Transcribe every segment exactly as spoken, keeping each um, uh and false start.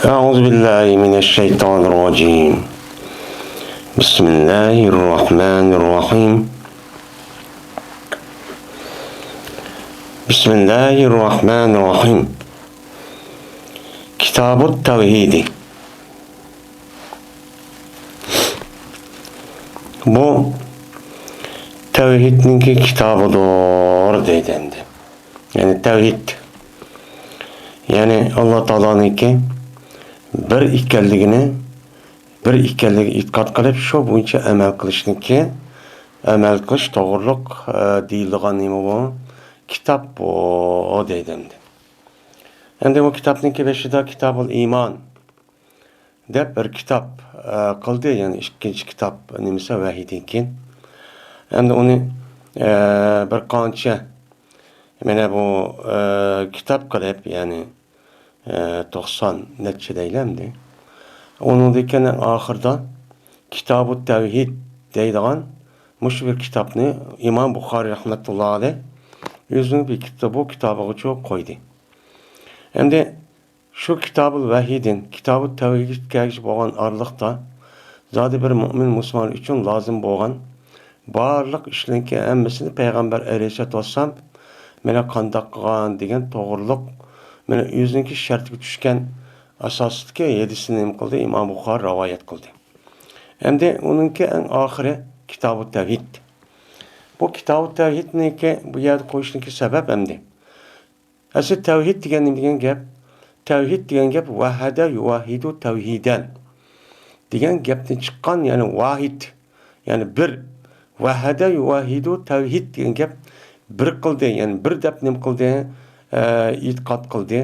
أعوذ بالله من الشيطان الرجيم. بسم الله الرحمن الرحيم. بسم الله الرحمن الرحيم. كتاب التوحيد. بۇ تەۋھىدنىڭكى كىتابىدۇر دەيدۇ ئەمدى. يەنى تەۋھىد. يەنى ئاللا تائالانىڭكى بىر ئىكەنلىكىنى، بىر ئىكەنلىكىگە ئېتىقاد قىلىپ، شۇ بويىچە ئەمەل قىلىشنىڭكى، ئەمەل قىلىش توغرۇلۇق، ئە، دېيىلىدىغان نېمە بۇ؟ كىتاب بۇ دەيدۇ ئەمدى. ئەمدى بۇ كىتابنىڭكى بېشىدا كىتابۇل ئىمان دەپ بىر كىتاب، ئە، قىلدى، يەنى ئىككىنچى كىتاب نېمىسى ۋەھىيدىن كېيىن. ئەمدى ئۇنى، ئە، بىر قانچە، مانا بۇ، ئە، كىتاب قىلىپ، يەنى، ئە، توقسان نەچچە دەيلى ئەمدى. ئۇنىڭدىن كېيىن ئاخىرىدا كىتابۇ تەۋھىد دەيدىغان مۇشۇ بىر كىتابنى ئىمام بۇخارىي رەھمەتۇللا ئەلەيھ ئۆزىنىڭ بىر كىتابى، بۇ كىتابىغىچۇ قويدى. ئەمدى شۇ كىتابۇل ۋەھىيدىن كىتابۇ تەۋھىدكەگىچە بولغان ئارىلىقتا زادى بىر مۇئمىن مۇسۇلمان ئۈچۈن لازىم بولغان بارلىق ئىشلىرىنىڭكى ھەممىسىنى پەيغەمبەر ئەلەيھىسسالاتۇ ۋەسسالام مانا قانداق قىلغان دېگەن توغرۇلۇق، مانا ئۆزىنىڭكى شەرتىگە چۈشكەن ئاساستىكى ھەدىسنى نېمە قىلدى؟ ئىمام بۇخارى رىۋايەت قىلدى. ئەمدى ئۇنىڭكى ئەڭ ئاخىرى كىتابۇ تەۋھىد. بۇ كىتابۇ تەۋھىدنىڭكى بۇ يەردە قويۇشنىڭكى سەۋەب ئەمدى. ئەسلى تەۋھىد دېگەن نېمە دېگەن گەپ؟ تەۋھىد دېگەن گەپ ۋەھەدە يۇۋەھھىدۇ تەۋھىدەن دېگەن گەپتىن چىققان، يەنى ۋاھىد، يەنى بىر. ۋەھەدە يۇۋەھھىدۇ تەۋھىد دېگەن گەپ بىر قىلدى، يەنى بىر دەپ نېمە قىلدى؟ ئە، ئېتىقاد قىلدى.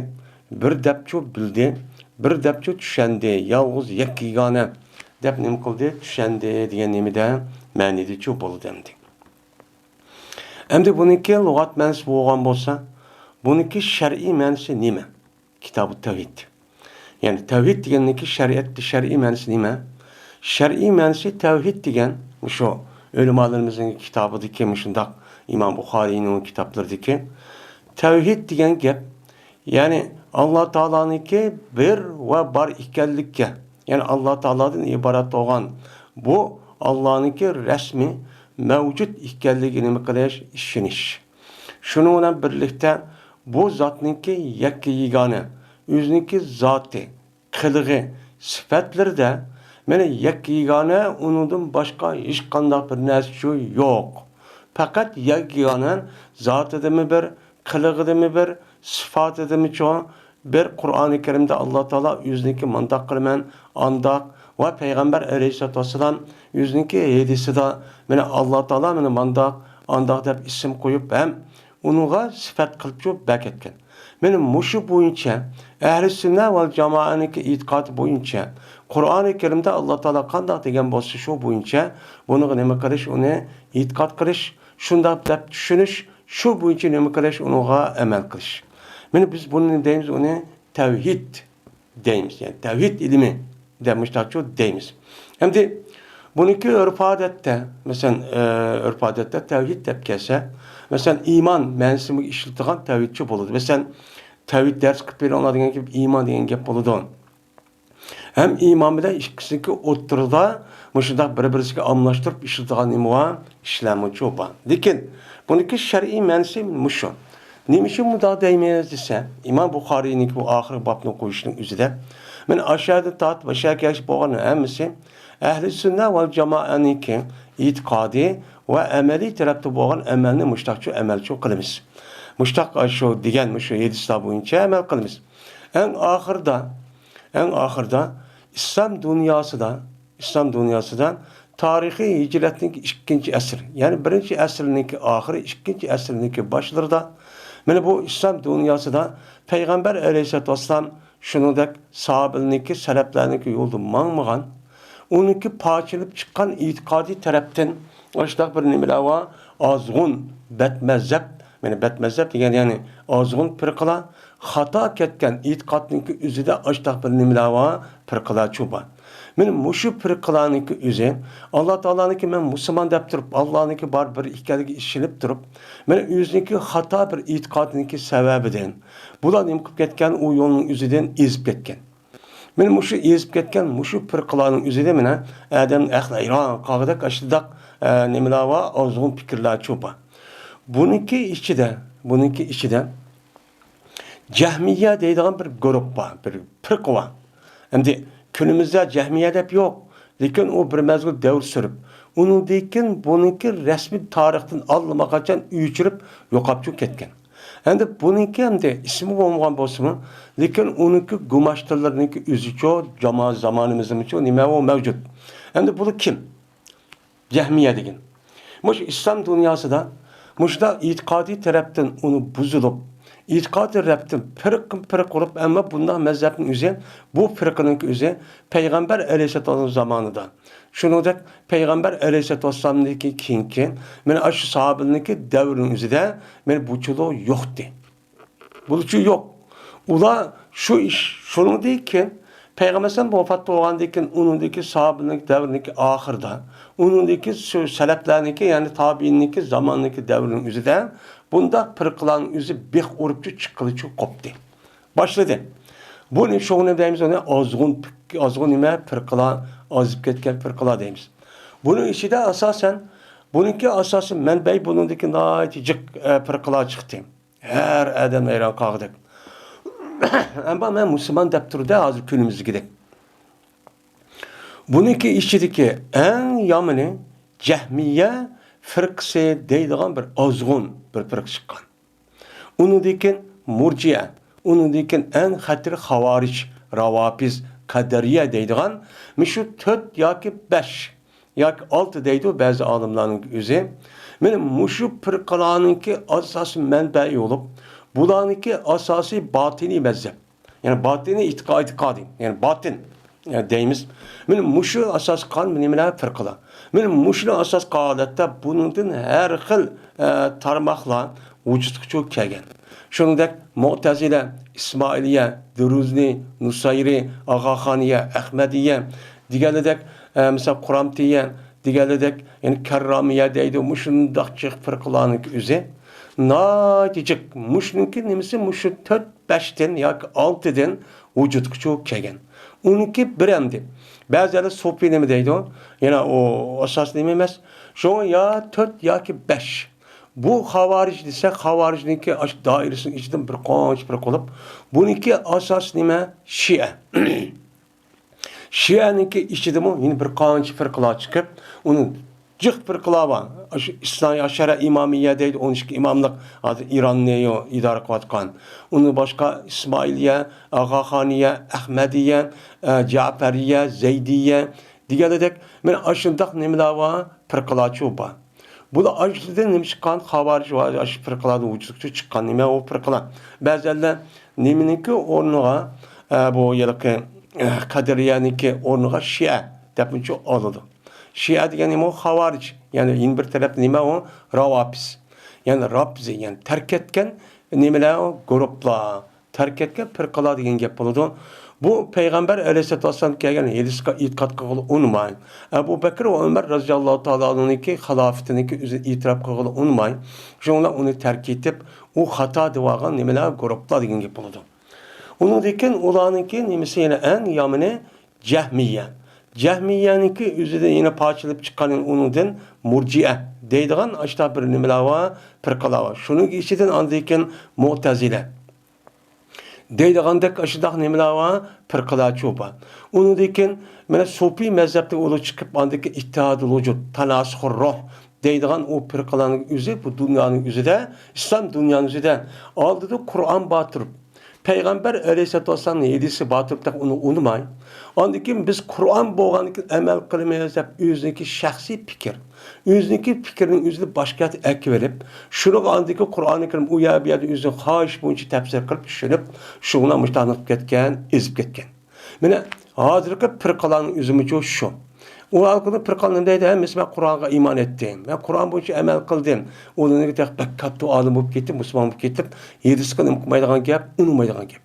بىر دەپچۇ بىلدى. بىر دەپچۇ چۈشەندى. يالغۇز يەككە يېگانە دەپ نېمە قىلدى؟ چۈشەندى دېگەن نېمىدە؟ مەنىدىچۇ بولدى ئەمدى. ئەمدى بۇنىڭكى لۇغەت مەنىسى بولغان بولسا، بۇنىڭكى شەرئىي مەنىسى نېمە؟ كىتابۇ تەۋھىد. يەنى تەۋھىد دېگەننىڭكى شەرىئەتتە شەرئىي مەنىسى نېمە؟ شەرئىي مەنىسى تەۋھىد دېگەن، مۇشۇ ئۆلىمالىرىمىزنىڭ كىتابىدىكى، مۇشۇنداق ئىمام بۇخارىينىڭ كىتابلىرىدىكى تەۋھىد دېگەن گەپ، يەنى ئاللا تائالانىڭكى بىر ۋە بار ئىكەنلىككە، يەنى ئاللا تائالادىن ئىبارەت بولغان بۇ ئاللانىڭكى رەسمىي مەۋجۇت ئىكەنلىكىگە نېمە قىلىش؟ ئىشىنىش. شۇنىڭ بىلەن بىرلىكتە بۇ زاتنىڭكى يەككە يېگانە، ئۆزىنىڭكى زاتى، قىلىقى، سۈپەتلىرىدە مانا يەككە يېگانە، ئۇنىڭدىن باشقا ھېچقانداق بىر نەرسىچۇ يوق. پەقەت يەككە يېگانە، زاتىدىمۇ بىر، قىلىقىدىمۇ بىر، سۈپەتىدىمۇچۇ بىر. قۇرئانى كەرىمدە ئاللا تائالا ئۆزىنىڭكى مانداق قىلىمەن، ئانداق ۋە پەيغەمبەر ئەلەيھىسسالاتۇ ۋەسسالام ئۆزىنىڭكى ھەدىسىدە مانا ئاللا تائالا مانا مانداق، ئانداق دەپ ئىسىم قويۇپ ھەم ئۇنىڭغا سۈپەت قىلىپچۇ بەركەتكەن. مانا مۇشۇ بويىچە ئەھلى سۈننە ۋەل جامائەنىڭكى ئېتىقادى بويىچە قۇرئانى كەرىمدە ئاللا تائالا قانداق دېگەن بولسا شۇ بويىچە بۇنىڭغا نېمە قىلىش، ئۇنى ئېتىقاد قىلىش، شۇنداق دەپ چۈشىنىش، شۇ بويىچە نېمە قىلىش، ئۇنىڭغا ئەمەل قىلىش. مانا بىز بۇنى دەيمىز، ئۇنى تەۋھىد دەيمىز، يەنى تەۋھىد ئىلمى دەپ مۇشۇنداقچۇ دەيمىز. ئەمدى بۇنىڭكى ئۆرپ-ئادەتتە، مەسىلەن، ئە، ئۆرپ-ئادەتتە تەۋھىد دەپ كەلسە، مەسىلەن، ئىمان مەنىسىمۇ ئىشلىتىدىغان تەۋھىدچۇ بولىدۇ. مەسىلەن، تەۋھىد دەرس قىلىپ بېرىڭلار دېگەن گەپ ئىمان دېگەن گەپ بولىدۇ. ھەم ئىمان بىلەن ئىككىسىنىڭكى ئوتتۇرىدا مۇشۇنداق بىر-بىرسىگە ئالماشتۇرۇپ ئىشلىتىدىغان نېمە بار؟ ئىشلارمۇچۇ بار. لېكىن بۇنىڭكى شەرئىي مەنىسى مۇشۇ. نېمە ئۈچۈن مۇنداق دەيمىز دېسە، ئىمام بۇخارىينىڭكى بۇ ئاخىرقى بابنى قويۇشنىڭ ئۆزىدە، مانا ئاشۇ يەردىن تارتىپ ئاشۇ يەرگىچە بولغان ھەممىسى ئەھلى سۈننە ۋەل جامائەنىڭكى ئېتىقادى ۋە ئەمەلىي تەرەپتە بولغان ئەمەلنى مۇشتاقچۇ ئەمەلچۇ قىلىمىز. مۇشتاق شۇ دېگەن مۇشۇ ھەدىسلەر بويىچە ئەمەل قىلىمىز. ئەڭ ئاخىرىدا، ئەڭ ئاخىرىدا ئىسلام دۇنياسىدا، ئىسلام دۇنياسىدا تارىخىي ھىجرەتنىڭكى ئىككىنچى ئەسىر، يەنى بىرىنچى ئەسىرنىڭكى ئاخىرى، ئىككىنچى ئەسىرنىڭكى باشلىرىدا، مانا بۇ ئىسلام دۇنياسىدا پەيغەمبەر ئەلەيھىسسالاتۇ ۋەسسالام، شۇنىڭدەك ساھابىلەرنىڭكى، سەلەپلەرنىڭكى يولىدا ماڭمىغان، ئۇنىڭكى پارچىلىنىپ چىققان ئېتىقادىي تەرەپتىن ئاشۇنداق بىر نېمىلەر بار، ئازغۇن، بەتمەزھەپ، مانا بەتمەزھەپ دېگەن يەنى ئازغۇن پىرقىلار، خاتا كەتكەن ئېتىقادنىڭكى ئۆزىدە ئاشۇنداق بىر نېمىلەر بار، پىرقىلارچۇ بار. مانا مۇشۇ پىرقىلارنىڭكى ئۆزى، ئاللا تائالانىڭكى مەن مۇسۇلمان دەپ تۇرۇپ، ئاللانىڭكى بار بىر ئىكەنلىكىگە ئىشىنىپ تۇرۇپ، مانا ئۆزىنىڭكى خاتا بىر ئېتىقادىنىڭكى سەۋەبىدىن، بۇلار نېمە قىلىپ كەتكەن؟ ئۇ يولنىڭ ئۆزىدىن ئېزىپ كەتكەن. مانا مۇشۇ ئېزىپ كەتكەن مۇشۇ پىرقىلارنىڭ ئۆزىدە مانا ئادەمنى ئەقلى ھەيران قالغۇدەك ئاشۇنداق، ئە، نېمىلەر بار، ئازغۇن پىكىرلەرچۇ بار. بۇنىڭكى ئىچىدە، بۇنىڭكى ئىچىدە جەھمىيە دەيدىغان بىر گۇرۇپ بار، بىر پىرقە بار. ئەمدى كۈنىمىزدە جەھمىيە دەپ يوق، لېكىن ئۇ بىر مەزگىل دەۋر سۈرۈپ، ئۇنىڭدىن كېيىن بۇنىڭكى رەسمىي تارىختىن ئاللىماقاچان ئۆچۈرۈپ يوقاپچۇ كەتكەن. ئەمدى بۇنىڭكى ئەمدى ئىسمى بولمىغان بولسىمۇ، لېكىن ئۇنىڭكى گۇماشتىلىرىنىڭكى ئۆزىچۇ، جاما-، زامانىمىزدىمۇچۇ نېمە ئۇ مەۋجۇت. ئەمدى بۇلار كىم؟ جەھمىيە دېگەن. مۇشۇ ئىسلام دۇنياسىدا مۇشۇنداق ئېتىقادىي تەرەپتىن ئۇنى بۇزۇلۇپ، ئېتىقادىي تەرەپتىن پىرقىن پىرق بولۇپ، ئەمما بۇنداق مەزھەپنىڭ ئۆزى، بۇ پىرقىنىڭكى ئۆزى پەيغەمبەر ئەلەيھىسسالام زامانىدا، شۇنىڭدەك پەيغەمبەر ئەلەيھىسسالامدىن كېيىنكى، مانا ئاشۇ ساھابىلەرنىڭكى دەۋرىنىڭ ئۆزىدە مانا بۇچۇلۇق يوقتى. بۇلىچۇ يوق. ئۇلار شۇ ئىش، شۇنىڭدىن كېيىن پەيغەمبەر ئەلەيھىسسالام ۋاپات بولغاندىن كېيىن، ئۇنىڭدىكى ساھابىلەرنىڭ دەۋرىنىڭكى ئاخىرىدا، ئۇنىڭدىكى شۇ سەلەپلەرنىڭكى، يەنى تابىئىننىڭكى زامانىنىڭكى دەۋرىنىڭ ئۆزىدە بۇنداق پىرقىلارنىڭ ئۆزى بىخ ئۇرۇپچۇ چىققىلىچۇ قوپتى. باشلىدى. بۇنى شۇنى دەيمىز، ئۇنى ئازغۇن پىك-، ئازغۇن نېمە پىرقىلار، ئازىپ كەتكەن پىرقىلار دەيمىز. بۇنىڭ ئىچىدە ئاساسەن، بۇنىڭكى ئاساسىي مەنبەي بۇنىڭدىكى ناھايىتى جىق، ئە، پىرقىلار چىقتى. ھەر ئادەم ھەيران قالغۇدەك. ئەمما مەن مۇسۇلمان دەپ تۇرىدۇ ھازىر كۈنىمىزدىكىدەك. بۇنىڭكى ئىچىدىكى ئەڭ يامىنى جەھمىيە فىرقىسى دەيدىغان بىر ئازغۇن بىر پىرقە چىققان. ئۇنىڭدىن كېيىن مۇرجىئە، ئۇنىڭدىن كېيىن ئەڭ خەتىرى خاۋارىج، راۋاپىز، قەدەرىيە دەيدىغان مۇشۇ تۆت ياكى بەش ياكى ئالتە دەيدۇ بەزى ئالىملارنىڭ ئۆزى. مانا مۇشۇ پىرقىلارنىڭكى ئاساسىي مەنبەسى بولۇپ، بۇلارنىڭكى ئاساسىي باتىنىي مەزھەپ. يەنى باتىنىي ئېتىقا-، ئېتىقادى، يەنى باتىن، يەنى دەيمىز. مانا مۇشۇ ئاساس قىلغان نېمىلەر پىرقىلار. مانا مۇشۇنى ئاساس قىلغان ھالەتتە بۇنىڭدىن ھەر خىل، ئە، تارماقلار ۋۇجۇدقىچۇ كەلگەن. شۇنىڭدەك مۇئتەزىلە، ئىسمائىلىيە، دۇرۇزنى، نۇسايرى، ئاغاخانىيە، ئەخمەدىيە دېگەنلىدەك، ئە، مىسال قۇرامتىيە دېگەنلىدەك، يەنى كەررامىيە دەيدۇ، مۇشۇنداق جىق پىرقىلارنىڭكى ئۆزى ناھايىتى جىق. مۇشۇنىڭكى نېمىسى مۇشۇ تۆت بەشتىن ياكى ئالتىدىن ۋۇجۇدقىچۇ كەلگەن. ئۇنىڭكى بىر ئەمدى. بەزىلەر سوپى نېمە دەيدۇ؟ يەنە ئۇ ئاساس نېمە ئەمەس. شۇڭا يا تۆت ياكى بەش. بۇ خاۋارىج دېسە، خاۋارىجنىڭكى ئاشۇ دائىرىسىنىڭ ئىچىدىن بىر قانچە پىرقە بولۇپ، بۇنىڭكى ئاساس نېمە؟ شىئە. شىئەنىڭكى ئىچىدىمۇ يەنە بىر قانچە پىرقىلار چىقىپ، ئۇنىڭ جىق پىرقىلار بار. ئاشۇ ئىسناي ئەشەرە ئىمامىيە دەيدۇ، ئون ئىككى ئىماملىق، ھازىر ئىراننى ئىدارە قىلىۋاتقان. ئۇندىن باشقا ئىسمائىلىيە، ئاغاخانىيە، ئەخمەدىيە، ئە، جەپەرىيە، زەيدىيە دېگەنلىدەك، مانا ئاشۇنداق نېمىلەر بار، پىرقىلارچۇ بار. بۇلار ئاشۇدىن نېمە چىققان؟ خاۋارىج ۋە ئاشۇ پىرقىلارنىڭ ۋۇجۇدقا چىققان نېمە ئۇ پىرقىلار. بەزەنلەر نېمىنىڭكى ئورنىغا، ئە، بۇ ھېلىقى، ئە، قەدىرىيەنىڭكى ئورنىغا شىئە دەپمۇچۇ ئالىدۇ. شىئە دېگەن نېمە ئۇ؟ خاۋارىج. يەنى يەنە بىر تەرەپتە نېمە ئۇ؟ راۋاپىز. يەنى رافزى، يەنى تەرك ئەتكەن نېمىلەر ئۇ؟ گۇرۇپلار. تەرك ئەتكەن پىرقىلار دېگەن گەپ بولىدۇ. بۇ پەيغەمبەر ئەلەيھىسسالاتۇ ۋەسسالام كەلگەن ھەدىسكە ئېتىقاد قىلغىلى ئۇنىماي. ئەبۇ بەكرى ۋە ئۆمەر رەزىياللاھۇ تائالا ئەنھۇنىڭكى خىلاپىتىنىڭكى ئۆزىنى ئېتىراپ قىلغىلى ئۇنىماي. شۇڭا ئۇنى تەرك ئېتىپ، ئۇ خاتا دەۋالغان نېمىلەر، گۇرۇپلار دېگەن گەپ بولىدۇ. ئۇنىڭدىن كېيىن ئۇلارنىڭكى نېمىسى يەنە ئەڭ يامىنى جەھمىيە. جەھمىيەنىڭكى ئۆزىدىن يەنە پارچىلىنىپ چىققان ئۇنىڭدىن مۇرجىئە دەيدىغان ئاشۇنداق بىر نېمىلەر بار، پىرقىلار بار. شۇنىڭ ئىچىدىن ئاندىن كېيىن مۇئتەزىلە دەيدىغاندەك ئاشۇنداق نېمىلەر بار، پىرقىلارچۇ بار. ئۇنىڭدىن كېيىن مانا سوپىي مەزھەپتىن ئۇلار چىقىپ، ئاندىن كېيىن ئىتتىھادۇل ۋۇجۇد، تاناسۇخۇر روھ دەيدىغان ئۇ پىرقىلارنىڭ ئۆزى بۇ دۇنيانىڭ ئۆزىدە، ئىسلام دۇنيانىڭ ئۆزىدە ئالدىدا قۇرئان بار تۇرۇپ، پەيغەمبەر ئەلەيھىسسالاتۇ ۋەسسالامنىڭ ھەدىسى بار تۇرۇپ، تېخى ئۇنى ئۇنىماي، ئاندىن كېيىن بىز قۇرئان بولغاندىن كېيىن ئەمەل قىلىمىز دەپ ئۆزىنىڭكى شەخسىي پىكىر، ئۆزىنىڭكى پىكرىنىڭ ئۆزىنى باشقا يەردىن ئەكىۋېلىپ، شۇنىڭغا ئاندىن كېيىن قۇرئانى كەرىم ئۇ يەر بۇ يەردە ئۆزىنىڭ خاھىشى بويىچە تەپسىر قىلىپ چۈشىنىپ، شۇڭا مۇشۇنداق قىلىپ كەتكەن، ئېزىپ كەتكەن. مانا ھازىرقى پىرقىلارنىڭ ئۆزىمۇچۇ شۇ. ئۇ ھالقىدا پىرقىلار نېمە دەيدۇ؟ ھەممىسى مەن قۇرئانغا ئىمان ئېيتتىم، مەن قۇرئان بويىچە ئەمەل قىلدىم. ئۇلارنىڭكى تېخى بەك كاتتا ئالىم بولۇپ كېتىپ، مۇسۇلمان بولۇپ كېتىپ، ھەدىسكە نېمە قىلمايدىغان گەپ، ئۇنىمايدىغان گەپ.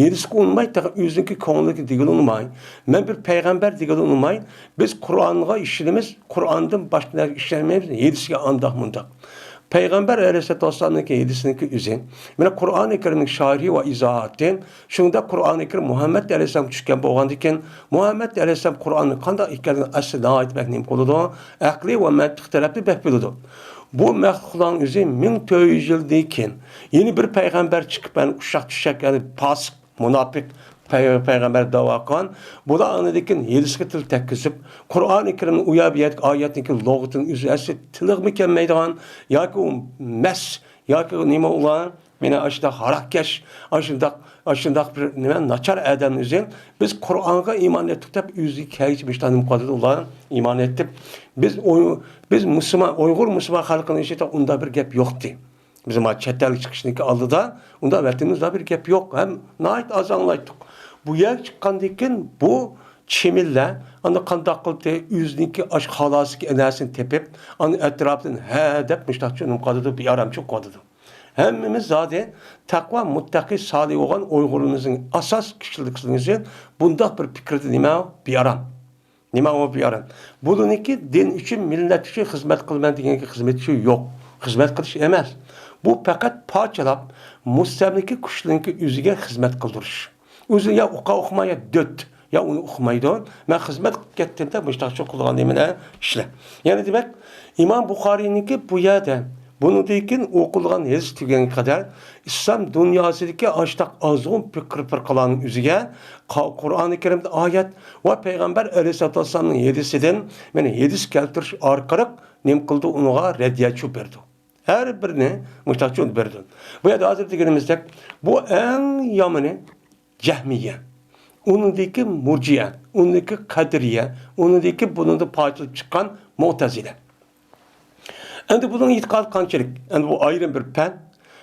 ھەدىسكە ئۇنىماي، تېخى ئۆزىنىڭكى كۆڭلىدىكى دېگىلى ئۇنىماي، مەن بىر پەيغەمبەر دېگىلى ئۇنىماي، بىز قۇرئانغا ئىشىنىمىز، قۇرئاندىن باشقا نەرسىگە ئىشەنمەيمىز، ھەدىسكە ئانداق مۇنداق. پەيغەمبەر ئەلەيھىسسالاتۇ ۋەسسالامنىڭكى ھەدىسىنىڭكى ئۆزى، مانا قۇرئانى كەرىمنىڭ شەرھى ۋە ئىزاھاتى، شۇنداق قۇرئانى كەرىم مۇھەممەد ئەلەيھىسسالامغا چۈشكەن بولغاندىكىن، مۇھەممەد ئەلەيھىسسالام قۇرئاننىڭ قانداق ئىكەنلىكىنى ئەسلى ناھايىتى بەك نېمە قىلىدۇ، ئەقلىي ۋە مەنتىق تەرەپتىن بەك بىلىدۇ. بۇ مەخلۇقلارنىڭ ئۆزى مىڭ تۆت يۈز يىلدىن كېيىن يەنە بىر پەيغەمبەر چىقىپ، يەنى ئۇششاق چۈششەك، يەنى پاسىق، مۇناپىق پەي-، پەيغەمبەر دەۋا قىلغان. بۇلار ئاندىن كېيىن ھەدىسكە تىل تەگكۈزۈپ، قۇرئانى كەرىمنىڭ ئۇ يەر بۇ يەردىكى ئايەتنىڭكى لۇغىتىنىڭ ئۆزى ئەسلى تىلىغىمۇ كەلمەيدىغان ياكى ئۇ مەس ياكى نېمە ئۇلار، مانا ئاشۇنداق ھاراقكەش، ئاشۇنداق، ئاشۇنداق بىر نېمە، ناچار ئادەمنى ئۆزى بىز قۇرئانغا ئىمان ئېيتتۇق دەپ ئۆزىگە كەلگۈچە مۇشۇنداق نېمە قىلىدۇ ئۇلار، ئىمان ئېيتىپ. بىز ئۇي-، بىز مۇسۇلمان، ئۇيغۇر مۇسۇلمان خەلقىنىڭ ئىچىدە ئۇنداق بىر گەپ يوقتى. بىز ما چەت ئەلگە چىقىشنىڭكى ئالدىدا ئۇنداق ۋەتىنىمىزدە بىر گەپ يوق، ھەم ناھايىتى ئاز ئاڭلايتتۇق. بۇ يەرگە چىققاندىن كېيىن بۇ چىمىللەر ئانا قانداق قىلدى، ئۆزىنىڭكى ئاشۇ خالاسىدىكى ئەنەسىنى تېپىپ، ئانا ئەتراپىدىن ھە دەپ مۇشۇنداق چۆنۈپ قالىدۇ، بىئارامچىلىق قىلىدۇ. ھەممىمىز زادى تەقۋا، مۇتتەقى، سالىھ بولغان ئۇيغۇرلىرىمىزنىڭ ئاساس كىشىلىكلىرىمىز بۇنداق بىر پىكىردە نېمە بىئارام. نېمە ئۇ بىئارام؟ بۇلىنىڭكى دىن ئۈچۈن، مىللەت ئۈچۈن خىزمەت قىلىمەن دېگەنگە خىزمەت ئۈچۈن يوق. خىزمەت قىلىش ئەمەس. بۇ پەقەت پارچىلاپ، مۇستەملىكە كۈچلىرىنىڭكى ئۆزىگە خىزمەت قىلدۇرۇش. ئۆزى يا ئوقۇ ئوقۇماي، يا دۆت، يا ئۇنى ئوقۇمايدۇ. مەن خىزمەت قىلىپ كەتتىم دەپ مۇشۇنداق قىلىدىغان نېمىلەر ئىشلار. يەنى دېمەك، ئىمام بۇخارىينىڭكى بۇ يەردە، بۇنىڭدىن كېيىن ئوقۇلغان ھەدىس تۈگىگەنگە قەدەر ئىسلام دۇنياسىدىكى ئاشتاق ئازغۇن پىكىر پىرقىلارنىڭ ئۆزىگە قا-، قۇرئانى كەرىمدە ئايەت ۋە پەيغەمبەر ئەلەيھىسسالاتۇ ۋەسسالامنىڭ ھەدىسىدىن، مانا ھەدىس كەلتۈرۈش ئارقىلىق نېمە قىلىدۇ، ئۇنىڭغا رەددىيە چۆپ بېرىدۇ. ھەر بىرىنى مۇشۇنداق چۆپ بېرىدۇ. بۇ يەردە ھازىر دېگىنىمىزدەك، بۇ ئەڭ يامىنى جەھمىيە، ئۇنىڭدىكى مۇرجىئە، ئۇنىڭدىكى قەدىرىيە، ئۇنىڭدىكى بۇنىڭدا پارچىلىنىپ چىققان مۇئتەزىلە. ئەمدى بۇنىڭ ئېتىقادى قانچىلىك؟ ئەمدى بۇ ئايرىم بىر پەن.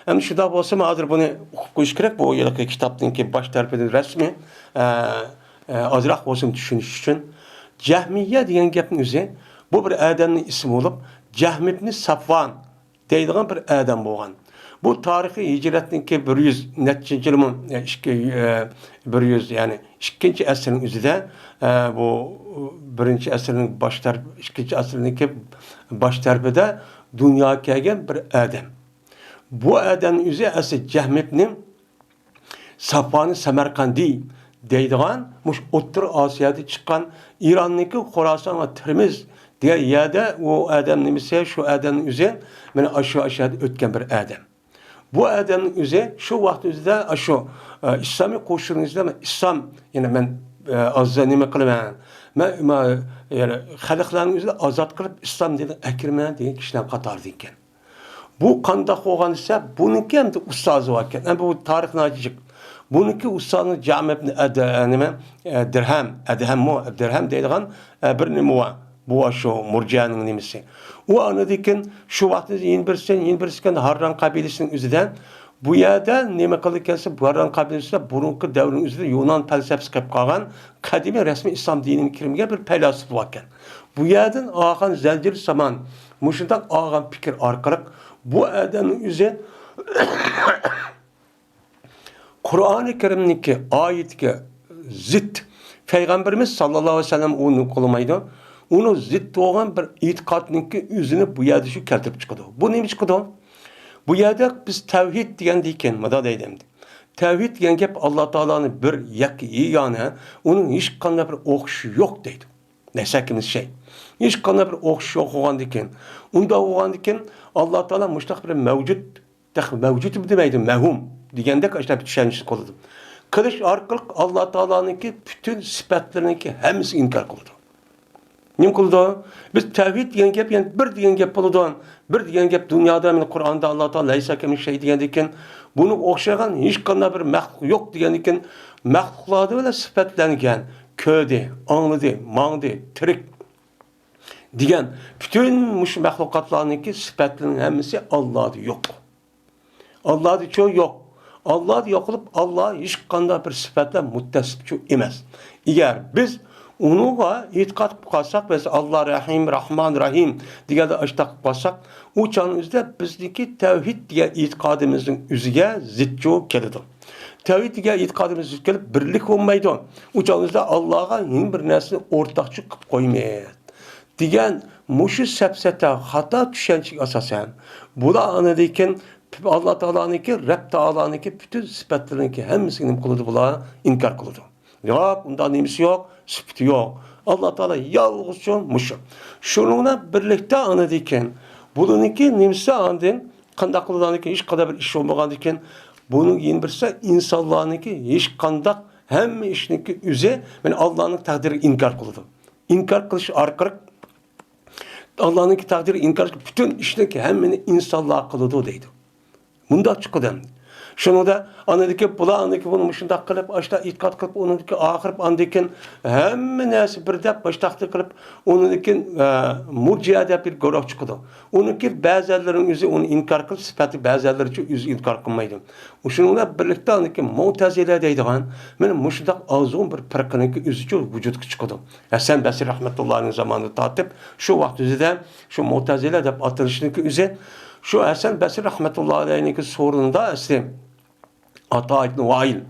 ئەمدى شۇنداق بولسىمۇ، ھازىر بۇنى ئوقۇپ قويۇش كېرەك. بۇ ھېلىقى كىتابنىڭكى باش تەرىپىدىن رەسمىي، ئە، ئە، ئازراق بولسىمۇ چۈشىنىش ئۈچۈن. جەھمىيە دېگەن گەپنىڭ ئۆزى، بۇ بىر ئادەمنىڭ ئىسمى بولۇپ، جەھم ئىبنى سافۋان دەيدىغان بىر ئادەم بولغان. بۇ تارىخىي ھىجرەتنىڭكى بىر يۈز نەچچىنچى يىلىمۇ، ئىككى، ئە، بىر يۈز، يەنى ئىككىنچى ئەسىرنىڭ ئۆزىدە، ئە، بۇ بىرىنچى ئەسىرنىڭ باش تەرىپى، ئىككىنچى ئەسىرنىڭكى باش تەرىپىدە دۇنياغا كەلگەن بىر ئادەم. بۇ ئادەمنىڭ ئۆزى ئەسلى جەھم ئىبنى سافۋانى سەمەرقەندى دەيدىغان، مۇشۇ ئوتتۇرا ئاسىيادا چىققان، ئىراننىڭكى خوراسان ۋە تىرمىز دېگەن يەردە ئۇ ئادەم نېمىسى، شۇ ئادەمنىڭ ئۆزى مانا ئاشۇ، ئاشۇ يەردە ئۆتكەن بىر ئادەم. بۇ ئادەمنىڭ ئۆزى شۇ ۋاقىت ئۆزىدە ئاشۇ، ئە، ئىسلامىي قوشۇننىڭ ئىچىدە مەن ئىسلام، يەنى مەن، ئە، ئازا نېمە قىلىمەن، مەن، مە-، يەنى خەلقلەرنىڭ ئۆزىدە ئازاد قىلىپ ئىسلام دىنىغا ئەكىرىمەن دېگەن كىشىلەرنىڭ قاتارىدا ئىكەن. بۇ قانداق بولغان دېسە، بۇنىڭكى ئەمدى ئۇستازى باركەن. ئەمدى بۇ تارىخ ناھايىتى جىق. بۇنىڭكى ئۇستازى جەھم ئىبنى ئەد-، ئە، نېمە، ئە، دىرھەم، ئەدھەممۇ، دىرھەم دەيدىغان، ئە، بىر نېمە بار. بۇ شۇ مۇرجىئەنىڭ نېمىسى. ئۇ ئاندىن كېيىن شۇ ۋاقىتتا يەنە بىرسى، يەنە بىرسى ئىكەن، ھارران قەبىلىسىنىڭ ئۆزىدە. بۇ يەردە نېمە قىلىدىكەنسە، بۇ ھارران قەبىلىسىدە بۇرۇنقى دەۋرنىڭ ئۆزىدە يۇنان پەلسەپىسى قىلىپ قالغان، قەدىمىي رەسمىي ئىسلام دىنىغا كىرمىگەن بىر پەيلاسوپ باركەن. بۇ يەردىن ئالغان زەنجىر سامان، مۇشۇنداق ئالغان پىكىر ئارقىلىق بۇ ئادەمنىڭ ئۆزى قۇرئانى كەرىمنىڭكى ئايىتىگە زىت، پەيغەمبىرىمىز ساللاللاھۇ ئەلەيھى ۋەسەللەم ئۇنى قولىمايدۇ. ئۇنىڭ زىت بولغان بىر ئېتىقادنىڭكى ئۆزىنى بۇ يەردە شۇ كەلتۈرۈپ چىقىدۇ. بۇ نېمە چىقىدۇ؟ بۇ يەردە بىز تەۋھىد دېگەندىن كېيىن مۇنداق دەيدۇ ئەمدى. تەۋھىد دېگەن گەپ ئاللا تائالانى بىر يەككە يېگانە، ئۇنىڭ ھېچقانداق بىر ئوخشىشى يوق دەيدۇ. لەيسە كەمىسلىھى شەي. ھېچقانداق بىر ئوخشىشى يوق بولغاندىن كېيىن، ئۇنداق بولغاندىن كېيىن ئاللا تائالا مۇشۇنداق بىر مەۋجۇت، تېخى مەۋجۇت دېمەيدۇ، مەۋھۇم دېگەندەك ئاشۇنداق بىر چۈشەنچىسى قىلىدۇ. قىلىش ئارقىلىق ئاللا تائالانىڭكى پۈتۈن سۈپەتلىرىنىڭكى ھەممىسىنى ئىنكار قىلىدۇ. نېمە قىلىدۇ؟ بىز تەۋھىد دېگەن گەپ، يەنى بىر دېگەن گەپ بولىدۇ. بىر دېگەن گەپ دۇنيادا، مانا قۇرئاندا ئاللا تائالا لەيسە كەمىسلىھى شەي دېگەندىن كېيىن، بۇنىڭغا ئوخشىغان ھېچقانداق بىر مەخلۇق يوق دېگەندىن كېيىن، مەخلۇقلاردا بىلەن سۈپەتلەنگەن، كۆردى، ئاڭلىدى، ماڭدى، تىرىك دېگەن پۈتۈن مۇشۇ مەخلۇقاتلارنىڭكى سۈپەتلىرىنىڭ ھەممىسى ئاللادا يوق. ئاللادىچۇ يوق. ئاللادا يوق بولۇپ، ئاللا ھېچقانداق بىر سۈپەت بىلەن مۇتتەسىپچۇ ئەمەس. ئەگەر بىز ئۇنىڭغا ئېتىقاد قىلىپ قالساق، مەسىلەن، ئاللا رەھىم، راھمان، راھىم دېگەندە ئاشۇنداق قىلىپ قالساق، ئۇ چاغنىڭ ئۆزىدە بىزنىڭكى تەۋھىد دېگەن ئېتىقادىمىزنىڭ ئۆزىگە زىتچۇ كېلىدۇ. تەۋھىد دېگەن ئېتىقادىمىز زىت كېلىپ، بىرلىك بولمايدۇ. ئۇ چاغنىڭ ئۆزىدە ئاللاغا ھېچ بىر نەرسىنى ئورتاقچى قىلىپ قويىمىز دېگەن مۇشۇ سەپسەتە خاتا چۈشەنچىگە ئاساسەن، بۇلار ئاندىن كېيىن ئاللا تائالانىڭكى، رەب تائالانىڭكى پۈتۈن سۈپەتلىرىنىڭكى ھەممىسىنى نېمە قىلىدۇ؟ بۇلار ئىنكار قىلىدۇ. ياق، ئۇنداق نېمىسى يوق، سۈپىتى يوق. ئاللا تائالا يالغۇزچۇ مۇشۇ. شۇنىڭ بىلەن بىرلىكتە ئاندىن كېيىن بۇلارنىڭكى نېمىسى ئاندىن قانداق قىلىدۇ؟ ئاندىن كېيىن ھېچقانداق بىر ئىش بولمىغاندىن كېيىن بۇنىڭ يەنە بىرسى ئىنسانلارنىڭكى ھېچقانداق ھەممە ئىشنىڭكى ئۆزى، مانا، ئاللانىڭ تەقدىرىگە ئىنكار قىلىدۇ. ئىنكار قىلىش ئارقىلىق ئاللانىڭكى تەقدىرىگە ئىنكار قىلىپ، پۈتۈن ئىشنىڭكى ھەممىنى ئىنسانلار قىلىدۇ دەيدۇ. مۇنداق چىقىدۇ ئەمدى. شۇنىڭدا ئاندىكى بۇلار ئاندىكى بۇنى مۇشۇنداق قىلىپ، ئاشۇنداق ئېتىقاد قىلىپ، ئۇنىڭدىكى ئاخىرى ئاندىن كېيىن ھەممە نەرسە بىر دەپ مۇشۇنداق قىلىپ، ئۇنىڭدىن كېيىن، ئە، مۇرجىئە دەپ بىر گۇرۇھ چىقىدۇ. ئۇنىڭكى بەزىلەرنىڭ ئۆزى ئۇنى ئىنكار قىلىپ، سۈپەتلىك بەزىلەرچە ئۆزى ئىنكار قىلمايدۇ. شۇنىڭ بىلەن بىرلىكتە ئاندىكى مۇتەزىلە دەيدىغان، مانا مۇشۇنداق ئازغۇن بىر پىرقىنىڭكى ئۆزىچۇ ۋۇجۇدقا چىقىدۇ. ھەسەن بەسرى رەھمەتۇللانىڭ زامانىدىن تارتىپ شۇ ۋاقىت ئۆزىدە شۇ مۇتەزىلە دەپ ئاتىلىشنىڭكى ئۆزى، شۇ ھەسەن بەسرى رەھمەتۇللا ئەلەيھنىڭكى سورۇنىدا ئەسلى ئاتا ئىبن ۋائىل،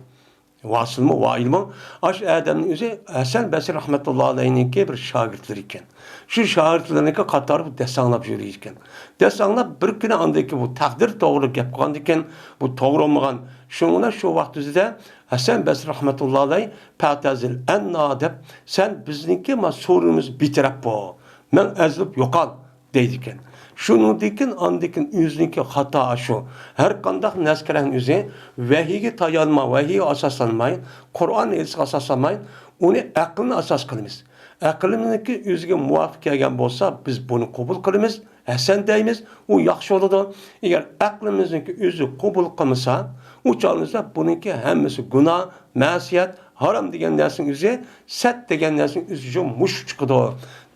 ۋاسىلمۇ، ۋائىلمۇ، ئاشۇ ئادەمنىڭ ئۆزى ھەسەن بەسرى رەھمەتۇللا ئەلەيھنىڭكى بىر شاگىرتلىرى ئىكەن. شۇ شاگىرتلىرىنىڭكى قاتارىدا دەرس ئاڭلاپ يۈرىدىكەن. دەرس ئاڭلاپ بىر كۈنى ئاندىكى بۇ تەقدىر توغرىلىق گەپ قىلغاندىكىن، بۇ توغرا بولمىغان. شۇڭا شۇ ۋاقىت ئۆزىدە ھەسەن بەسرى رەھمەتۇللا ئەلەيھ، پەتەزىل ئەننا دەپ، سەن بىزنىڭكى ما سورۇنىمىز بىتەرەپ بول. مەن ئەزىلىپ يوقال دەيدىكەن. شۇنىڭدىن كېيىن ئاندىن كېيىن ئۆزىنىڭكى خاتا شۇ. ھەر قانداق نەرسە كېرەكنى ئۆزى ۋەھىيگە تايانماي، ۋەھىيگە ئاساسلانماي، قۇرئان ھەدىسكە ئاساسلانماي، ئۇنى ئەقىلنى ئاساس قىلىمىز. ئەقلىمىزنىڭكى ئۆزىگە مۇۋاپىق كەلگەن بولسا، بىز بۇنى قوبۇل قىلىمىز، ھەسەن دەيمىز، ئۇ ياخشى بولىدۇ. ئەگەر ئەقلىمىزنىڭكى ئۆزى قوبۇل قىلمىسا، ئۇ چاغىمىزدا بۇنىڭكى ھەممىسى گۇناھ، مەسىيەت، ھارام دېگەن نەرسىنىڭ ئۆزى، سەت دېگەن نەرسىنىڭ ئۆزى شۇ مۇشۇ چىقىدۇ،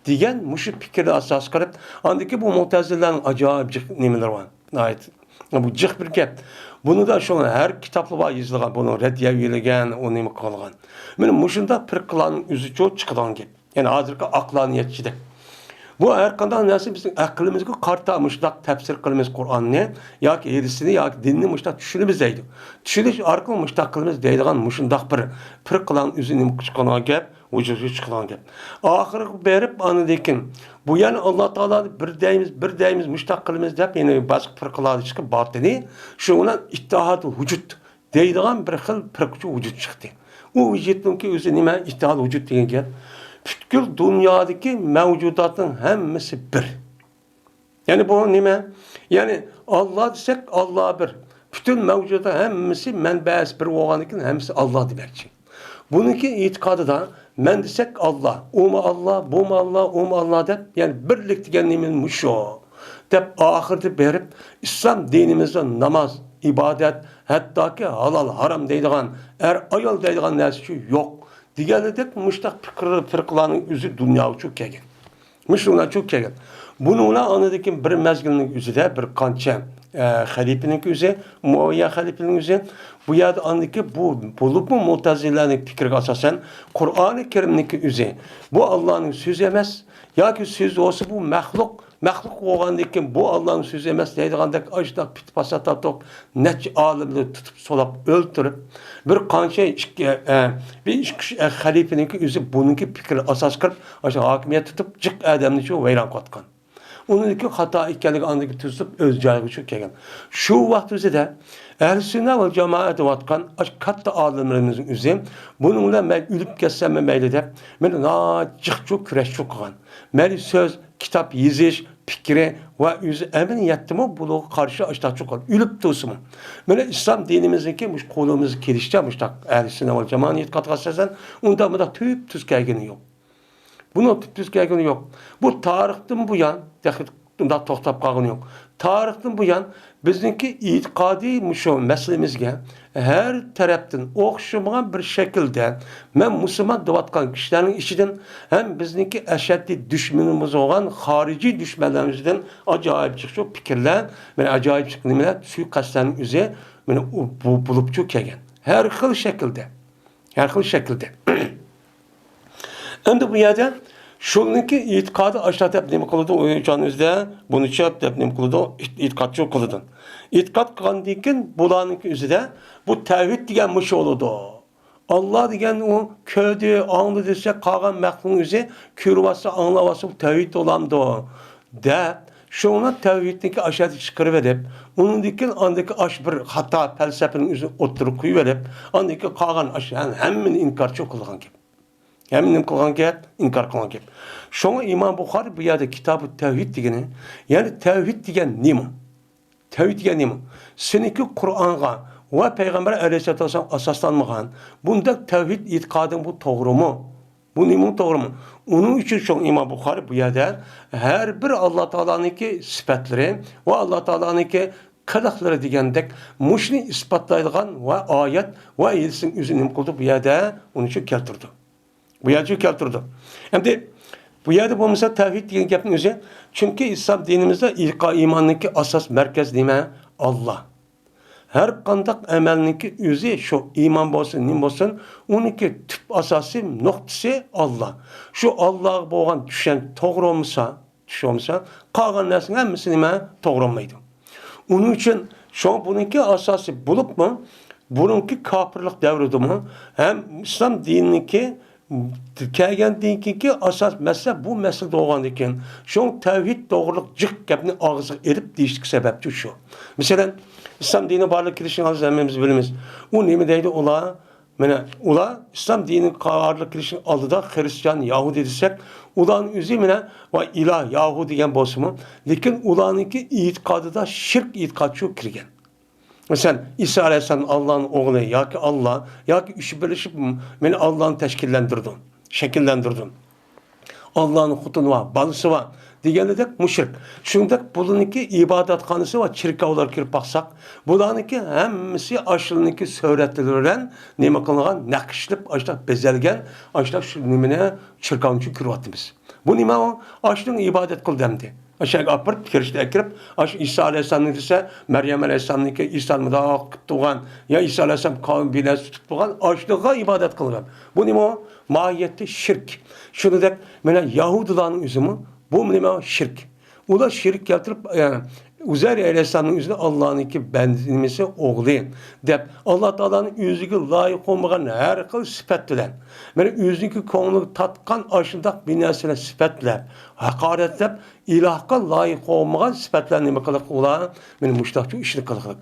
دېگەن مۇشۇ پىكىرنى ئاساس قىلىپ، ئاندىكى بۇ مۇتەزىلىلەرنىڭ ئاجايىپ جىق نېمىلىرى بار. ناھايىتى بۇ جىق بىر گەپ. بۇنىدا شۇ ھەر كىتابلار بار يېزىلغان، بۇنىڭ رەددىيە يۆلىگەن، ئۇ نېمە قىلغان. مانا مۇشۇنداق پىرقىلارنىڭ ئۆزىچۇ چىقىدىغان گەپ. يەنى ھازىرقى ئەقلانىيەتچىدەك. بۇ ھەر قانداق نەرسە بىزنىڭ ئەقلىمىزگە قارىتا مۇشۇنداق تەپسىر قىلىمىز قۇرئاننى ياكى ھەدىسنى ياكى دىننى مۇشۇنداق چۈشىنىمىز دەيدۇ. چۈشىنىش ئارقىلىق مۇشۇنداق قىلىمىز دەيدىغان مۇشۇنداق بىر پىرقىلارنىڭ ئۆزى نېمە چىقىدىغان گەپ، ۋۇجۇدقا چىقىدىغان گەپ. ئاخىرىغا بېرىپ ئاندىن كېيىن بۇ يەنە ئاللا تائالانى بىر دەيمىز، بىر دەيمىز، مۇشۇنداق قىلىمىز دەپ يەنە باشقا پىرقىلاردا چىقىپ باتىنى شۇ بىلەن ئىتتىھاد ۋۇجۇد دەيدىغان بىر خىل پىرقىچە ۋۇجۇد چىقتى. ئۇ ۋۇجۇدنىڭكى ئۆزى نېمە؟ ئىتتىھاد ۋۇجۇد دېگەن گەپ. پۈتكۈل دۇنيادىكى مەۋجۇداتنىڭ ھەممىسى بىر. يەنى بۇ نېمە؟ يەنى ئاللا دېسەك، ئاللا بىر. پۈتۈن مەۋجۇدات ھەممىسى مەنبەسى بىر بولغاندىن كېيىن ھەممىسى ئاللا دېمەكچى. بۇنىڭكى ئېتىقادىدا مەن دېسەك ئاللا، ئۇمۇ ئاللا، بۇمۇ ئاللا، ئۇمۇ ئاللا دەپ، يەنى بىرلىك دېگەن نېمە؟ مۇشۇ دەپ ئاخىرىدا بېرىپ، ئىسلام دىنىمىزدا ناماز، ئىبادەت، ھەتتاكى ھالال، ھارام دەيدىغان، ئەر، ئايال دەيدىغان نەرسىچۇ يوق دېگەنلىدەك مۇشۇنداق پىكىر، پىرقىلارنىڭ ئۆزى دۇنياغىچۇ كەلگەن. مۇشۇلارچۇ كەلگەن. بۇنىڭ بىلەن ئاندىن كېيىن بىر مەزگىلنىڭ ئۆزىدە بىر قانچە، ئە، خەلىپىنىڭكى ئۆزى، مۇئاۋىيە خەلىپىنىڭ ئۆزى، بۇ يەردە ئاندىن كېيىن بۇ، بولۇپمۇ مۇتەزىلەنىڭ پىكرىگە ئاساسەن، قۇرئانى كەرىمنىڭكى ئۆزى، بۇ ئاللانىڭ سۆزى ئەمەس، ياكى سۆز بولسا بۇ مەخلۇق، مەخلۇق بولغاندىن كېيىن بۇ ئاللانىڭ سۆزى ئەمەس دەيدىغاندەك ئاشۇنداق پىت پاسات تارتىپ، نەچچە ئالىمنى تۇتۇپ سولاپ ئۆلتۈرۈپ، بىر قانچە ئىككى، ئە، بىر ئىككى ئۈچ، ئە، خەلىپىنىڭكى ئۆزى بۇنىڭكى پىكرى ئاساس قىلىپ، ئاشۇ ھاكىمىيەت تۇتۇپ، جىق ئادەمنى شۇ ۋەيران قىلىۋاتقان. ئۇنىڭكى خاتا ئىكەنلىكى ئاندىن كېيىن تۈزۈلۈپ، ئۆز جايىغا شۇ كەلگەن. شۇ ۋاقىت ئۆزىدە ئەھلى سۈننە ۋەل جامائە دەۋاتقان ئاشۇ كاتتا ئالىملىرىمىزنىڭ ئۆزى بۇنىڭ بىلەن مەن ئۆلۈپ كەتسەممۇ مەيلى دەپ، مېنى ناھايىتى جىقچۇ كۈرەشچۇ قىلغان. مەيلى سۆز، كىتاب يېزىش، پىكرى ۋە ئۆزى ئەمەلىيەتتىمۇ بۇلارغا قارشى ئاشتاق چوقۇم ئۆلۈپ تۇرسىمۇ، مانا ئىسلام دىنىمىزنىڭكى مۇشۇ قولىمىزغا كېلىشىچە مۇشتاق ئەھلى سۈننە ۋەل جامائەنىڭ ئېتىقادىغا ئاساسەن ئۇنداق مۇنداق تۈپتۈز كەلگىنى يوق. بۇنىڭ تۈپتۈز كەلگىنى يوق. بۇ تارىختىن بۇيان تېخى ئۇنداق توختاپ قالغىنى يوق. تارىختىن بۇيان بىزنىڭكى ئېتىقادىي مۇشۇ مەسىلىمىزگە ھەر تەرەپتىن ئوخشىمىغان بىر شەكىلدە مەن مۇسۇلمان دەۋاتقان كىشىلەرنىڭ ئىچىدىن ھەم بىزنىڭكى ئەشەددىي دۈشمىنىمىز بولغان خارىجىي دۈشمەنلىرىمىزدىن ئاجايىپ جىق شۇ پىكىرلەر، مانا ئاجايىپ جىق نېمىلەر، سۇيىقەستلەرنىڭ ئۆزى مانا ئۇ، بۇ بولۇپچۇ كەلگەن. ھەر خىل شەكىلدە. ھەر خىل شەكىلدە. ئەمدى بۇ يەردە شۇنىڭكى ئېتىقادى ئاشۇنداق دەپ نېمە قىلىدۇ؟ ئۇ جان ئۆزىدە بۇنى چەپ دەپ نېمە قىلىدۇ؟ ئېت-، ئېتىقادچۇ قىلىدۇ. ئېتىقاد قىلغاندىن كېيىن بۇلارنىڭكى ئۆزىدە بۇ تەۋھىد دېگەن مۇشۇ بولىدۇ. ئاللا دېگەن ئۇ كۆردى، ئاڭلىدى دېسەك، قالغان مەخلۇقنىڭ ئۆزى كۆرۈۋاتسا، ئاڭلاۋاتسا، بۇ تەۋھىد بولامدۇ؟ دەپ، شۇڭا تەۋھىدنىكى ئاشۇ يەردە چىقىرىۋېلىپ، ئۇنىڭدىن كېيىن ئاندىكى ئاش بىر خاتا پەلسەپىنىڭ ئۆزىنى ئوتتۇرىغا قويۇۋېلىپ، ئاندىن كېيىن قالغان ئاش ھەم-، ھەممىنى ئىنكارچى قىلغان گەپ. ھەممىنى نېمە قىلغان گەپ؟ ئىنكار قىلغان گەپ. شۇڭا ئىمام بۇخارىي بۇ يەردە كىتابۇ تەۋھىد دېگىنى، يەنى تەۋھىد دېگەن نېمە؟ تەۋھىد دېگەن نېمە؟ سېنىڭكى قۇرئانغا ۋە پەيغەمبەر ئەلەيھىسسالاتۇ ۋەسسالامغا ئاساسلانمىغان بۇنداق تەۋھىد ئېتىقادىڭ بۇ توغرىمۇ؟ بۇ نېمە توغرىمۇ؟ ئۇنىڭ ئۈچۈن شۇڭا ئىمام بۇخارىي بۇ يەردە ھەر بىر ئاللا تائالانىڭكى سۈپەتلىرى ۋە ئاللا تائالانىڭكى قىلىقلىرى دېگەندەك مۇشۇنى ئىسپاتلايدىغان ۋە ئايەت ۋە ھەدىسنىڭ ئۆزىنى نېمە قىلدى بۇ يەردە؟ ئۇنىڭ ئۈچۈن كەلتۈردى. بۇ يەرچە كەلتۈرىدۇ. ئەمدى بۇ يەردە بولمىسا تەۋھىد دېگەن گەپنىڭ ئۆزى، چۈنكى ئىسلام دىنىمىزدا ئېتىقا-، ئىماننىڭكى ئاساس مەركەز نېمە؟ ئاللا. ھەر قانداق ئەمەلنىڭكى ئۆزى شۇ ئىمان بولسۇن، نېمە بولسۇن، ئۇنىڭكى تۈپ ئاساسى، نۇقتىسى ئاللا. شۇ ئاللاغا بولغان چۈشەنچە توغرا بولمىسا، چۈشەنچە بولمىسا، قالغان نەرسىنىڭ ھەممىسى نېمە؟ توغرا بولمايدۇ. ئۇنىڭ ئۈچۈن شۇڭا بۇنىڭكى ئاساسى بولۇپمۇ، بۇرۇنقى كاپىرلىق دەۋرىدىمۇ ھەم ئىسلام دىنىنىڭكى كەلگەندىن كېيىنكى ئاساس مەسىلە بۇ مەسىلە بولغاندىكىن، شۇڭا تەۋھىد توغرىلىق جىق گەپنى ئاغزىغا ئېلىپ دېيىشلىك سەۋەبچى شۇ. مەسىلەن، ئىسلام دىنى بارلىققا كېلىشىنى ھازىر ھەممىمىز بىلىمىز. ئۇ نېمە دەيدۇ ئۇلار؟ مانا ئۇلار ئىسلام دىنىغا قارارلىق كېلىشنىڭ ئالدىدا خرىستىيان، يەھۇدىي دېسەك، ئۇلارنىڭ ئۆزى مانا ۋە ئىلاھ يەھۇدىي دېگەن بولسىمۇ، لېكىن ئۇلارنىڭكى ئېتىقادىدا شىرك ئېتىقادى شۇ كىرگەن. مەسىلەن، ئىسا ئەلەيھىسسالام ئاللانىڭ ئوغلى ياكى ئاللا ياكى ئۈچ بىرلىشىپ مانا ئاللانى تەشكىللەندۈردى، شەكىللەندۈردى. ئاللانىڭ خوتۇنى بار، بالىسى بار دېگەندەك مۇشرىك. شۇنداق بۇلارنىڭكى ئىبادەتخانىسى ۋە چېركاۋلارغا كىرىپ باقساق، بۇلارنىڭكى ھەممىسى ئاشۇلارنىڭكى سۈرەتلىرى بىلەن نېمە قىلىنغان، نەقىشلىنىپ، ئاشۇنداق بېزەلگەن، ئاشۇنداق شۇ نېمىنى، چېركاۋنى كۆرۈۋاتىمىز. بۇ نېمە ئۇ؟ ئاشۇنىڭ ئىبادەت قىلدى ئەمدى. ئاشۇ يەرگە ئاپىرىپ، پەرىشتە ئەكىرىپ، ئاشۇ ئىسا ئەلەيھىسسالامنى دېسە، مەريەم ئەلەيھىسسالامنىڭكى ئىسانى مۇنداق قىلىپ تۇرغان، يا ئىسا ئەلەيھىسسالام قاۋۇم بىناسى تۇتۇپ تۇرغان، ئاشۇنىڭغا ئىبادەت قىلغان. بۇ نېمە ئۇ؟ ماھىيەتتە شىرك. شۇنىڭدەك مانا يەھۇدىيلارنىڭ ئۆزىمۇ بۇ نېمە شىرك. ئۇلار شىرك كەلتۈرۈپ، ئۇزەير ئەلەيھىسسالامنىڭ ئۆزىنى ئاللانىڭكى بەندىسى، ئوغلى دەپ، ئاللا تائالانىڭ ئۆزىگە لايىق بولمىغان ھەر خىل سۈپەت بىلەن، مانا ئۆزىنىڭكى كۆڭلىگە تارتقان ئاشۇنداق بىر نەرسىلەر سۈپەتلەپ، ھاقارەتلەپ، ئىلاھقا لايىق بولمىغان سۈپەتلەرنى نېمە قىلىپ ئۇلار مانا مۇشۇنداق ئىشنى قىلغان.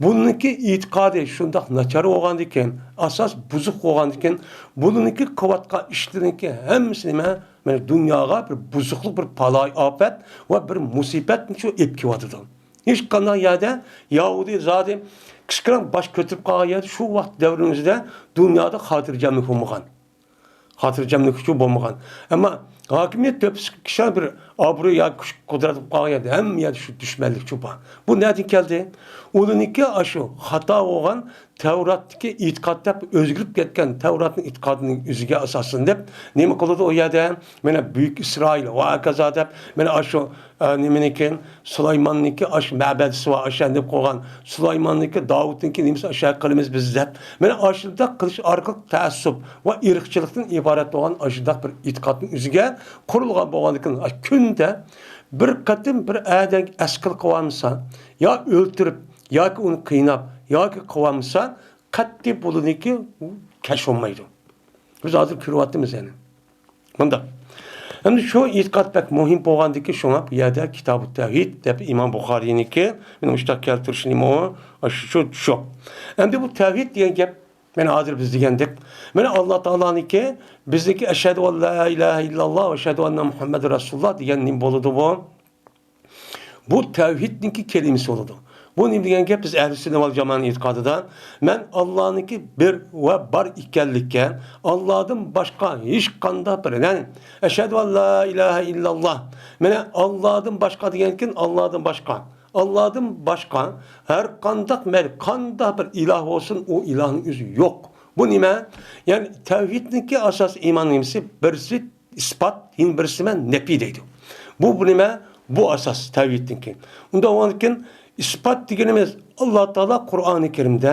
بۇنىڭكى ئېتىقادى شۇنداق ناچار بولغاندىكىن، ئاساس بۇزۇق بولغاندىكىن، بۇنىڭكى قىلىۋاتقان ئىشلىرىنىڭكى ھەممىسى نېمە؟ مانا دۇنياغا بىر بۇزۇقلۇق، بىر بالايىئاپەت ۋە بىر مۇسىبەتنى شۇ ئېلىپ كېلىۋاتىدۇ. ھېچقانداق يەردە يەھۇدىي زادى كىچىككىنە باش كۆتۈرۈپ قالغان يەردە شۇ ۋاقىت دەۋرىمىزدە دۇنيادا خاتىرجەملىك بولمىغان. خاتىرجەملىكچۇ بولمىغان. ئەمما ھاكىمىيەت تۆپىسى كىشىلەر بىر ئابرۇي ياكى كۈچ قۇدرەت بولۇپ قالغان يەردە ھەممە يەردە شۇ دۈشمەنلىكچۇ بار. بۇ نەدىن كەلدى؟ ئۇلىنىڭكى ئاشۇ خاتا بولغان تەۋراتتىكى ئېتىقاد دەپ ئۆزگىرىپ كەتكەن تەۋراتنىڭ ئېتىقادىنىڭ ئۆزىگە ئاساسلىنىپ نېمە قىلىدۇ ئۇ يەردە؟ مانا بۈيۈك ئىسرائىل ۋە ھاكازا دەپ مانا ئاشۇ، ئە، نېمىنىڭكى، سۇلايماننىڭكى ئاشۇ مەبەدىسى بار، ئاشۇ يەردە قىلغان، سۇلايماننىڭكى، داۋۇتنىڭكى نېمىسى ئاشۇ يەردە قىلىمىز بىز دەپ مانا ئاشۇنداق قىلىش ئارقىلىق تەئەسسۇپ ۋە ئىرقچىلىقتىن ئىبارەت بولغان ئاشۇنداق بىر ئېتىقادنىڭ ئۆزىگە قۇرۇلغان بولغاندىكىن، كۈندە بىر قېتىم بىر ئادەمگە ئەسكىل قىلىۋالمىسا يا ئۆلتۈرۈپ ياكى ئۇنى قىيناپ ياكى قىلىۋالمىسا، قەتئىي بۇلىنىڭكى كەش بولمايدۇ. بىز ھازىر كۆرۈۋاتىمىز يەنە. مۇنداق. ئەمدى شۇ ئېتىقاد بەك مۇھىم بولغاندىكى، شۇڭا بۇ يەردە كىتابۇ تەۋھىد دەپ ئىمام بۇخارىينىڭكى مانا مۇشۇنداق كەلتۈرۈشى نېمە ئۇ؟ شۇ، شۇ. ئەمدى بۇ تەۋھىد دېگەن گەپ، مانا ھازىر بىز دېگەندەك، مانا ئاللا تائالانىڭكى، بىزنىڭكى ئەشھەدۇ ئەن لا ئىلاھە ئىللاللا ۋە ئەشھەدۇ ئەننە مۇھەممەدۇر رەسۇلۇللا دېگەن نېمە بولىدۇ بۇ؟ بۇ تەۋھىدنىڭكى كەلىمىسى بولىدۇ. بۇ نېمە دېگەن گەپ؟ بىز ئەھلى سۈننە ۋەل جامائەنىڭ ئېتىقادىدا مەن ئاللانىڭكى بىر ۋە بار ئىكەنلىككە، ئاللادىن باشقا ھېچقانداق بىر، يەنى ئەشھەدۇ ئەن لا ئىلاھە ئىللاللا. مانا ئاللادىن باشقا دېگەنكىن، ئاللادىن باشقا. ئاللادىن باشقا ھەر قانداق مەيلى قانداق بىر ئىلاھ بولسۇن، ئۇ ئىلاھنىڭ ئۆزى يوق. بۇ نېمە؟ يەنى تەۋھىدنىڭكى ئاساسىي ئىمان نېمىسى؟ بىرسى ئىسپات، يەنە بىرسى مەن نەپىي دەيدۇ. بۇ، بۇ نېمە؟ بۇ ئاساس تەۋھىدنىڭكى. ئۇنداق بولغاندىكىن ئىسپات دېگىنىمىز ئاللا تائالا قۇرئانى كەرىمدە،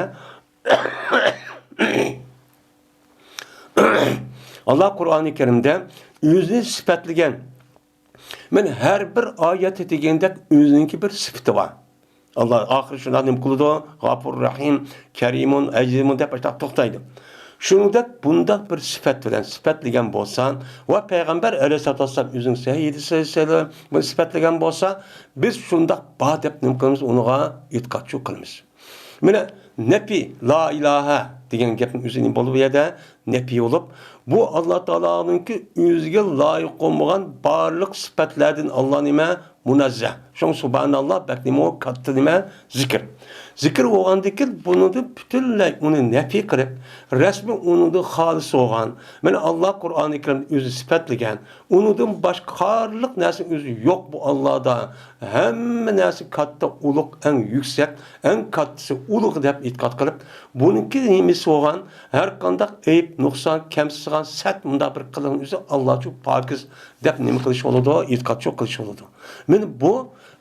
ئاللا قۇرئانى كەرىمدە ئۆزىنى سۈپەتلىگەن. مانا ھەر بىر ئايەتتە دېگەندەك ئۆزىنىڭكى بىر سۈپىتى بار. ئاللا ئاخىرى شۇنداق نېمە قىلىدۇ؟ غاپۇر رەھىم، كەرىمۇن، ئەزىزمۇن دەپ ئاشۇنداق توختايدۇ. شۇنىڭدەك بۇنداق بىر سۈپەت بىلەن سۈپەتلىگەن بولسا ۋە پەيغەمبەر ئەلەيھىسسالاتۇ ۋەسسالام ئۆزىنىڭ سەھىھ ھەدىسى بىلەن بۇنى سۈپەتلىگەن بولسا، بىز شۇنداق بار دەپ نېمە قىلىمىز، ئۇنىڭغا ئېتىقادچىلىق قىلىمىز. مانا نەپى، لا ئىلاھە دېگەن گەپنىڭ ئۆزى نېمە بولدى بۇ يەردە؟ نەپى بولۇپ، بۇ ئاللا تائالانىڭكى ئۆزىگە لايىق بولمىغان بارلىق سۈپەتلەردىن ئاللا نېمە؟ مۇنەززەھ. شۇڭا سۇبھاناللا بەك نېمە ئۇ؟ كاتتا نېمە؟ زىكىر. زىكىر بولغاندىكىن بۇنىڭدىن پۈتۈنلەي ئۇنى نەپى قىلىپ، رەسمىي ئۇنىڭدىن خالىس بولغان، مانا ئاللا قۇرئانى كەرىمدە ئۆزىنى سۈپەتلىگەن، ئۇنىڭدىن باشقا بارلىق نەرسىنىڭ ئۆزى يوق بۇ ئاللادا. ھەممە نەرسە كاتتا، ئۇلۇغ، ئەڭ يۈكسەك، ئەڭ كاتتىسى ئۇلۇغ دەپ ئېتىقاد قىلىپ، بۇنىڭكى نېمىسى بولغان، ھەر قانداق ئەيىب، نۇقسان، كەمسىتىدىغان سەت مۇنداق بىر قىلىقنىڭ ئۆزى ئاللا ئۈچۈن پاكىز دەپ نېمە قىلىش بولىدۇ؟ ئېتىقادچىلىق قىلىش بولىدۇ. مانا بۇ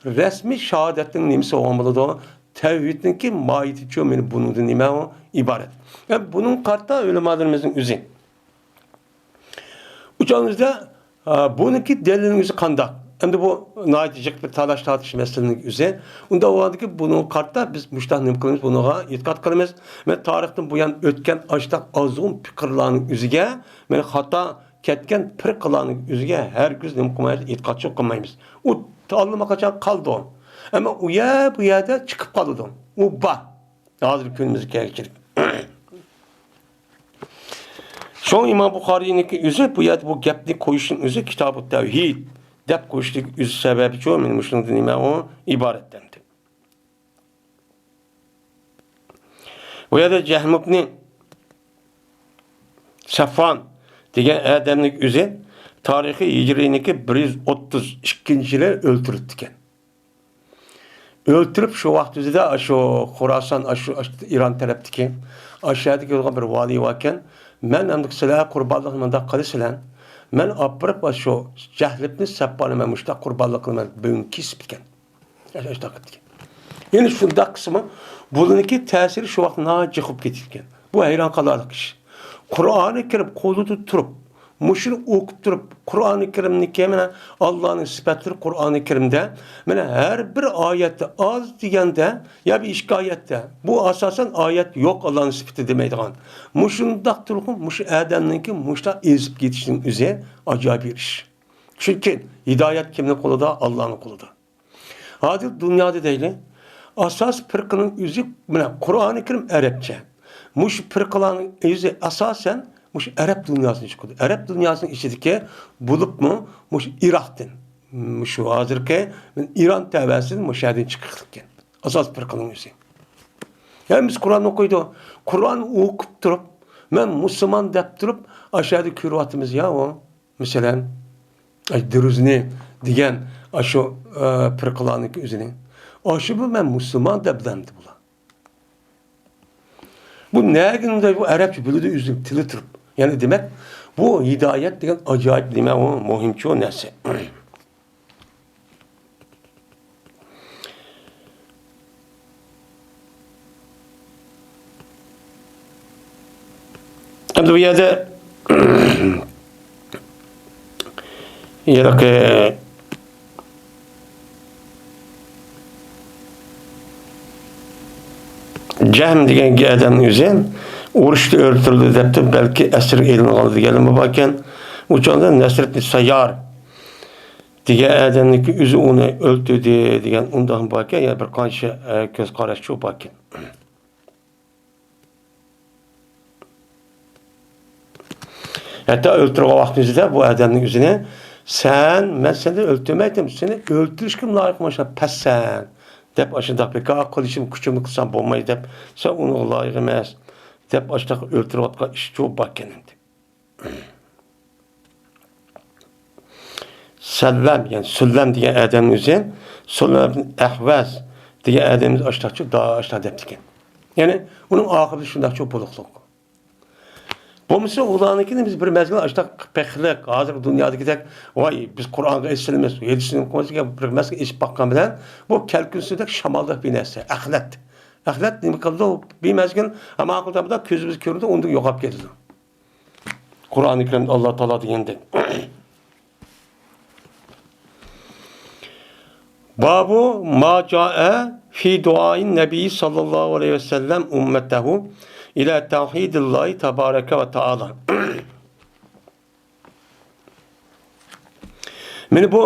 رەسمىي شاھادەتنىڭ نېمىسى بولغان بولىدۇ؟ تەۋھىدنىڭكى ماھىيىتىچۇ مانا بۇنىڭدىن نېمە ئۇ؟ ئىبارەت. ھەم بۇنىڭغا قارىتا ئۆلىمالىرىمىزنىڭ ئۆزى. ئۇ چاغىمىزدا، ئا، بۇنىڭكى دەلىلىنىڭ ئۆزى قانداق؟ ئەمدى بۇ ناھايىتى جىق بىر تالاش-تارتىش مەسىلىنىڭ ئۆزى. ئۇنداق بولغاندىكىن بۇنىڭغا قارىتا بىز مۇشۇنداق نېمە قىلىمىز، بۇنىڭغا ئېتىقاد قىلىمىز. مەن تارىختىن بۇيان ئۆتكەن ئاشۇنداق ئازغۇن پىكىرلارنىڭ ئۆزىگە، مەن خاتا كەتكەن پىرقىلارنىڭ ئۆزىگە ھەرگىز نېمە قىلمايمىز، ئېتىقادچىلىق قىلمايمىز. ئۇ ئاللىماقاچان قالىدۇ. ئەمما ئۇ يەر، بۇ يەردە چىقىپ قالىدۇ. ئۇ بار. ھازىر كۈنىمىزگە كەلگۈچىلىك. شۇڭا ئىمام بۇخارىينىڭكى ئۆزى بۇ يەردە بۇ گەپنى قويۇشنىڭ ئۆزى كىتابۇ تەۋھىد دەپ قويۇشنىڭ ئۆزى سەۋەبىچۇ، مانا مۇشۇنىڭدىن نېمە ئۇ ئىبارەت ئەمدى. بۇ يەردە جەھم ئىبنى سەفۋان دېگەن ئادەمنىڭ ئۆزى تارىخى ھىجرىينىڭكى بىر يۈز ئوتتۇز ئىككىنچى يىلى ئۆلتۈرۈلۈپتىكەن. ئۆلتۈرۈپ، شۇ ۋاقىت ئۆزىدە ئاشۇ خوراسان، ئاشۇ، ئاشۇ ئىران تەرەپتىكى، ئاشۇ يەردىكى بولغان بىر ۋالىي باركەن، مەن ئەمدى سىلەر قۇربانلىقنى مۇنداق قىلىسىلەر، مەن ئاپىرىپ ئاشۇ جەھلىبنى سەپۋاننى مەن مۇشۇنداق قۇربانلىق قىلىمەن، بۈگۈن كېسىپتىكەن. ئاشۇنداق قىپتىكەن. يەنى شۇنداق قىسمى، بۇلارنىڭكى تەسىرى شۇ ۋاقىت ناھايىتى جىق بولۇپ كېتىدىكەن. بۇ ھەيران قالارلىق ئىش. قۇرئانى كەرىم قولىدا تۇرۇپ، مۇشۇنى ئوقۇپ تۇرۇپ، قۇرئانى كەرىمنىڭكى مانا ئاللانىڭ سۈپەتلىرى قۇرئانى كەرىمدە، مانا ھەر بىر ئايەتتە ئاز دېگەندە يا بىر ئىككى ئايەتتە، بۇ ئاساسەن ئايەت يوق ئاللانىڭ سۈپىتى دېمەيدىغان. مۇشۇنداق تۇرۇپ، مۇشۇ ئادەمنىڭكى مۇشۇنداق ئېزىپ كېتىشىنىڭ ئۆزى ئاجايىپ بىر ئىش. چۈنكى ھىدايەت كىمنىڭ قولىدا؟ ئاللانىڭ قولىدا. ھازىر دۇنيادا دەيلى، ئاساس پىرقىنىڭ ئۆزى، مانا، قۇرئانى كەرىم ئەرەبچە. مۇشۇ پىرقىلارنىڭ ئۆزى ئاساسەن مۇشۇ ئەرەب دۇنياسىدىن چىقىدۇ. ئەرەب دۇنياسىنىڭ ئىچىدىكى، بولۇپمۇ مۇشۇ ئىراقتىن، مۇشۇ ھازىرقى ئىران تەۋەسىدىن مۇشۇ يەردىن چىقىقلىقكەن. ئاساس پىرقىنىڭ ئۆزى. يەنى بىز قۇرئان ئوقۇيدۇ. قۇرئان ئوقۇپ تۇرۇپ، مەن مۇسۇلمان دەپ تۇرۇپ، ئاشۇ يەردە كۆرۈۋاتىمىز يا ئۇ. مەسىلەن، ئاي، دۇرۇزنى دېگەن ئاشۇ، ئە، پىرقىلارنىڭكى ئۆزىنى. ئاشۇ بۇ مەن مۇسۇلمان دەپ بىلەمدى بۇلار. بۇ نەگىندە بۇ ئەرەبچە بىلىدۇ ئۆزىنىڭ تىلى تۇرۇپ. يەنى دېمەك، بۇ ھىدايەت دېگەن ئاجايىپ نېمە، ئۇ مۇھىمچۇ نەرسە. ئەمدى بۇ يەردە ھېلىقى جەھم دېگەن ئادەمنىڭ ئۆزى ئۇرۇشتا ئۆلتۈرۈلدى دەپتۇ، بەلكى ئەسىرگە ئېلىنغانلا دېگەنلىرىمۇ باركەن. ئۇ چاغدا نەسر ئىبن سەييار دېگەن ئادەمنىڭكى ئۆزى ئۇنى ئۆلتۈردى دېگەن ئۇنداق باركەن، يەنە بىر قانچە، ئە، كۆز قاراشچۇ باركەن. ھەتتا ئۆلتۈرگەن ۋاقتىمىزدا بۇ ئادەمنىڭ ئۆزىنى، سەن، مەن سېنى ئۆلتۈرمەيتتىم، سېنى ئۆلتۈرۈشكىمۇ لايىق بولمىغان پەسسەن، دەپ ئاشۇنداق بىكار قىلىشىم، كۈچۈمنى قىلسام بولمايدۇ دەپ، سەن ئۇنىڭغا لايىق ئەمەس، دەپ ئاشۇنداق ئۆلتۈرۈۋاتقان ئىشچۇ باركەن ئەمدى. سەللەم، يەنى سۈللەم دېگەن ئادەمنىڭ ئۆزى، سۈللەم ئەھۋەز دېگەن ئادەمنى ئاشتاقچۇ، دا ئاشتاق دەپتىكەن. يەنى ئۇنىڭ ئاخىرى شۇنداقچۇ بولۇقلۇق. بولمىسا ئۇلارنىڭكىنى بىز بىر مەزگىل ئاشتاق پەخىرلىك، ھازىرقى دۇنيادىكىدەك، ۋاي، بىز قۇرئانغا ئېسىلىمىز، ھەدىسنى ئوقۇيمىز دېگەن بىر مەزگىل ئېسىپ باققان بىلەن، بۇ كەلكۈنسىزدەك شامالدەك بىر نەرسە، ئەخلەت. ئەخلەت نېمە قىلىدۇ؟ بىر مەزگىل ھامان قىلىدۇ، كۆزىمىزگە كۆرۈنىدۇ، ئۇندىن يوقاپ كېتىدۇ. قۇرئانى كەرىمدە ئاللا تائالا دېگەندەك. بابۇ ما جائە في دعاء النبي صلى الله عليه وسلم أمته إلى توحيد الله تبارك وتعالى. مانا بۇ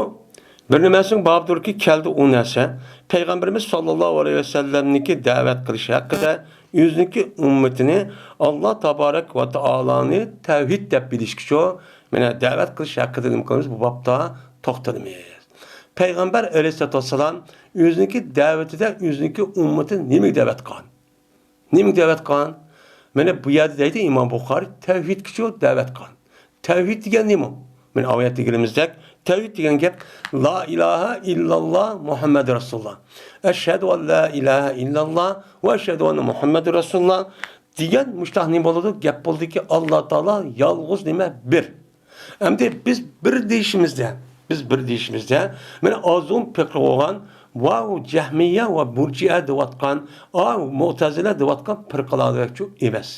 بىر نېمەسىنىڭ بابىدۇركى كەلدى ئۇ نەرسە. پەيغەمبىرىمىز ساللاللاھۇ ئەلەيھى ۋەسەللەمنىڭكى دەۋەت قىلىشى ھەققىدە، ئۆزىنىڭكى ئۈممىتىنى ئاللا تابارەك ۋە تائالانى تەۋھىد دەپ بىلىشكىچۇ، مانا دەۋەت قىلىش ھەققىدە نېمە قىلىمىز؟ بۇ بابتا توختىلىمىز. پەيغەمبەر ئەلەيھىسسالاتۇ ۋەسسالام ئۆزىنىڭكى دەۋىتىدە ئۆزىنىڭكى ئۈممىتىنى نېمىگە دەۋەت قىلغان؟ نېمىگە دەۋەتقان؟ مانا بۇ يەردە دەيدۇ ئىمام بۇخارىي، تەۋھىدكىچۇ دەۋەتقان. تەۋھىد دېگەن نېمە؟ مانا ئايەت دېگىنىمىزدەك، تەۋھىد دېگەن گەپ، لا ئىلاھە ئىللاللا مۇھەممەد رەسۇلۇللا. ئەشھەدۇ ئەن لا ئىلاھە ئىللاللا ۋە ئەشھەدۇ ئەننە مۇھەممەدۇر رەسۇلۇللا دېگەن مۇشتاق نېمە بولىدۇ؟ گەپ بولدىكى، ئاللا تائالا يالغۇز نېمە؟ بىر. ئەمدى بىز بىر دېيىشىمىزدە، بىز بىر دېيىشىمىزدە، مانا ئازۇن پىرقە بولغان، ۋاۋ جەھمىيە ۋە مۇرجىئە دەۋاتقان، ئاۋ مۇئتەزىلە دەۋاتقان پىرقىلاردەكچۇ ئەمەس.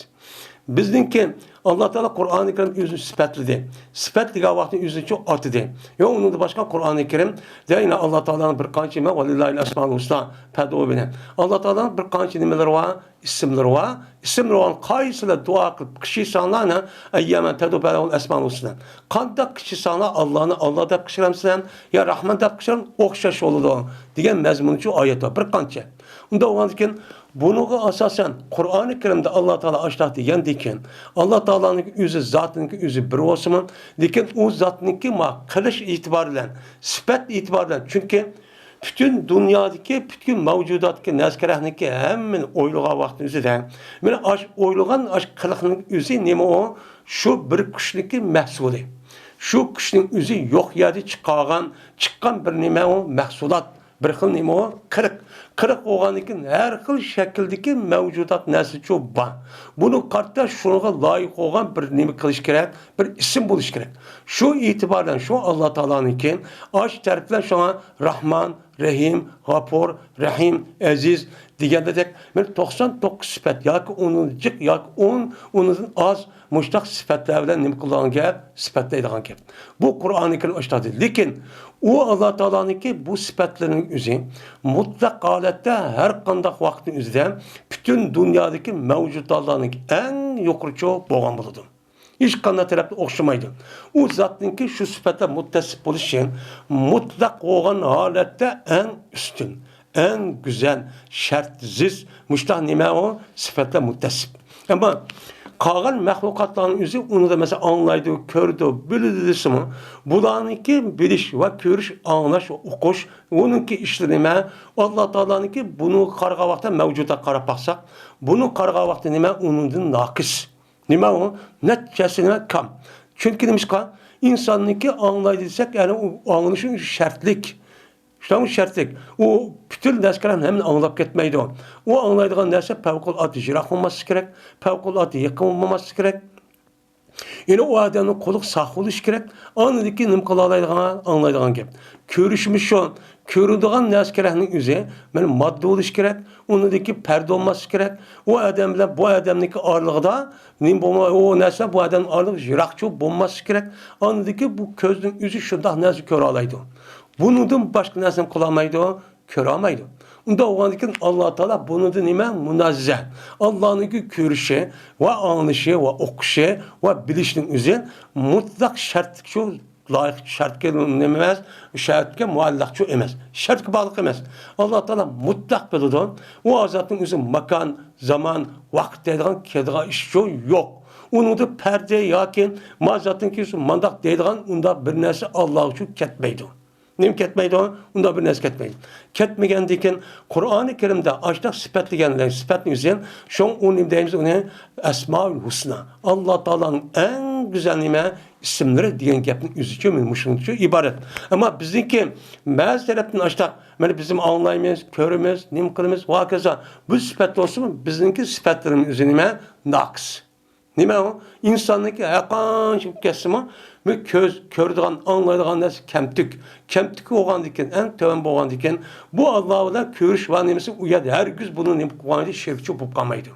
بىزنىڭكى، ئاللا تائالا قۇرئانى كەرىمدە ئۆزىنى سۈپەتلىدى. سۈپەتلىگەن ۋاقتىدا ئۆزىنىچۇ ئاتىدى. يا ئۇنىڭدىن باشقا قۇرئانى كەرىم، دەينا ئاللا تائالانىڭ بىر قانچە نېمە، ۋەلىللاھىل ئەسمائۇل ھۇسنا پەدئۇ بىھا. ئاللا تائالانىڭ بىر قانچە نېمىلىرى بار، ئىسىملىرى بار. ئىسىملىرى بار. قايسىلا دۇئا قىلىپ قىچىشساڭلار، ئەييەمەن تەدئۇ فەلەھۇل ئەسمائۇل ھۇسنا. قانداق قىچىشساڭلار، ئاللانى ئاللا دەپ قىچىرامسىلەر يا راھمان دەپ قىچىرام، ئوخشاش بولىدۇ دېگەن مەزمۇنچۇ ئايەت بار، بىر قانچە. ئۇنداق بولغاندىكىن، بۇنىڭغا ئاساسەن قۇرئانى كەرىمدە ئاللا تائالا ئاشۇنداق دېگەندىكىن، ئاللا تائالانىڭكى ئۆزى، زاتىنىڭكى ئۆزى بىر بولسىمۇ، لېكىن ئۇ زاتنىڭكى ما قىلىش ئېتىبارى بىلەن، سۈپەت ئېتىبارى بىلەن، چۈنكى پۈتۈن دۇنيادىكى، پۈتكۈل مەۋجۇداتتىكى نەرسە-كەرەكنىڭكى ھەممىنى ئويلىغان ۋاقتىنىڭ ئۆزىدە، مانا ئاشۇ ئويلىغان ئاشۇ قىلىقنىڭ ئۆزى نېمە ئۇ؟ شۇ بىر كۈچنىڭكى مەھسۇلى. شۇ كۈچنىڭ ئۆزى يوق يەردە چىقارغان، چىققان بىر نېمە ئۇ؟ مەھسۇلات. بىر خىل نېمە ئۇ؟ قىلىق. قىلىق بولغاندىن كېيىن ھەر خىل شەكىلدىكى مەۋجۇدات نەرسىچۇ بار. بۇنى قارىتا شۇنىڭغا لايىق بولغان بىر نېمە قىلىش كېرەك، بىر ئىسىم بولۇش كېرەك. شۇ ئېتىبار بىلەن شۇ ئاللا تائالانىڭكى ئاشۇ تەرىپى بىلەن شۇڭا راھمان، رەھىم، غاپۇر، رەھىم، ئەزىز دېگەندەك، مانا توقسان توققۇز سۈپەت ياكى ئۇنىڭدىن جىق ياكى ئون، ئۇنىڭدىن ئاز مۇشتاق سۈپەتلەر بىلەن نېمە قىلىدىغان گەپ؟ سۈپەتلەيدىغان گەپ. بۇ قۇرئانى كەرىم ئاشۇنداق دېدى. لېكىن ئۇ ئاللا تائالانىڭكى بۇ سۈپەتلىرىنىڭ ئۆزى مۇتلەق ھالەتتە ھەر قانداق ۋاقىتنىڭ ئۆزىدە پۈتۈن دۇنيادىكى مەۋجۇداتلارنىڭ ئەڭ يۇقىرىچۇ بولغان بولىدۇ. ھېچقانداق تەرەپتە ئوخشىمايدۇ. ئۇ زاتنىڭكى شۇ سۈپەتلەر مۇتتەسىپ بولۇشى مۇتلەق بولغان ھالەتتە ئەڭ ئۈستۈن، ئەڭ گۈزەل، شەرتسىز، مۇشتاق نېمە ئۇ؟ سۈپەتلەر مۇتتەسىپ. ئەمما قالغان مەخلۇقاتلارنىڭ ئۆزى ئۇنى مەسىلەن ئاڭلايدۇ، كۆرىدۇ، بىلىدۇ دېسىمۇ، بۇلارنىڭكى بىلىش ۋە كۆرۈش، ئاڭلاش ۋە ئوقۇش، ئۇنىڭكى ئىشلىرى نېمە؟ ئاللا تائالانىڭكى بۇنىڭغا قارىغان ۋاقىتتا مەۋجۇداتقا قاراپ باقساق، بۇنىڭغا قارىغان ۋاقىتتا نېمە؟ ئۇنىڭدىن ناقىس. نېمە ئۇ؟ نەچچە ھەسسە نېمە؟ كام. چۈنكى نېمىشقا؟ ئىنساننىڭكى ئاڭلايدۇ دېسەك، يەنى ئۇ ئاڭلىشى شەرتلىك. شۇنداقمۇ شەرتلىك. ئۇ پۈتۈن نەرسىلەرنى ھەممىنى ئاڭلاپ كەتمەيدۇ. ئۇ ئاڭلايدىغان نەرسە پەۋقۇلئاددە يىراق بولماسلىقى كېرەك، پەۋقۇلئاددە يېقىن بولماسلىقى كېرەك. يەنى ئۇ ئادەمنىڭ قۇلىقى ساق بولۇشى كېرەك. ئاندىن كېيىن نېمە قىلالايدىغان، ئاڭلايدىغان گەپ. كۆرۈشمۇ شۇ. كۆرىدىغان نەرسە كېرەكنىڭ ئۆزى، مانا ماددا بولۇشى كېرەك، ئۇنىڭدىكى پەردە بولماسلىقى كېرەك. ئۇ ئادەم بىلەن بۇ ئادەمنىڭكى ئارىلىقىدا نېمە بولما-، ئۇ نەرسە بۇ ئادەمنىڭ ئارىلىقى يىراقچۇ بولماسلىقى كېرەك. ئاندىن كېيىن بۇ كۆزنىڭ ئۆزى شۇنداق نەرسە كۆرەلەيدۇ. بۇنىڭدىن باشقا نەرسىنى قىلالمايدۇ، كۆرەلمەيدۇ. ئۇنداق بولغاندىكىن ئاللا تائالا بۇنىڭدىن نېمە؟ مۇنەززە. ئاللانىڭكى كۆرۈشى ۋە ئاڭلىشى ۋە ئوقۇشى ۋە بىلىشنىڭ ئۆزى مۇتلەق شەرتلىك شۇ، لايىق شەرتكە نېمە ئەمەس، شەرتكە مۇئەللەقچۇ ئەمەس، شەرتكە باغلىق ئەمەس. ئاللا تائالا مۇتلەق بىلىدۇ. ئۇ ھازاتنىڭ ئۆزى ماكان، زامان، ۋاقىت دەيدىغان، كېلىدىغان ئىشچۇ يوق. ئۇنىڭدا پەردە ياكى ما زاتنىڭكى مانداق دەيدىغان ئۇنداق بىر نەرسە ئاللا ئۈچۈن كەتمەيدۇ. نېمە كەتمەيدۇ؟ ئۇنداق بىر نەرسە كەتمەيدۇ. كەتمىگەندىكىن، قۇرئانى كەرىمدە ئاشۇنداق سۈپەتلىگەنلەر، سۈپەتنى ئۆزى، شۇڭا ئۇنى دەيمىز، ئۇنى ئەسمائۇل ھۇسنا، ئاللا تائالانىڭ ئەڭ گۈزەل نېمە؟ ئىسىملىرى دېگەن گەپنىڭ ئۆزىچۇ، مۇشۇنىڭچۇ ئىبارەت. ئەمما بىزنىڭكى بەزى تەرەپتىن ئاشۇنداق، مانا بىزمۇ ئاڭلايمىز، كۆرىمىز، نېمە قىلىمىز، ۋە ھاكازا. بۇ سۈپەت بولسىمۇ، بىزنىڭكى سۈپەتلىرىمىز ئۆزى نېمە؟ ناقىس. نېمە ئۇ؟ ئىنساننىڭكى ھەرقانچە بولۇپ كەتسىمۇ، بۇ كۆز كۆرىدىغان، ئاڭلايدىغان نەرسە كەمتۈك. كەمتۈك بولغاندىكىن، ئەڭ تۆۋەن بولغاندىكىن، بۇ ئاللا بىلەن كۆرۈش ۋە نېمىسى ئۇ يەردە ھەرگىز بۇنى نېمە قىلىپ قالمايدۇ، شېرىكچى بولۇپ قالمايدۇ.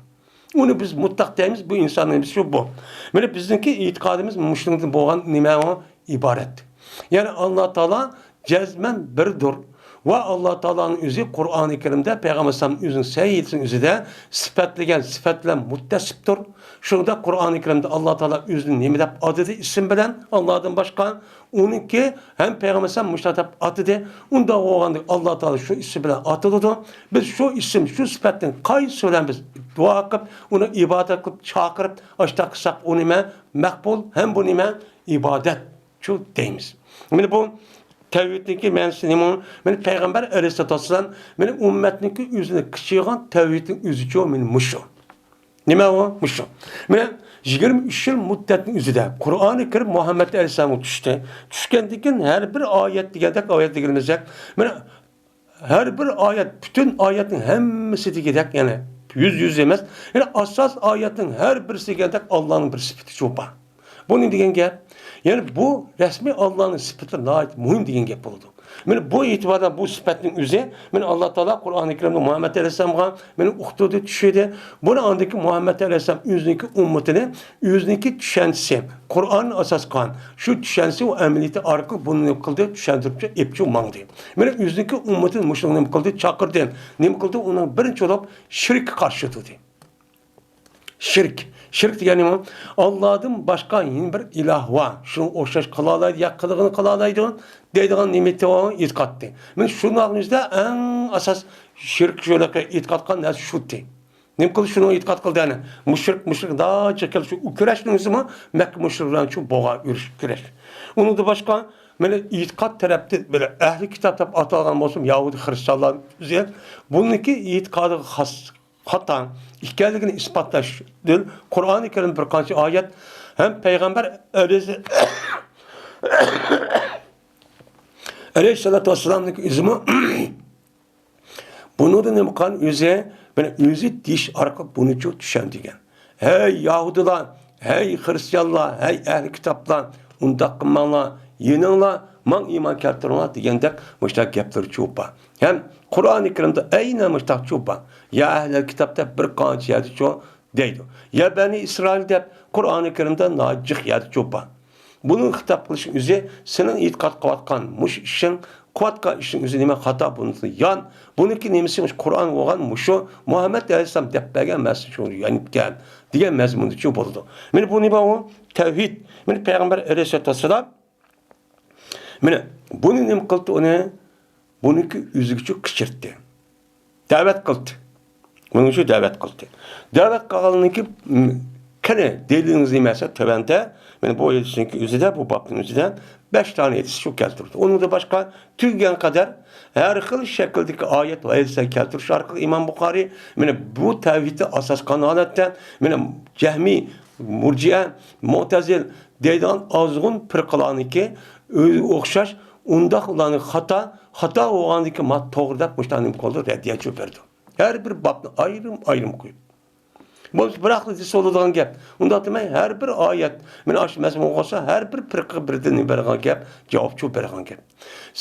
ئۇنى بىز مۇتلەق دەيمىز، بۇ ئىنساننىڭ نېمىسى شۇ بۇ. مانا بىزنىڭكى ئېتىقادىمىز مۇشۇنىڭدىن بولغان نېمە ئۇ؟ ئىبارەت. يەنى ئاللا تائالا جەزمەن بىردۇر. ۋە ئاللا تائالانىڭ ئۆزى قۇرئانى كەرىمدە پەيغەمبەر ئەلەيھىسسالام ئۆزىنىڭ سەھىھىسىنىڭ ئۆزىدە سۈپەتلىگەن سۈپەت بىلەن مۇتتەسىپتۇر. شۇنىڭدەك قۇرئانى كەرىمدە ئاللا تائالا ئۆزىنى نېمە دەپ ئاتىدى ئىسىم بىلەن ئاللادىن باشقا؟ ئۇنىڭكى ھەم پەيغەمبەر ئەلەيھىسسالام مۇشۇنداق دەپ ئاتىدى. ئۇنداق بولغاندا ئاللا تائالا شۇ ئىسىم بىلەن ئاتىلىدۇ. بىز شۇ ئىسىم، شۇ سۈپەتنىڭ قايسى بىلەن بىز دۇئا قىلىپ، ئۇنى ئىبادەت قىلىپ، چاقىرىپ، ئاشتاق قىلساق، ئۇ نېمە؟ مەقبۇل، ھەم بۇ نېمە؟ ئىبادەت. شۇ دەيمىز. مانا بۇ تەۋھىدنىڭكى مەنىسى نېمە؟ مانا پەيغەمبەر ئەلەيھىسسالاتۇ ۋەسسالام مانا ئۈممەتنىڭكى ئۆزىنى قىچىغان تەۋھىدنىڭ ئۆزىچۇ مانا مۇشۇ. نېمە ئۇ؟ مۇشۇ. مانا يىگىرمە ئۈچ يىل مۇددەتنىڭ ئۆزىدە قۇرئانى كەرىم مۇھەممەد ئەلەيھىسسالامغا چۈشتى. چۈشكەندىن كېيىن ھەر بىر ئايەت دېگەندەك ئايەت دېگىنىمىزدەك، مانا ھەر بىر ئايەت، پۈتۈن ئايەتنىڭ ھەممىسى دېگۈدەك، يەنى يۈز، يۈز ئەمەس، يەنى ئاساس ئايەتنىڭ ھەر بىرسى دېگەندەك ئاللانىڭ بىر سۈپىتى شۇ بار. بۇ نېمە دېگەن گەپ؟ يەنى بۇ رەسمىي ئاللانىڭ سۈپىتى ناھايىتى مۇھىم دېگەن گەپ بولىدۇ. مانا بۇ ئېتىباردىن بۇ سۈپەتنىڭ ئۆزى، مانا ئاللا تائالا قۇرئانى كەرىمدە مۇھەممەد ئەلەيھىسسالامغا مانا ئۇقتۇردى، چۈشۈردى. بۇنى ئاندىن كېيىن مۇھەممەد ئەلەيھىسسالام ئۆزىنىڭكى ئۈممىتىنى ئۆزىنىڭكى چۈشەنچىسى، قۇرئاننى ئاساس قىلغان شۇ چۈشەنچىسى ۋە ئەمەلىيىتى ئارقىلىق بۇنى نېمە قىلدى؟ چۈشەندۈرۈپچۇ، ئېپچۇ ماڭدى. مانا ئۆزىنىڭكى ئۈممىتىنى مۇشۇنىڭغا نېمە قىلدى؟ چاقىردى. نېمە قىلدى؟ ئۇنىڭ بىرىنچى بولۇپ شىرككە قارشى تۇردى. شىرك. شىرك دېگەن نېمە؟ ئاللادىن باشقا يەنە بىر ئىلاھ بار، شۇنىڭغا ئوخشاش قىلالايدۇ، يا قىلغىنى قىلالايدۇ دەيدىغان نېمە؟ ئېتىقادتى. مانا شۇنىڭ ئۆزىدە ئەڭ ئاساس شىرك شۇنىڭغا ئېتىقاد قىلغان نەرسە شۇتى. نېمە قىلدى شۇنىڭغا ئېتىقاد قىلدى؟ يەنى مۇشرىك، مۇشرىك داچا كەل شۇ كۈرەشنىڭ ئۆزىمۇ مەككە مۇشرىك بىلەن شۇ بولغان ئۇرۇش، كۈرەش. ئۇنىڭدىن باشقا مانا ئېتىقاد تەرەپتىن بىر ئەھلى كىتاب دەپ ئاتالغان بولسىمۇ يەھۇدىي خرىستىيانلار ئۆزى بۇنىڭكى ئېتىقادىغا خاس خاتا ئىكەنلىكىنى ئىسپاتلاشتىن قۇرئانى كەرىم بىر قانچە ئايەت ھەم پەيغەمبەر ئەلەيھىس-، ئەلەيھىسسالاتۇ ۋەسسالامنىڭ ئۆزىمۇ بۇنىڭدا نېمە قىلغان ئۆزى؟ مانا ئۆزى دېيىش ئارقىلىق بۇنىچۇ چۈشەندۈرگەن. ھەي يەھۇدىيلار، ھەي خرىستىيانلار، ھەي ئەھلى كىتابلار، ئۇنداق قىلماڭلار، يېنىڭلار، ماڭا ئىمان كەلتۈرۈڭلار دېگەندەك مۇشۇنداق گەپلىرىچۇ بار. ھەم قۇرئانى كەرىمدە ئەينەن مۇشۇنداقچۇ بار. يا ئەھلەل كىتاب دەپ بىر قانچە يەردىچۇ دەيدۇ. يا بەنى ئىسرائىل دەپ قۇرئانى كەرىمدە ناھايىتى جىق يەردىچۇ بار. بۇنىڭ خىتاب قىلىشنىڭ ئۆزى سېنىڭ ئېتىقاد قىلىۋاتقان مۇشۇ ئىشىڭ، قىلىۋاتقان ئىشىڭ ئۆزى نېمە خاتا، بۇنىڭدىن يان. بۇنىڭكى نېمىسى مۇشۇ قۇرئان بولغان مۇشۇ مۇھەممەد ئەلەيھىسسالام دەپ بەرگەن مەسىلە شۇ يانىكەن دېگەن مەزمۇندىچۇ بولىدۇ. مانا بۇ نېمە ئۇ؟ تەۋھىد. مانا پەيغەمبەر ئەلەيھىسسالاتۇ ۋەسسالام مانا بۇنى نېمە قىلدى ئۇنى؟ بۇنىڭكى ئۆزىگىچۇ قىچىرتتى. دەۋەت قىلدى. بۇنىڭ ئۈچۈن دەۋەت قىلدى. دەۋەت قىلغاندىن كېيىن، م، قېنى دەلىلىڭىز نېمە دېسە، تۆۋەندە، مانا بۇ ھەدىسنىڭكى ئۆزىدە، بۇ بابنىڭ ئۆزىدە بەش دانە ھەدىس شۇ كەلتۈرۈلدى. ئۇنىڭدىن باشقا تۈگىگەن قەدەر ھەر خىل شەكىلدىكى ئايەت ۋە ھەدىسلەر كەلتۈرۈش ئارقىلىق ئىمام بۇخارىي مانا بۇ تەۋھىدتە ئاساس قىلغان ھالەتتە مانا جەھمىي، مۇرجىئە، مۇئتەزىل دەيدىغان ئازغۇن پىرقىلارنىڭكى ئۆ-، ئوخشاش ئۇنداق ئۇلارنىڭ خاتا، خاتا بولغاندىكى ما توغرا دەپ مۇشۇنداق نېمە قىلدى، رەددىيەچۇ بەردى. ھەر بىر بابنى ئايرىم-ئايرىم قويۇپ. بولمىسا بىراقلا دېسە بولىدىغان گەپ. ئۇنداق دېمەي، ھەر بىر ئايەت، مانا ئاشۇ مەزمۇن بولسا، ھەر بىر پىرقىگە بىردىن بەرگەن گەپ، جاۋابچۇ بەرگەن گەپ.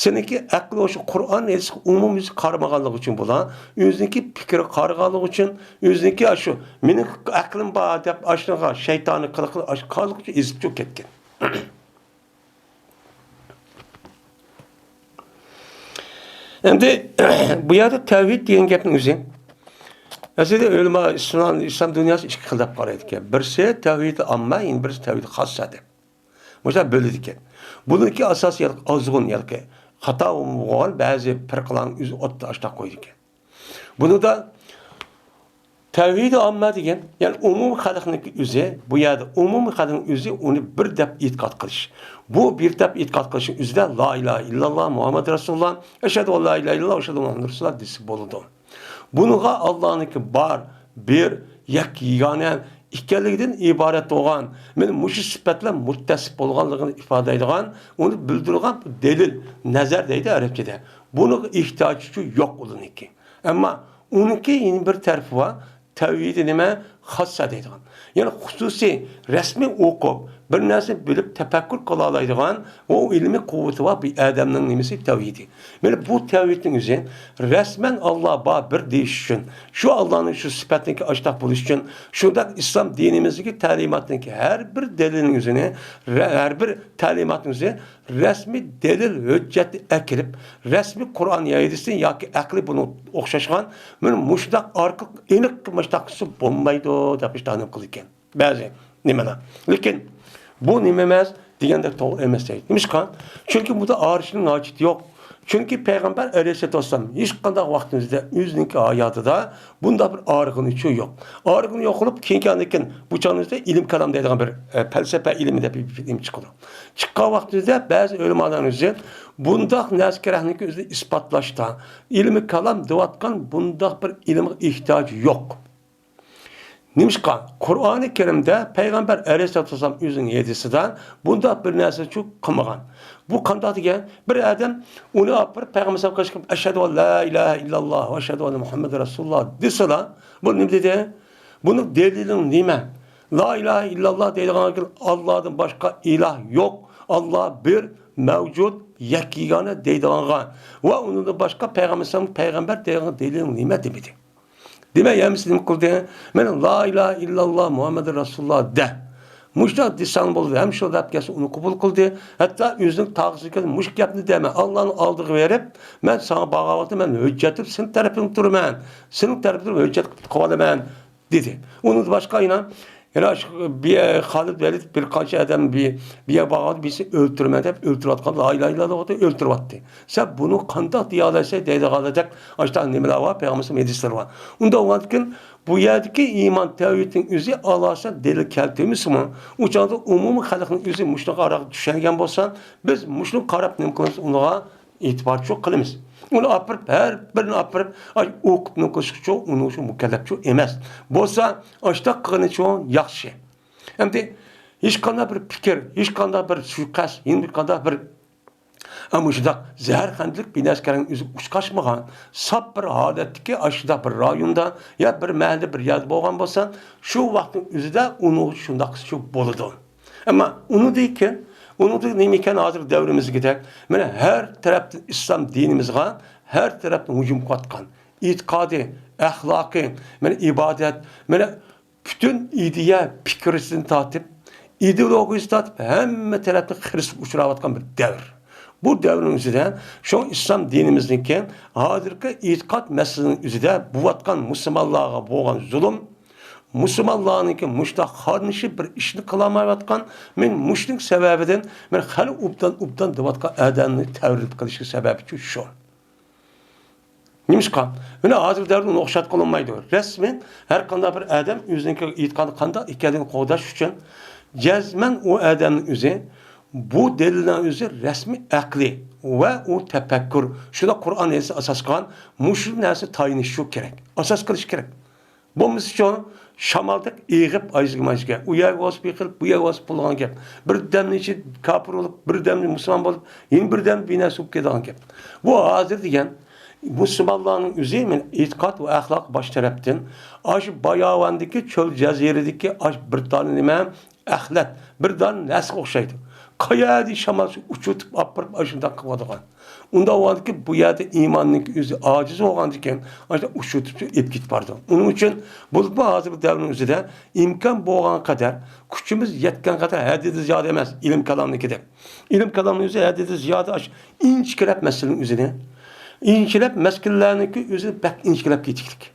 سېنىڭكى ئەقلى ئوشۇق قۇرئان ھەدىسكە ئومۇميۈزلۈك قارىمىغانلىقى ئۈچۈن بولا، ئۆزىنىڭكى پىكرى قارىغانلىقى ئۈچۈن، ئۆزىنىڭكى ئاشۇ، مېنىڭ ئەقلىم بار دەپ ئاشۇنىڭغا شەيتانىي قىلىقى ئاشۇ قارىغانلىقى ئۈچۈن ئېزىپچۇ كەتكەن. ئەمدى بۇ يەردە تەۋھىد دېگەن گەپنىڭ ئۆزى، ئەسلىدە ئۆلىما، ئىسلام، ئىسلام دۇنياسى ئىككى خىل دەپ قارايدىكەن. بىرسى تەۋھىدى ئامما، يەنە بىرسى تەۋھىدى خاسسا دەپ. مۇشۇنداق بۆلىدىكەن. بۇنىڭكى ئاساسىي ھالقا ئازغۇن ھالقا خاتا بولغان بەزى پىرقىلارنىڭ ئۆزى ئوتتا ئاشتاق قويىدىكەن. بۇنىڭدا تەۋھىدى ئامما دېگەن، يەنى ئومۇمىي خەلقنىڭكى ئۆزى، بۇ يەردە ئومۇمىي خەلقنىڭ ئۆزى ئۇنى بىر دەپ ئېتىقاد قىلىش. بۇ بىر دەپ ئېتىقاد قىلىشنىڭ ئۆزىدە لا ئىلاھە ئىللاللا مۇھەممەد رەسۇلۇللا، ئەشھەدۇ ئەن لا ئىلاھە ئىللاللا، ئەشھەدۇ مۇھەممەد رەسۇلۇللا دېسە بولىدۇ. بۇنىڭغا ئاللانىڭكى بار، بىر، يەككە، يېگانە ئىكەنلىكىدىن ئىبارەت بولغان، مانا مۇشۇ سۈپەت بىلەن مۇتتەسىپ بولغانلىقىنى ئىپادىلەيدىغان، ئۇنى بىلدۈرىدىغان دەلىل، نەزەر دەيدۇ ئەرەبچىدە. بۇنىڭغا ئېھتىياجىچۇ يوق ئۇلارنىڭكى. ئەمما ئۇنىڭكى يەنە بىر تەرىپى بار. تەۋھىدى نېمە؟ خاسسا دەيدىغان. يەنى خۇسۇسىي، رەسمىي ئوقۇپ، بىر نەرسىنى بىلىپ تەپەككۇر قىلالايدىغان، ئۇ ئىلمىي قۇۋۋىتى بار بىر ئادەمنىڭ نېمىسى؟ تەۋھىدى. مانا بۇ تەۋھىدنىڭ ئۆزى رەسمەن ئاللا بار بىر دېيىش ئۈچۈن، شۇ ئاللانىڭ شۇ سۈپەتنىڭكى ئاشتاق بولۇشى ئۈچۈن، شۇنداق ئىسلام دىنىمىزدىكى تەلىماتنىڭكى ھەر بىر دەلىلنىڭ ئۆزىنى، رە-، ھەر بىر تەلىماتنىڭ ئۆزى رەسمىي دەلىل ھۆججەتنى ئەكىرىپ، رەسمىي قۇرئان يا ھەدىستىن ياكى ئەقلىي بۇنىڭغا ئوخشاشقان، مانا مۇشۇنداق ئارقىلىق ئېنىق مۇشۇنداق قىلسا بولمايدۇ دەپ ئىشتىھانىم قىلىدىكەن. بەزى نېمىلەر. لېكىن بۇ نېمە ئەمەس دېگەندەك توغرا ئەمەس دەيدۇ. نېمىشقا؟ چۈنكى بۇدا ئارىشنىڭ ھاجىتى يوق. چۈنكى پەيغەمبەر ئەلەيھىسسالاتۇ ۋەسسالام ھېچقانداق ۋاقتىمىزدا ئۆزىنىڭكى ھاياتىدا بۇنداق بىر ئارىغىنى يوق. ئارىغىنى يوق بولۇپ، كېيىن كېيىندىكىن بۇ چاغىمىزدا ئىلىم كالام دەيدىغان بىر، ئە، پەلسەپە ئىلمى دەپ بىر ئىلىم چىقىدۇ. چىققان ۋاقتىمىزدا بەزى ئۆلىمالارنىڭ ئۆزى بۇنداق نەرسە كېرەكلىكنى ئۆزىنى ئىسپاتلاشتا، ئىلمى كالام دەۋاتقان بۇنداق بىر ئىلىمغا ئېھتىياج يوق. نېمىشقا؟ قۇرئانى كەرىمدە پەيغەمبەر ئەلەيھىسسالاتۇ ۋەسسالام ئۆزىنىڭ ھەدىسىدە بۇنداق بىر نەرسىنى قىلمىغان. بۇ قانداق دېگەن؟ بىر ئادەم ئۇنى ئاپىرىپ پەيغەمبەر ئەلەيھىسسالامغا ئىشقىلىپ، «ئەشھەدۇ ئەن لا ئىلاھە ئىللاللاھ ۋە ئەشھەدۇ ئەننە مۇھەممەدەن رەسۇلۇللاھ» دېسىلا، بۇ نېمە دېدى؟ بۇنىڭ دەلىلىڭ نېمە؟ لا ئىلاھە ئىللاللاھ دەيدىغان ئاللادىن باشقا ئىلاھ يوق، ئاللا بىر، مەۋجۇت، يەككە يېگانە دەيدىغانغا ۋە ئۇنىڭدىن باشقا پەيغەمبەر ئەلەيھىسسالام پەيغەمبەر دەيدىغان دەلىلىڭ نېمە دېمىدى. دېمەك، ھەممىسى نېمە قىلدى؟ مانا لا ئىلاھە ئىللاللا مۇھەممەدۇر رەسۇلۇللا دە. مۇشۇنداق دېسەڭ بولدى، ھەم شۇ دەپ كەلسە ئۇنى قوبۇل قىلدى. ھەتتا ئۆزىنىڭ تاغىسىگە كەلگەن مۇشۇ گەپنى دەمە، ئاللانىڭ ئالدىغا بېرىپ، مەن ساڭا بارغان ۋاقىتتا مەن ھۆججەت دەپ سېنىڭ تەرىپىڭدە تۇرىمەن. سېنىڭ تەرىپىڭدە ھۆججەت قىلىپ قىلىۋالىمەن. دېدى. ئۇنىڭدىن باشقا يەنە، يەنە شۇ بىر خالىد ۋەلىد بىر قانچە ئادەم بىر، بىر يەرگە بارغاندا بىرسى ئۆلتۈرىمەن دەپ ئۆلتۈرۈۋاتقان، لا ئىلاھە ئىللاللا دەپ ئۆلتۈرۈۋاتتى. سەن بۇنى قانداق دېيەلەيسەن دەيدىغانلاردەك ئاشۇنداق نېمىلەر بار، پەيغەمبەرنىڭ ھەدىسلىرى بار. ئۇنداق بولغاندىكىن بۇ يەردىكى ئىمان تەۋھىدنىڭ ئۆزى ئاساسەن دەلىل كەلتۈرمىسىمۇ، ئۇ چاغدا ئومۇمىي خەلقنىڭ ئۆزى مۇشۇنىڭغا ئاران چۈشەنگەن بولسا، بىز مۇشۇنى قاراپ نېمە قىلىمىز ئۇنىڭغا؟ ئېتىبارچۇ قىلىمىز. ئۇنى ئاپىرىپ، ھەر بىرىنى ئاپىرىپ، ئاي، ئوقۇپ نېمە قىلىشقىچۇ، ئۇنىڭ شۇ مۇكەللەپچۇ ئەمەس. بولسا، ئاشۇنداق قىلغىنىچۇ ياخشى. ئەمدى ھېچقانداق بىر پىكىر، ھېچقانداق بىر سۇيىقەست، ھېچقانداق بىر، ئە، مۇشۇنداق زەھەرخەندىلىك بىر نەرسە كەلگەن ئۆزى ئۇچقاچمىغان، ساپ بىر ھالەتتىكى ئاشۇنداق بىر رايوندا يا بىر مەھەلدە بىر يەردە بولغان بولسا، شۇ ۋاقىتنىڭ ئۆزىدە ئۇنىڭ شۇنداق قىلسىچۇ بولىدۇ. ئەمما ئۇنىڭدىن كېيىن، ئۇنىڭدىن نېمە ئىكەن، ھازىر دەۋرىمىزدىكىدەك، مانا، ھەر تەرەپتىن ئىسلام دىنىمىزغا ھەر تەرەپتىن ھۇجۇم قىلىۋاتقان، ئېتىقادى، ئەخلاقى، مانا، ئىبادەت، مانا، پۈتۈن ئىدىيە پىكرىسىدىن تارتىپ، ئىدېئولوگىيىسى تارتىپ، ھەممە تەرەپتىن خىرىسقا ئۇچراۋاتقان بىر دەۋر. بۇ دەۋرنىڭ ئۆزىدە شۇ ئىسلام دىنىمىزنىڭكى ھازىرقى ئېتىقاد مەسىلىنىڭ ئۆزىدە بولۇۋاتقان مۇسۇلمانلارغا بولغان زۇلۇم، مۇسۇلمانلارنىڭكى مۇشۇنداق قارنىشىپ بىر ئىشنى قىلالمايۋاتقان، مەن مۇشۇنىڭ سەۋەبىدىن، مەن خېلى ئوبدان، ئوبدان دەۋاتقان ئادەمنى تەۋرىنىپ قېلىشى سەۋەبىچۇ شۇ. نېمىشقا؟ مانا ھازىرقى دەۋردە ئۇنى ئوخشاتقىلى بولمايدۇ. رەسمىي ھەر قانداق بىر ئادەم ئۆزىنىڭكى ئېتىقادى قانداق ئىكەنلىكىنى قوغداش ئۈچۈن جەزمەن ئۇ ئادەمنىڭ ئۆزى بۇ دەلىلنىڭ ئۆزى رەسمىي ئەقلىي ۋە ئۇ تەپەككۇر، شۇنداق قۇرئان ھەدىسكە ئاساس قىلغان مۇشۇ نەرسە تايىنىشى كېرەك، ئاساس قىلىشى كېرەك. بولمىسىچۇ، شامالدەك ئېغىپ ئايزىگىمايسىكەن. ئۇ يەرگە بولسا بىر خىل، بۇ يەرگە بولسا بولىدىغان گەپ. بىردەمنىڭ ئىچىدە كاپىر بولۇپ، بىردەمدە مۇسۇلمان بولۇپ، يەنە بىردەمدە بىنەرسە بولۇپ كېتىدىغان گەپ. بۇ ھازىر دېگەن مۇسۇلمانلارنىڭ ئۆزى، مانا، ئېتىقاد ۋە ئەخلاق باش تەرەپتىن ئاشۇ باياۋاندىكى، چۆل جەزىرىدىكى ئاشۇ بىر دانە نېمە، ئەخلەت، بىر دانە نەرسىگە ئوخشايدۇ. قەيەردىن شامال ئۇچۇرتۇپ ئاپىرىپ ئاشۇنداق قىلىۋاتىدىغان. ئۇنداق بولغاندىكىن بۇ يەردە ئىماننىڭ ئۆزى ئاجىز بولغاندىكىن، ئاشۇنداق ئۇچۇرتۇپ ئېلىپ كېتىپ بارىدۇ. ئۇنىڭ ئۈچۈن بولۇپمۇ ھازىرقى دەۋرنىڭ ئۆزىدە ئىمكان بولغان قەدەر، كۈچىمىز يەتكەن قەدەر، ھەددىدىن زىيادە ئەمەس، ئىلىم كالامنىڭكىدەك. ئىلىم كالامنىڭ ئۆزى ھەددىدىن زىيادە ئاش-، ئىنچىكىلەپ مەسىلىنىڭ ئۆزىنى، ئىنچىكىلەپ مەسىلىلەرنىڭكى ئۆزىنى بەك ئىنچىكىلەپ كېتىكلىك.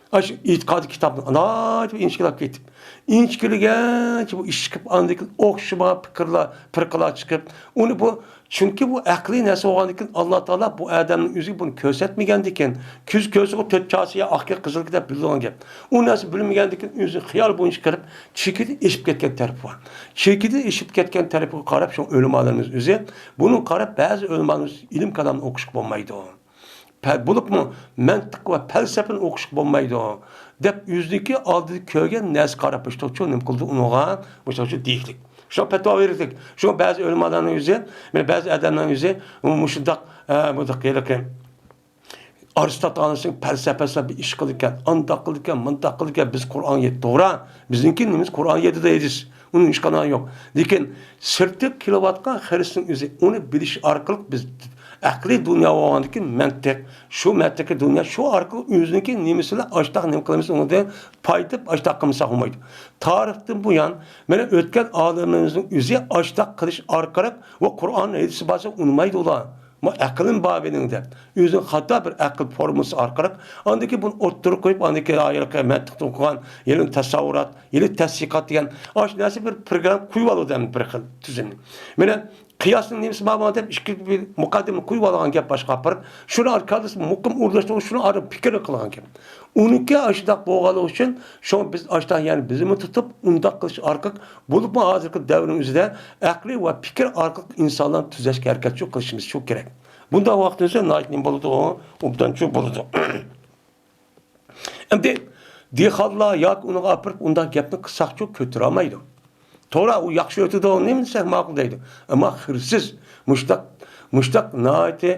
ئاشۇ ئېتىقادىي كىتابنى ئالايىتىپ ئىنچىكىلەپ كېتىپ، ئىنچىكىلىگەنچە بۇ ئىش چىقىپ، ئاندىن كېيىن ئوخشىما پىكىرلار، پىرقىلار چىقىپ، ئۇنى بۇ، چۈنكى بۇ ئەقلىي نەرسە بولغاندىن كېيىن، ئاللا تائالا بۇ ئادەمنىڭ ئۆزىگە بۇنى كۆرسەتمىگەندىكىن، كۆز كۆرسە ئۇ تۆت چاسا يا ئاقكى قىزىلكى دەپ بىلىدىغان گەپ. ئۇ نەرسە بىلمىگەندىكىن ئۆزى خىيال بويىچە كىرىپ، چېكىدىن ئېشىپ كەتكەن تەرىپى بار. چېكىدىن ئېشىپ كەتكەن تەرىپىگە قاراپ شۇ ئۆلىمالىرىمىز ئۆزى، بۇنىڭغا قاراپ بەزى ئۆلىمالىرىمىز ئىلىم كالامنى ئوقۇشقا بولمايدۇ. پە-، بولۇپمۇ مەنتىق ۋە پەلسەپىنى ئوقۇشقا بولمايدۇ، دەپ ئۆزىنىڭكى ئالدىدا كۆرگەن نەرسىگە قاراپ مۇشۇنداقچۇ نېمە قىلىدۇ ئۇنىڭغا، مۇشۇنداقچۇ دېيىكلىك. شۇ پەتىۋا بېرىكلىك. شۇ بەزى ئۆلىمالارنىڭ ئۆزى، مانا بەزى ئادەملەرنىڭ ئۆزى مۇشۇنداق، ئە، مۇنداق ھېلىقى ئارىستاتالنىڭ پەلسەپىسى بىر ئىش قىلىدىكەن، ئانداق قىلىدىكەن، مۇنداق قىلىدىكەن، بىز قۇرئان يەتتى، توغرا. بىزنىڭكى نېمىمىز قۇرئان يەتتى دەيدىز. ئۇنىڭ ھېچقانداق يوق. لېكىن سىرتتىن كېلىۋاتقان خىرىسنىڭ ئۆزى، ئۇنى بىلىش ئارقىلىق بىز ئەقلىي دۇنيا بولغاندىن كېيىن مەنتىق، شۇ مەنتىقىي دۇنيا شۇ ئارقىلىق ئۆزىنىڭكى نېمىسى بىلەن ئاشتاق نېمە قىلىمىز، ئۇنىڭدىن پايدىپ ئاشتاق قىلمىساق بولمايدۇ. تارىختىن بۇيان مانا ئۆتكەن ئالىملىرىمىزنىڭ ئۆزى ئاشتاق قىلىش ئارقىلىق ۋە قۇرئان ھەدىسى بارسا ئۇنىمايدۇ ئۇلار. ما ئەقلىم بار مېنىڭ دەپ، ئۆزىنىڭ خاتا بىر ئەقىل فورمۇسى ئارقىلىق، ئاندىن كېيىن بۇنى ئوتتۇرىغا قويۇپ، ئاندىن كېيىن ھېلىقى مەنتىقتا ئوقۇغان، يەنى تەسەۋۋۇرات، يەنى تەسدىقات دېگەن ئاشۇ نەرسە بىر پروگرامما قويۇپ ئالىدۇ ھەم بىر خىل تۈزۈمنى. مانا قىياسنىڭ نېمىسى بار دەپ ئىككى بىر مۇقەددىمە قويۇپ ئالغان گەپ باشقا بىر. شۇنى ئارقىلىق مۇقىم ئورۇنلاشتۇرۇپ، شۇنى ئارقىلىق پىكىر قىلغان گەپ. ئۇنىڭكى ئاشۇنداق بولغانلىقى ئۈچۈن، شۇڭا بىز ئاشۇنداق يەنى بىزمۇ تۇتۇپ، ئۇنداق قىلىش ئارقىلىق، بولۇپمۇ ھازىرقى دەۋرنىڭ ئۆزىدە ئەقلىي ۋە پىكىر ئارقىلىق ئىنسانلارنى تۈزەشكە ھەرىكەت شۇ قىلىشىمىز شۇ كېرەك. بۇنداق ۋاقتىمىزدا ناھايىتى نېمە بولىدۇ؟ ئوبدانچۇ بولىدۇ. ئەمدى دېھقانلار ياكى ئۇنىڭغا ئاپىرىپ ئۇنداق گەپنى قىلساقچۇ كۆتۈرەلمەيدۇ. توغرا، ئۇ ياخشى ئۆتىدۇ، نېمە دېسەك ماقۇل دەيدۇ. ئەمما خىرىسىز، مۇشتاق، مۇشتاق ناھايىتى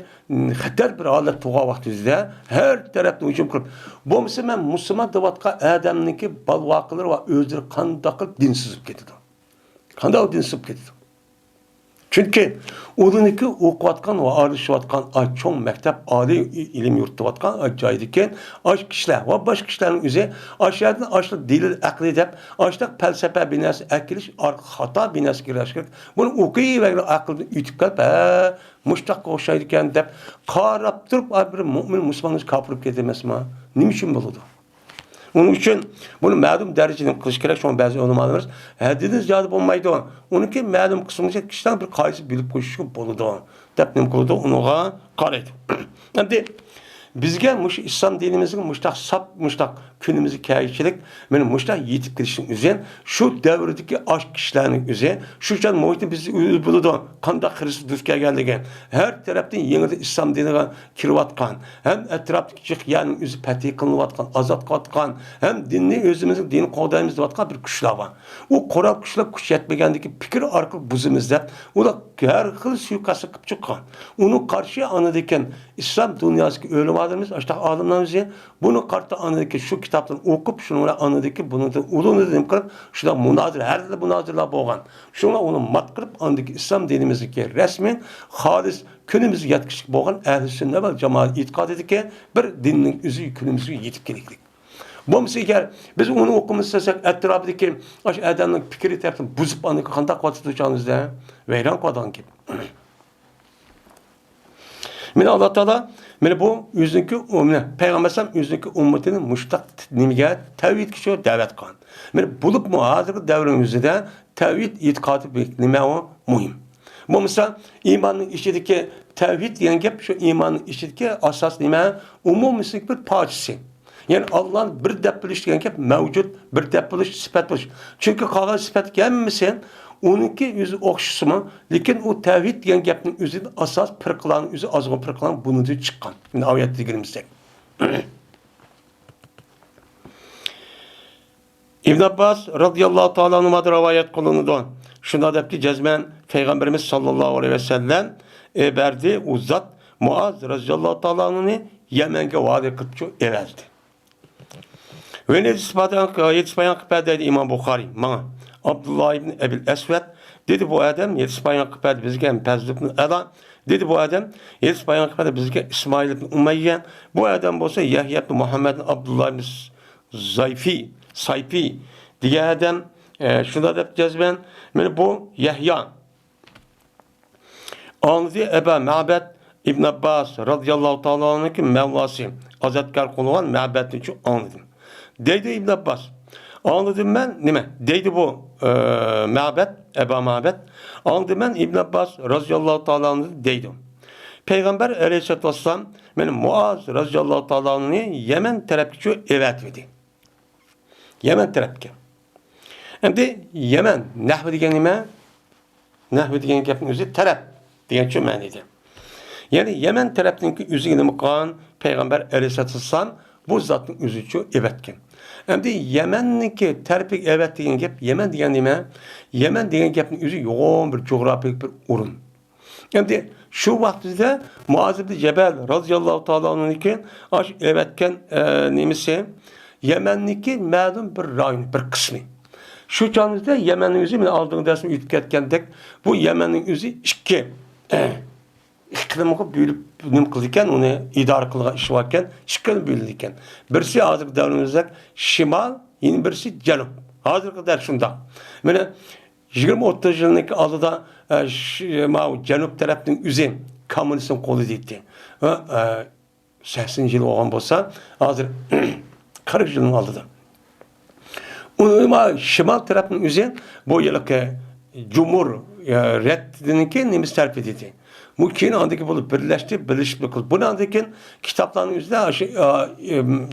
خەتەر بىر ھالەت تۇرغان ۋاقتىمىزدا ھەر تەرەپتىن ھۇجۇم قىلىپ، بولمىسا مەن مۇسۇلمان دەۋاتقان ئادەمنىڭكى بالىۋاقىلىرى ۋە ئۆزلىرى قانداق قىلىپ دىن سىزىپ كېتىدۇ. قانداق دىن سىزىپ كېتىدۇ. چۈنكى ئۇلىنىكى ئوقۇۋاتقان ۋە ئارىلىشىۋاتقان ئاي چوڭ مەكتەپ، ئالىي ئىلىم يۇرۇتۇۋاتقان ئاي جايدىكى ئاش كىشىلەر ۋە باشقا كىشىلەرنىڭ ئۆزى ئاشۇ يەردىن ئاشۇ دەلىل ئەقلى دەپ، ئاشۇنداق پەلسەپە بىناسى ئەكېلىش ئارقا خاتا بىناسىغا كىرىش كېرەك. بۇنى ئوقۇيۋەرگىلى ئەقلىدىن ئۆتۈپ كېلىپ، ھە، مۇشتاققا ئوخشايدىكەن دەپ قاراپ تۇرۇپ، ئا، بىر مۆمىن مۇسۇلمان كاپىر بولۇپ كېتىدۇ ئەمەسمۇ؟ نېمە ئۈچۈن بولىدۇ؟ ئۇنىڭ ئۈچۈن بۇنى مەلۇم دەرىجىدە قىلىش كېرەك. شۇڭا بەزى ئۆلىمالىرىمىز ھەددىدىن زىيادە بولمايدۇ. ئۇنىڭكى مەلۇم قىسمىنى كىشىلەر بىر قايسى بىلىپ قويۇشقا بولىدۇ، دەپ نېمە قىلىدۇ؟ ئۇنىڭغا قارايدۇ. ئەمدى بىزگە مۇشۇ ئىسلام دىنىمىزنىڭ مۇشتاق ساپ، مۇشتاق كۈنىمىزگە كەلگۈچىلىك، مانا مۇشتاق يېتىپ كېلىشىنىڭ ئۆزى شۇ دەۋردىكى ئاشۇ كىشىلەرنىڭ ئۆزى شۇ چاغ مۇھىتنى بىز ئۆزى بىلىدۇ، قانداق خىرىس دۇچ كەلگەنلىكى، ھەر تەرەپتىن يېڭىدىن ئىسلام دىنىغا كىرىۋاتقان، ھەم ئەتراپتىكى جىق يەرنىڭ ئۆزى پەتھى قىلىنىۋاتقان، ئازاد قىلىۋاتقان، ھەم دىننى ئۆزىمىزنىڭ دىنىنى قوغدايمىز دەۋاتقان بىر كۈچلەر بار. ئۇ قورال كۈچلەر كۈچ يەتمىگەندىكى پىكىر ئارقىلىق بۇزىمىز دەپ، ئۇلار ھەر خىل سۇيىقەستلەر قىلىپ چىققان. ئۇنىڭغا قارشى ئاندىن كېيىن ئىسلام دۇنياسىدىكى ئۆلىمالىرىمىز، ئاشۇنداق ئالىملىرىمىز بۇنى قارىتا ئاندىن كېيىن شۇ كىتابتىن ئوقۇپ، شۇنىڭ بىلەن ئاندىن كېيىن بۇنىڭدىن ئۇلىنىپ نېمە قىلىپ، شۇنداق مۇنازىرە، ھەر خىل مۇنازىرىلەر بولغان. شۇڭا ئۇنى مات قىلىپ، ئاندىكى ئىسلام دىنىمىزدىكى رەسمىي، خالىس، كۈنىمىزگە يەتكۈچىلىك بولغان ئەھلى سۈننە ۋە جامائەت ئېتىقادىدىكى بىر دىننىڭ ئۆزى كۈنىمىزگە يېتىپ كېلىكلىك. بولمىسا ئەگەر بىز ئۇنى ئوقۇمىز دېسەك، ئەتراپىدىكى ئاشۇ ئادەمنىڭ پىكرى تەرەپتىن بۇزۇپ، ئاندىن قانداق قىلىۋاتىدۇ چاغىمىزدا؟ ۋەيران قىلىدىغان گەپ. مانا ئاللا تائالا مانا بۇ ئۆزىنىڭكى ئۇممە-، پەيغەمبەر ئەلەيھىسسالام ئۆزىنىڭكى ئۈممىتىنى مۇشتاق نېمىگە، تەۋھىدكە شۇ دەۋەت قىلغان. مانا بولۇپمۇ ھازىرقى دەۋرنىڭ ئۆزىدە تەۋھىد ئېتىقادى بىر نېمە ئۇ؟ مۇھىم. بولمىسا ئىماننىڭ ئىچىدىكى تەۋھىد دېگەن گەپ شۇ ئىماننىڭ ئىچىدىكى ئاساس نېمە؟ ئومۇمىيسىنىڭ بىر پارچىسى. يەنى ئاللانى بىر دەپ بىلىش دېگەن گەپ مەۋجۇت، بىر دەپ بىلىش، سۈپەت بىلىش. چۈنكى قالغان سۈپەتتىكى ھەممىسى ئۇنىڭكى ئۆزى ئوخشىسىمۇ، لېكىن ئۇ تەۋھىد دېگەن گەپنىڭ ئۆزىدىن ئاساس پىرقىلارنىڭ ئۆزى ئازغۇن پىرقىلارنىڭ بۇنىڭدىن چىققان. مانا ئايەتتە دېگىنىمىزدەك. ئىبن ئابباس رازىياللاھۇ تائالا ئەنھۇمادىن رىۋايەت قىلىنىدۇ. شۇنداق دەپتۇ، جەزمەن پەيغەمبىرىمىز ساللاللاھۇ ئەلەيھى ۋەسەللەم ئەۋەتتى، ئۇ زات مۇئاز رازىياللاھۇ تائالا ئەنھۇنى يەمەنگە ۋالىي قىلىپ ئەۋەتتى. ۋە ھەدىس بايان، ھەدىس بايان قىلىپ بەردى دەيدۇ ئىمام بۇخارىي ماڭا. ئابدۇللا ئىبن ئەبىل ئەسۋەد دېدى، بۇ ئادەم ھەدىس بايان قىلىپ بەردى بىزگە، ھەم پەزل ئىبن ئەلا دېدى، بۇ ئادەم ھەدىس بايان قىلىپ بەردى بىزگە ئىسمائىل ئىبن ئۇمەييە، بۇ ئادەم بولسا يەھيا ئىبن مۇھەممەد ئىبن ئابدۇللا ئىبن زايفى، سايپى دېگەن ئادەم، ئە، شۇنداق دەپ جەزمەن، مانا بۇ يەھيا ئاڭلىدى، ئەبا مەبەد ئىبن ئابباس رازىياللاھۇ تائالا ئەنھۇنىڭكى مەۋلاسى، ئازادكار قىلغان مەبەدنىچۇ ئاڭلىدىم. دەيدۇ ئىبن ئابباس. ئاڭلىدىم مەن، نېمە؟ دەيدۇ بۇ، ئە، مەبەد، ئەبا مەبەد. ئاڭلىدىم مەن ئىبن ئابباس رازىياللاھۇ تائالا ئەنھۇدىن دەيدۇ. پەيغەمبەر ئەلەيھىسسالاتۇ ۋەسسالام مانا مۇئاز رازىياللاھۇ تائالا ئەنھۇنى يەمەن تەرەپكىچۇ ئەۋەتىۋىدى. يەمەن تەرەپكە. ئەمدى يەمەن، نەھۋ دېگەن نېمە؟ نەھۋ دېگەن گەپنىڭ ئۆزى تەرەپ دېگەنچۇ مەنىدە. يەنى يەمەن تەرەپنىڭكى ئۆزىگە نېمە قىلغان؟ پەيغەمبەر ئەلەيھىسسالاتۇ ۋەسسالام بۇ زاتنىڭ ئۆزىچۇ ئەۋەتكەن. ئەمدى يەمەننىڭكى تەرىپىگە ئەۋەت دېگەن گەپ، يەمەن دېگەن نېمە؟ يەمەن دېگەن گەپنىڭ ئۆزى يوغان بىر جۇغراپىيەلىك بىر ئورۇن. ئەمدى شۇ ۋاقتىدا مۇئاز ئىبن جەبەل رازىياللاھۇ تائالا ئەنھۇنىڭكى ئاشۇ ئەۋەتكەن، ئە، نېمىسى، يەمەننىڭكى مەلۇم بىر رايون، بىر قىسمى. شۇ چاغىمىزدا يەمەننىڭ ئۆزى، مانا ئالدىنقى دەرسىمدە ئۆتۈپ كەتكەندەك، بۇ يەمەننىڭ ئۆزى ئىككى ئىقلىمغا بۆلۈپ نېمە قىلىدىكەن، ئۇنى ئىدارە قىلغان ئىشى باركەن، ئىككىگە بۆلىدىكەن. بىرسى ھازىرقى دەۋرىمىزدەك شىمال، يەنە بىرسى جەنۇب. ھازىرقى دەۋر شۇنداق. مانا يىگىرمە ئوتتۇز يىلنىڭ ئالدىدا، ئە، ش-، ماۋۇ جەنۇب تەرەپنىڭ ئۆزى كوممۇنىستنىڭ قولىدا ئىدى. ھە، ئە، سەكسىنىنچى يىل بولغان بولسا، ھازىر قىرىق يىلنىڭ ئالدىدا. ئۇنىڭ شىمال تەرەپنىڭ ئۆزى بۇ ھېلىقى جۇمھۇر، ئە، رەددىنىڭكى نېمىسى تەرىپىدە ئىدى. بۇ كېيىن ئاندىن كېيىن بۇلار بىرلەشتى، بىرلىشىپ قىلدى. بۇنىڭدىن كېيىن كىتابلارنىڭ ئۆزىدە شۇ، ئە،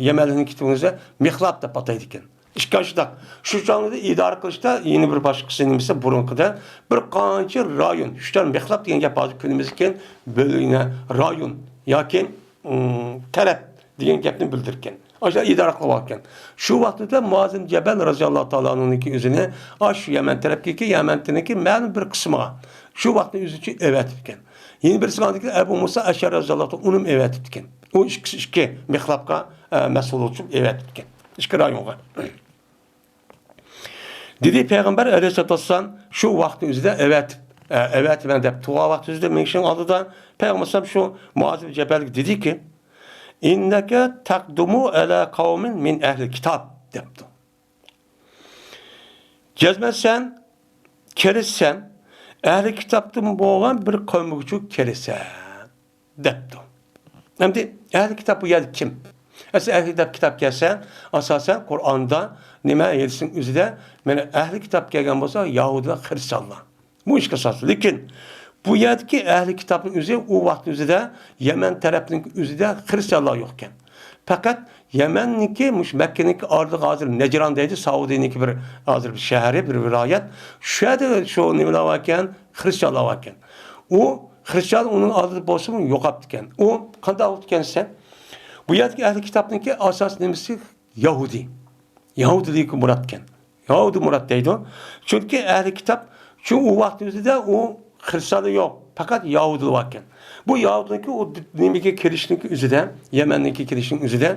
يەمەنلىكنىڭ كىتابىنىڭ ئۆزىدە مىخلاپ دەپ ئاتايدىكەن. ئىككى ئاشۇنداق. شۇ چاغدا ئىدارە قىلىشتا يەنە بىر باشقىسى نېمىسى بۇرۇنقىدە بىر قانچە رايون، شۇ چاغ مىخلاپ دېگەن گەپ ھازىر كۈنىمىزدىكى بۆلگىنە رايون ياكى، ئىم، تەرەپ دېگەن گەپنى بىلدۈرگەن. ئاشۇنداق ئىدارە قىلىۋاتقان. شۇ ۋاقىتتا مۇئاز ئىبن جەبەل رازىياللاھۇ تائالا ئەنھۇنىڭكى ئۆزىنى ئاشۇ يەمەن تەرەپكىكى، يەمەننىڭكى مەلۇم بىر قىسمىغا شۇ ۋاقىتنىڭ ئۆزىچە ئەۋەتىپتىكەن. يەنە بىرسى ئەبۇ مۇسا ئەشئەرى رازىياللاھۇ تائالا ئۇنىمۇ ئەۋەتىپتىكەن. ئۇ ئىككىسى ئىككى مىخلاپقا، ئە، مەسئۇل بولۇپ ئەۋەتىپتىكەن. ئىككى رايونغا. دېدى پەيغەمبەر ئەلەيھىسسالاتۇ ۋەسسالام شۇ ۋاقىتنىڭ ئۆزىدە ئەۋەتىپ، ئە، ئەۋەتىمەن دەپ تۇرغان ۋاقتىڭىزدا مېڭىشنىڭ ئالدىدا پەيغەمبەر ئەلەيھىسسالام شۇ مۇئاز ئىبن جەبەلگە دېدىكى، «ئىننەكە تەقدۇمۇ ئەلا قەۋمىن مىن ئەھلىل كىتاب» دەپتۇ. جەزمەن سەن كېلىسەن، ئەھلى كىتابتىن بولغان بىر قەۋمگىچۇ كېلىسەن. دەپتۇ. ئەمدى ئەھلى كىتاب بۇ يەردە كىم؟ ئەسلى ئەھلى كىتاب، كىتاب كەلسە، ئاساسەن قۇرئاندا نېمە ھەدىسنىڭ ئۆزىدە، مانا ئەھلى كىتاب كەلگەن بولسا يەھۇدىيلار، خرىستىيانلار. بۇ ئىككى ئاساس. لېكىن بۇ يەردىكى ئەھلى كىتابنىڭ ئۆزى ئۇ ۋاقىتنىڭ ئۆزىدە يەمەن تەرەپنىڭ ئۆزىدە خرىستىيانلار يوقكەن. پەقەت يەمەننىڭكى، مۇشۇ مەككىنىڭكى ئارىلىقى ھازىر نەجران دەيدۇ، سەئۇدىنىڭكى بىر ھازىر بىر شەھىرى، بىر ۋىلايەت. شۇ يەردە شۇ نېمىلەر باركەن، خرىستىيانلار باركەن. ئۇ خرىستىيان ئۇنىڭ ئالدىدا بولسىمۇ يوقاپتىكەن. ئۇ قانداق بولۇپتىكەن دېسە، بۇ يەردىكى ئەھلى كىتابنىڭكى ئاساسىي نېمىسى يەھۇدىي. يەھۇدىيلىكى مۇراتكەن. يەھۇدىي مۇرات دەيدۇ. چۈنكى ئەھلى كىتاب، چۈنكى ئۇ ۋاقىت ئۆزىدە ئۇ خرىستىيانلار يوق، پەقەت يەھۇدىيلار باركەن. بۇ يەھۇدىيلىكى ئۇ نېمىگە كېلىشنىڭكى ئۆزىدە، يەمەننىڭكى كېلىشنىڭ ئۆزىدە،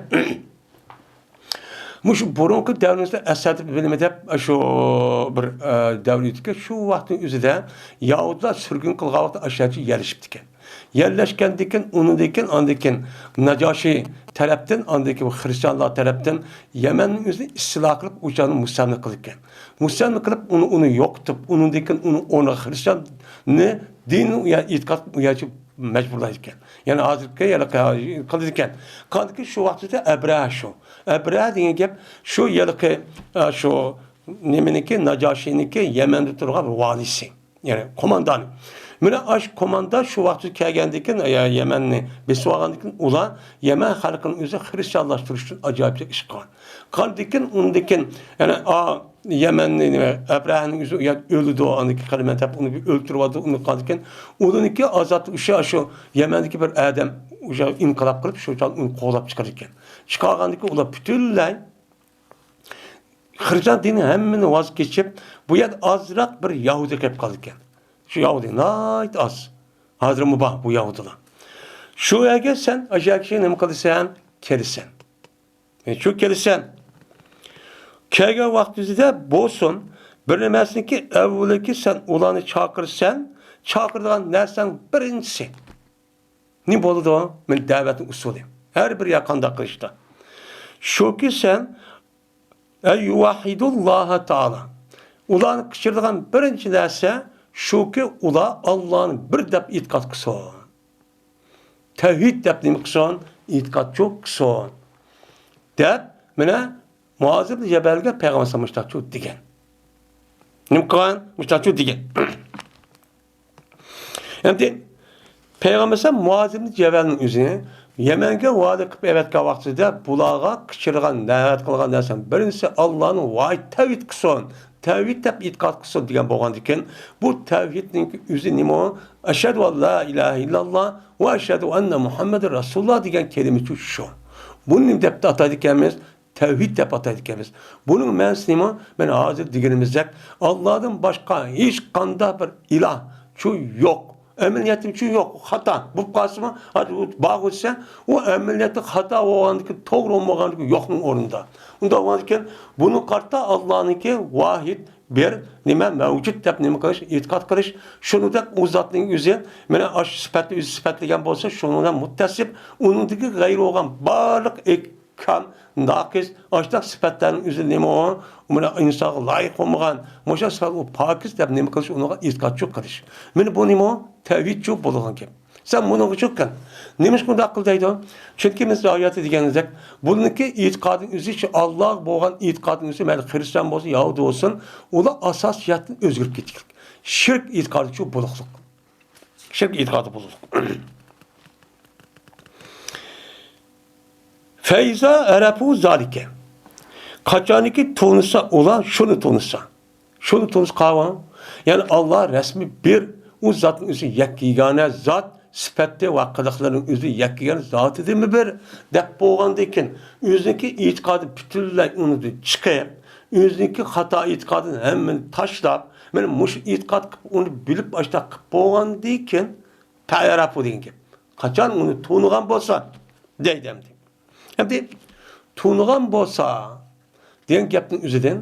مۇشۇ بۇرۇنقى دەۋرىمىزدە ئەسەدىر بىلىمى دەپ، شۇ بىر، ئە، دەۋر ئۆتكەن، شۇ ۋاقىتنىڭ ئۆزىدە يەھۇدىيلار سۈرگۈن قىلغان ۋاقىتتا ئاشۇ يەرگە يەرلىشىپتىكەن. يەرلەشكەندىن كېيىن، ئۇنىڭدىن كېيىن، ئاندىن كېيىن ناجاشى تەرەپتىن، ئاندىن كېيىن خرىستىيانلار تەرەپتىن يەمەننىڭ ئۆزىنى ئىستىلا قىلىپ، ئۇ جاينى مۇستەملىكە قىلىدىكەن. مۇستەملىكە قىلىپ، ئۇنى، ئۇنى يوقىتىپ، ئۇنىڭدىن كېيىن ئۇنىڭ ئورنىغا خرىستىياننى، دىننى، ئېتىقاد قىلىپ، ئۇ يەرگە مەجبۇرلايدىكەن. يەنى ھازىرقى يەنە قىلىدىكەن. قاندىكى شۇ ۋاقىتتا ئەبرەھە شۇ. ئەبرەھە دېگەن گەپ شۇ ھېلىقى، ئە، شۇ نېمىنىڭكى، ناجاشىنىڭكى يەمەندە تۇرغان ۋالىسى. يەنى قوماندانى. مانا ئاشۇ قوماندا شۇ ۋاقىتتا كەلگەندىن كېيىن، يە-، يەمەننى بېسىۋالغاندىن كېيىن ئۇلار يەمەن خەلقىنىڭ ئۆزى خرىستىيانلاشتۇرۇش ئۈچۈن ئاجايىپ ئىش قىلغان. قاندىن كېيىن، ئۇندىن كېيىن، يەنى، ئا، يەمەننى، نېمە، ئەبرەھەنىڭ ئۆزى ئۆلىدۇ، ئاندىن كېيىن قىلىمەن دەپ ئۇنى ئۆلتۈرۈۋالىدۇ، ئۇنى قاندىن كېيىن، ئۇنىڭكى ئازاد، ئۇشۇ، شۇ يەمەندىكى بىر ئادەم ئۇشۇ ئىنقىلاب قىلىپ، شۇ چاغدا ئۇنى قوغلاپ چىقىدىكەن. چىقارغاندىن كېيىن ئۇلار پۈتۈنلەي خرىستىيان دىنى ھەممىنى ۋاز كېچىپ، بۇ يەردە ئازراق بىر يەھۇدىي قېلىپ قالىدىكەن. شۇ يەھۇدىي ناھايىتى ئاز. ھازىرمۇ بار بۇ يەھۇدىيلار. شۇ يەرگە سەن، ئاشۇ كىشى نېمە قىلىسەن؟ كېلىسەن. شۇ كېلىسەن. كەلگەن ۋاقتىڭىزدا بولسۇن، بىر نېمەسىنىكى ئەۋۋىلىكى سەن ئۇلارنى چاقىرىسەن، چاقىرىدىغان نەرسەڭ بىرىنچىسى. نېمە بولىدۇ؟ مانا دەۋەتنىڭ ئۇسۇلى. ھەر بىر يەر قانداق قىلىشتا. شۇكى سەن، ئەي يۇۋەھھىدۇللاھە تائالا. ئۇلارنى قېچىرىدىغان بىرىنچى نەرسە شۇكى، ئۇلار ئاللانى بىر دەپ ئېتىقاد قىلسۇن. تەۋھىد دەپ نېمە قىلسۇن؟ ئېتىقادچۇ قىلسۇن. دەپ، مانا، مۇئاز ئىبن جەبەلگە پەيغەمبەر ئەلەيھىسسالام مۇشتاقچۇ دېگەن. نېمە قىلغان؟ مۇشتاقچۇ دېگەن. ئەمدى پەيغەمبەر ئەلەيھىسسالام مۇئاز ئىبن جەبەلنىڭ ئۆزىنى يەمەنگە ۋالىي قىلىپ ئەۋەتكەن ۋاقتىدا بۇلارغا قېچىرغان، دەۋەت قىلغان نەرسە بىرىنچىسى ئاللانى ۋاي تەۋھىد قىلسۇن، تەۋھىد دەپ ئېتىقاد قىلسۇن دېگەن بولغاندىكىن، بۇ تەۋھىدنىڭ ئۆزى نېمە؟ ئەشھەدۇ ئەن لا ئىلاھە ئىللاللا ۋە ئەشھەدۇ ئەننە مۇھەممەدەن رەسۇلۇللا دېگەن كەلىمىچۇ شۇ. بۇنى نېمە دەپ ئاتايدىكەنمىز؟ تەۋھىد دەپ ئاتايدىكەنمىز. بۇنىڭ مەنىسى نېمە؟ مانا ھازىر دېگىنىمىزدەك، ئاللادىن باشقا ھېچقانداق بىر ئىلاھچۇ يوق. ئەمەلىيەتتە شۇ يوق، خاتا. بولۇپ قالسىمۇ، ھازىر ئۇ بارغۇ دېسە، ئۇ ئەمەلىيەتتە خاتا بولغاندىكى، توغرا بولمىغاندىكى يوقنىڭ ئورنىدا. ئۇنداق بولغاندىكىن، بۇنىڭغا قارىتا ئاللانىڭكى ۋاھىد بىر نېمە مەۋجۇت دەپ نېمە قىلىش، ئېتىقاد قىلىش، شۇنىڭدەك ئۇ زاتنىڭ ئۆزى، مانا ئاشۇ سۈپەتنى ئۆزى سۈپەتلىگەن بولسا، شۇنىڭ بىلەن مۇتتەسىپ، ئۇنىڭدىكى غەيرى بولغان بارلىق ئەھكام ناقىس، ئاشۇنداق سۈپەتلەرنىڭ ئۆزى نېمە ئۇ؟ مانا ئىنسانغا لايىق بولمىغان، مۇشۇ سۈپەت ئۇ پاكىز دەپ نېمە قىلىش، ئۇنىڭغا ئېتىقادچىلىق قىلىش. مانا بۇ نېمە ئۇ؟ تەۋھىدچۇ بولغان گەپ. سەن بۇنىڭغا چۆككىن. نېمىشقا ئۇنداق قىل دەيدۇ؟ چۈنكى بىز ھاياتى دېگەندەك، بۇنىڭكى ئېتىقادىنىڭ ئۆزى شۇ ئاللاغا بولغان ئېتىقادنىڭ ئۆزى، مەيلى خىرىستىيان بولسا، يەھۇدىي بولسۇن، ئۇلار ئاساسىيەتتىن ئۆزگىرىپ كېتىدىكەن. شىرك ئېتىقادىچۇ بولۇقلۇق. شىرك ئېتىقادى بولۇقلۇق. فەيزا ئەرەپۇ زالىكە. قاچانكى تونۇسا ئۇلار، شۇنى تونۇسا. شۇنى تونۇسقاۋا. يەنى ئاللا رەسمىي بىر، ئۇ زاتنىڭ ئۆزى يەككە يېگانە زات، سۈپەتى ۋە قىلىقلىرىنىڭ ئۆزى يەككە يېگانە زاتىدىنمۇ بىر دەپ بولغاندىن كېيىن، ئۆزىنىڭكى ئېتىقادى پۈتۈنلەي ئۇنىڭدىن چىقىپ، ئۆزىنىڭكى خاتا ئېتىقادىنى ھەممىنى تاشلاپ، مانا مۇشۇ ئېتىقاد قىلىپ، ئۇنى بىلىپ، ئاشۇنداق قىلىپ بولغاندىن كېيىن، پەئەرەپۇ دېگەن گەپ. قاچان ئۇنى تونۇغان بولسا، دەيدۇ ئەمدى. ئەمدى تونۇغان بولسا دېگەن گەپنىڭ ئۆزىدىن،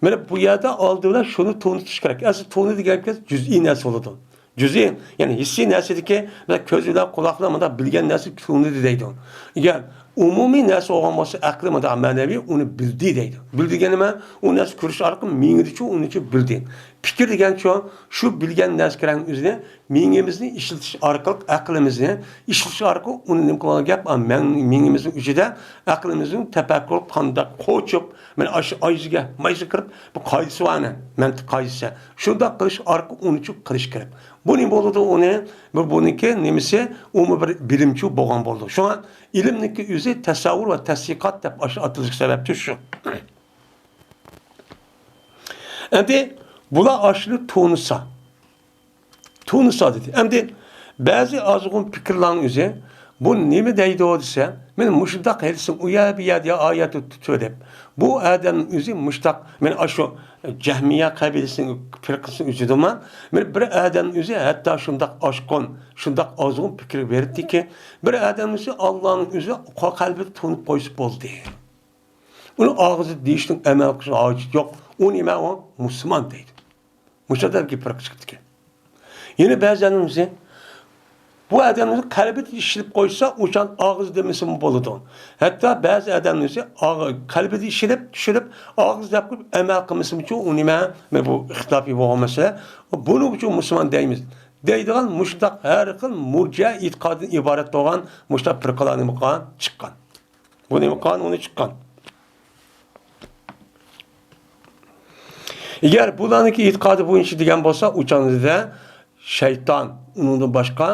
مانا بۇ يەردە ئالدى بىلەن شۇنى تونۇتۇش كېرەك. ئەسلى تونۇ دېگەن گەپ جۈزئىي نەرسە بولىدۇ. جۈزئىي، يەنى ھېسسىي نەرسىدىكى، مەسىلەن، كۆز بىلەن، قۇلاق بىلەن مۇنداق بىلگەن نەرسە تونۇدى دەيدۇ. ئەگەر ئومۇمىي نەرسە بولغان بولسا، ئەقلى مۇنداق مەنىۋى ئۇنى بىلدى دەيدۇ. بىلدى دېگەن نېمە؟ ئۇ نەرسە كۆرۈش ئارقىلىق مېڭىدىچۇ ئۇنىچۇ بىلدى. پىكىر دېگەنچۇ، شۇ بىلگەن نەرسە كېرەكنىڭ ئۆزىنى مېڭىمىزنى ئىشلىتىش ئارقىلىق، ئەقلىمىزنى ئىشلىتىش ئارقىلىق ئۇنى نېمە قىلغان گەپ؟ ئا، مەڭ-، مېڭىمىزنىڭ ئىچىدە ئەقلىمىزنىڭ تەپەككۇر قانداق قوچۇپ، مانا ئاشۇ ئايزىگە، مايزىغا كىرىپ، بۇ قائىدىسى بار ئەنە، مەنتىق قائىدىسى. شۇنداق قىلىش ئارقىلىق ئۇنى چۈ قىلىش كېرەك. بۇ نېمە بولىدۇ ئۇنى؟ بۇ، بۇنىڭكى نېمىسى؟ ئۇمۇ بىر بىلىمچۇ بولغان بولىدۇ. شۇڭا ئىلىمنىڭكى ئۆزى تەسەۋۋۇر ۋە تەسدىقات دەپ ئاشۇ ئاتىلىشقا سەۋەبچۇ شۇ. ئەمدى بۇلار ئاشۇنى تونۇسا، تونۇسا دېدى. ئەمدى بەزى ئازغۇن پىكىرلارنىڭ ئۆزى، بۇ نېمە دەيدۇ دېسە، مانا مۇشۇنداق ھېلىسىڭ ئۇ يەر بۇ يەردە ئايەت تۇتۇۋېلىپ، بۇ ئادەمنىڭ ئۆزى مۇشتاق، مانا ئاشۇ جەھمىيە قەبىلىسىنىڭ پىرقىسىنىڭ ئۆزىدىما، مانا بىر ئادەمنىڭ ئۆزى ھەتتا شۇنداق ئاشقۇن، شۇنداق ئازغۇن پىكىر بېرىپتىكى، بىر ئادەمنىڭ ئۆزى ئاللانىڭ ئۆزى قەلبىدە تونۇپ قويسا بولدى. ئۇنى ئاغزىدا دېيىشنىڭ ئەمەل قىلىشنىڭ ھاجىتى يوق. ئۇ نېمە ئۇ؟ مۇسۇلمان دەيدۇ. مۇشۇ ئادەم گېپى پەرق چىقىپتىكەن. يەنە بەزى ئادەملەر بۇ ئادەمنى قەلبىدە ئىشلىتىپ قويسا، ئۇچان ئاغزى دېمىسىمۇ بولىدۇ. ھەتتا بەزى ئادەملەر ئاغ-، قەلبىدە ئىشلىتىپ، چۈشىنىپ، ئاغزى دەپ قويۇپ، ئەمەل قىلمىسىمۇچۇ، ئۇ نېمە؟ مانا بۇ ئىختىلاپىي بولغان مەسىلە. بۇنىڭ ئۈچۈن مۇسۇلمان دەيمىز. دەيدىغان مۇشۇنداق ھەر خىل مۇرجىئە ئېتىقادىدىن ئىبارەت بولغان مۇشۇنداق پىرقىلار نېمە قىلغان؟ چىققان. بۇ نېمە قىلغان؟ ئۇنى چىققان. ئەگەر بۇلارنىڭكى ئېتىقادى بويىچە دېگەن بولسا، ئۇ چاغدا شەيتان، ئۇنىڭدىن باشقا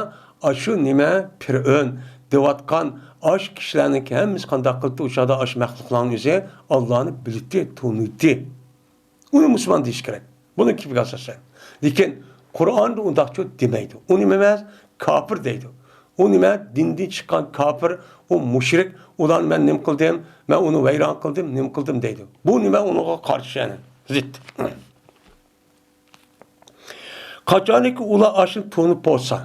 ئاشۇ نېمە، پىرئۆن دەۋاتقان ئاشۇ كىشىلەرنىڭكى ھەممىسى قانداق قىلدى؟ ئۇ چاغدا ئاشۇ مەخلۇقلارنىڭ ئۆزى ئاللانى بىلدى، تونۇيتتى. ئۇنى مۇسۇلمان دېيىش كېرەك. بۇنىڭ گېپىگە ئاساسەن. لېكىن قۇرئاندا ئۇنداقچۇ دېمەيدۇ. ئۇ نېمە ئەمەس؟ كاپىر دەيدۇ. ئۇ نېمە؟ دىندىن چىققان كاپىر، ئۇ مۇشرىك، ئۇلارنى مەن نېمە قىلدىم؟ مەن ئۇنى ۋەيران قىلدىم، نېمە قىلدىم دەيدۇ. بۇ نېمە؟ ئۇنىڭغا قارشى، يەنى زىت. قاچانكى ئۇلار ئاشۇنى تونۇپ بولسا.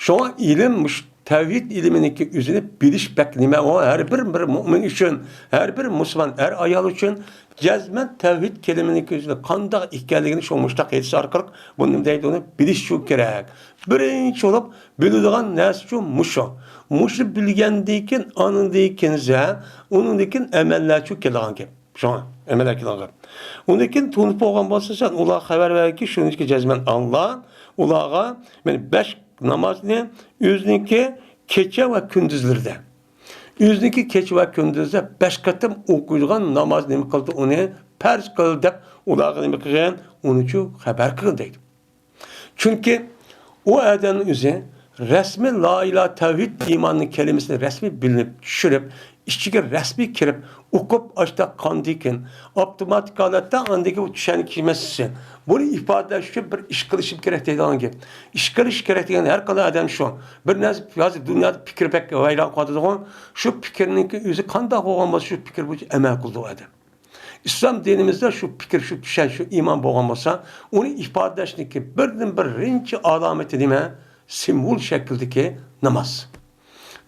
شۇڭا ئىلىم، مۇشۇ تەۋھىد ئىلمىنىڭكى ئۆزىنى بىلىش بەك نېمە ئۇ؟ ھەر بىر، بىر مۇئمىن ئۈچۈن، ھەر بىر مۇسۇلمان ئەر-ئايال ئۈچۈن جەزمەن تەۋھىد كەلىمىنىڭكى ئۆزىنى قانداق ئىكەنلىكىنى شۇ مۇشتاق ھەدىس ئارقىلىق بۇنى نېمە دەيدۇ، ئۇنى بىلىش شۇ كېرەك. بىرىنچى بولۇپ بىلىدىغان نەرسە شۇ مۇشۇ. مۇشۇ بىلگەندىن كېيىن، ئاندىن كېيىن، ئۇنىڭدىن كېيىن ئەمەللەر شۇ كېلىدىغان گەپ. شۇڭا ئەمەللەر كېلىدىغان گەپ. ئۇنىڭ كېيىن تونۇپ بولغان بولسا سەن، ئۇلارغا خەۋەر بەرگىنكى، شۇنىڭكى جەزمەن ئاللا ئۇلارغا، مانا بەش نامازنى ئۆزىنىڭكى كېچە ۋە كۈندۈزلىرىدە، ئۆزىنىڭكى كېچە ۋە كۈندۈزدە بەش قېتىم ئوقۇيدىغان نامازنى نېمە قىلدى، ئۇنى پەرز قىل دەپ ئۇلارغا نېمە قىلغىن، ئۇنىچۇ خەۋەر قىلغىن دەيدۇ. چۈنكى ئۇ ئادەمنىڭ ئۆزى رەسمىي لا ئىلاھە تەۋھىد ئىماننىڭ كەلىمىسىنى رەسمىي بىلىنىپ، چۈشىنىپ، ئىچىگە رەسمىي كىرىپ، ئوقۇپ، ئاشتا قاندىكىن ئاپتوماتىك ھالەتتە ئاندىكى ئۇ چۈشەنچە مەسىلىسى. بۇنى ئىپادىلەش ئۈچۈن بىر ئىش قىلىشىم كېرەك دەيدىغان گەپ. ئىش قىلىش كېرەك دېگەن ھەر قانداق ئادەم شۇ. بىر نەرسە ھازىر دۇنيادا پىكىر بەك ۋەيران قىلىۋاتىدىغۇ. شۇ پىكىرنىڭكى ئۆزى قانداق بولغان بولسا، شۇ پىكىر بويىچە ئەمەل قىلىدۇ ئۇ ئادەم. ئىسلام دىنىمىزدە شۇ پىكىر، شۇ چۈشەنچە، شۇ ئىمان بولغان بولسا، ئۇنى ئىپادىلەشنىڭكى بىردىنبىر بىرىنچى ئالامىتى نېمە؟ سىمۋول شەكلىدىكى ناماز.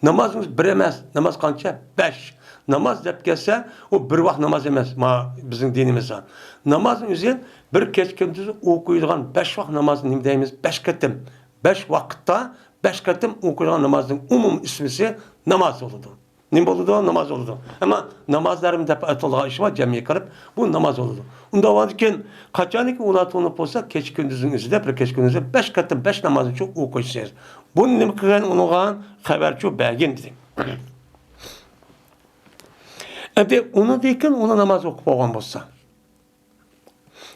نامازىمىز بىر ئەمەس، ناماز قانچە؟ بەش. ناماز دەپ كەلسە، ئۇ بىر ۋاق ناماز ئەمەس، ما بىزنىڭ دىنىمىزدا. نامازنىڭ ئۆزى بىر كېچە كۈندۈز ئوقۇيدىغان بەش ۋاق نامازنى نېمە دەيمىز؟ بەش قېتىم. بەش ۋاقىتتا بەش قېتىم ئوقۇيدىغان نامازنىڭ ئومۇمىي ئىسمىسى ناماز بولىدۇ. نېمە بولىدۇ؟ ناماز بولىدۇ. ئەمما نامازلارمۇ دەپ ئاتالغان ئىش بار، جەمئىي قىلىپ، بۇ ناماز بولىدۇ. ئۇنداق بولغاندىكىن، قاچانكى ئۇلار تونۇپ بولسا، كېچە كۈندۈزنىڭ ئۆزىدە، بىر كېچە كۈندۈزدە بەش قېتىم بەش نامازنى شۇ ئوقۇيسىز. بۇنى نېمە قىلغان، ئۇنىڭغا خەۋەرچۇ بەرگىن دېدى. ئەمدى ئۇنىڭدىن كېيىن ئۇلار ناماز ئوقۇپ بولغان بولسا،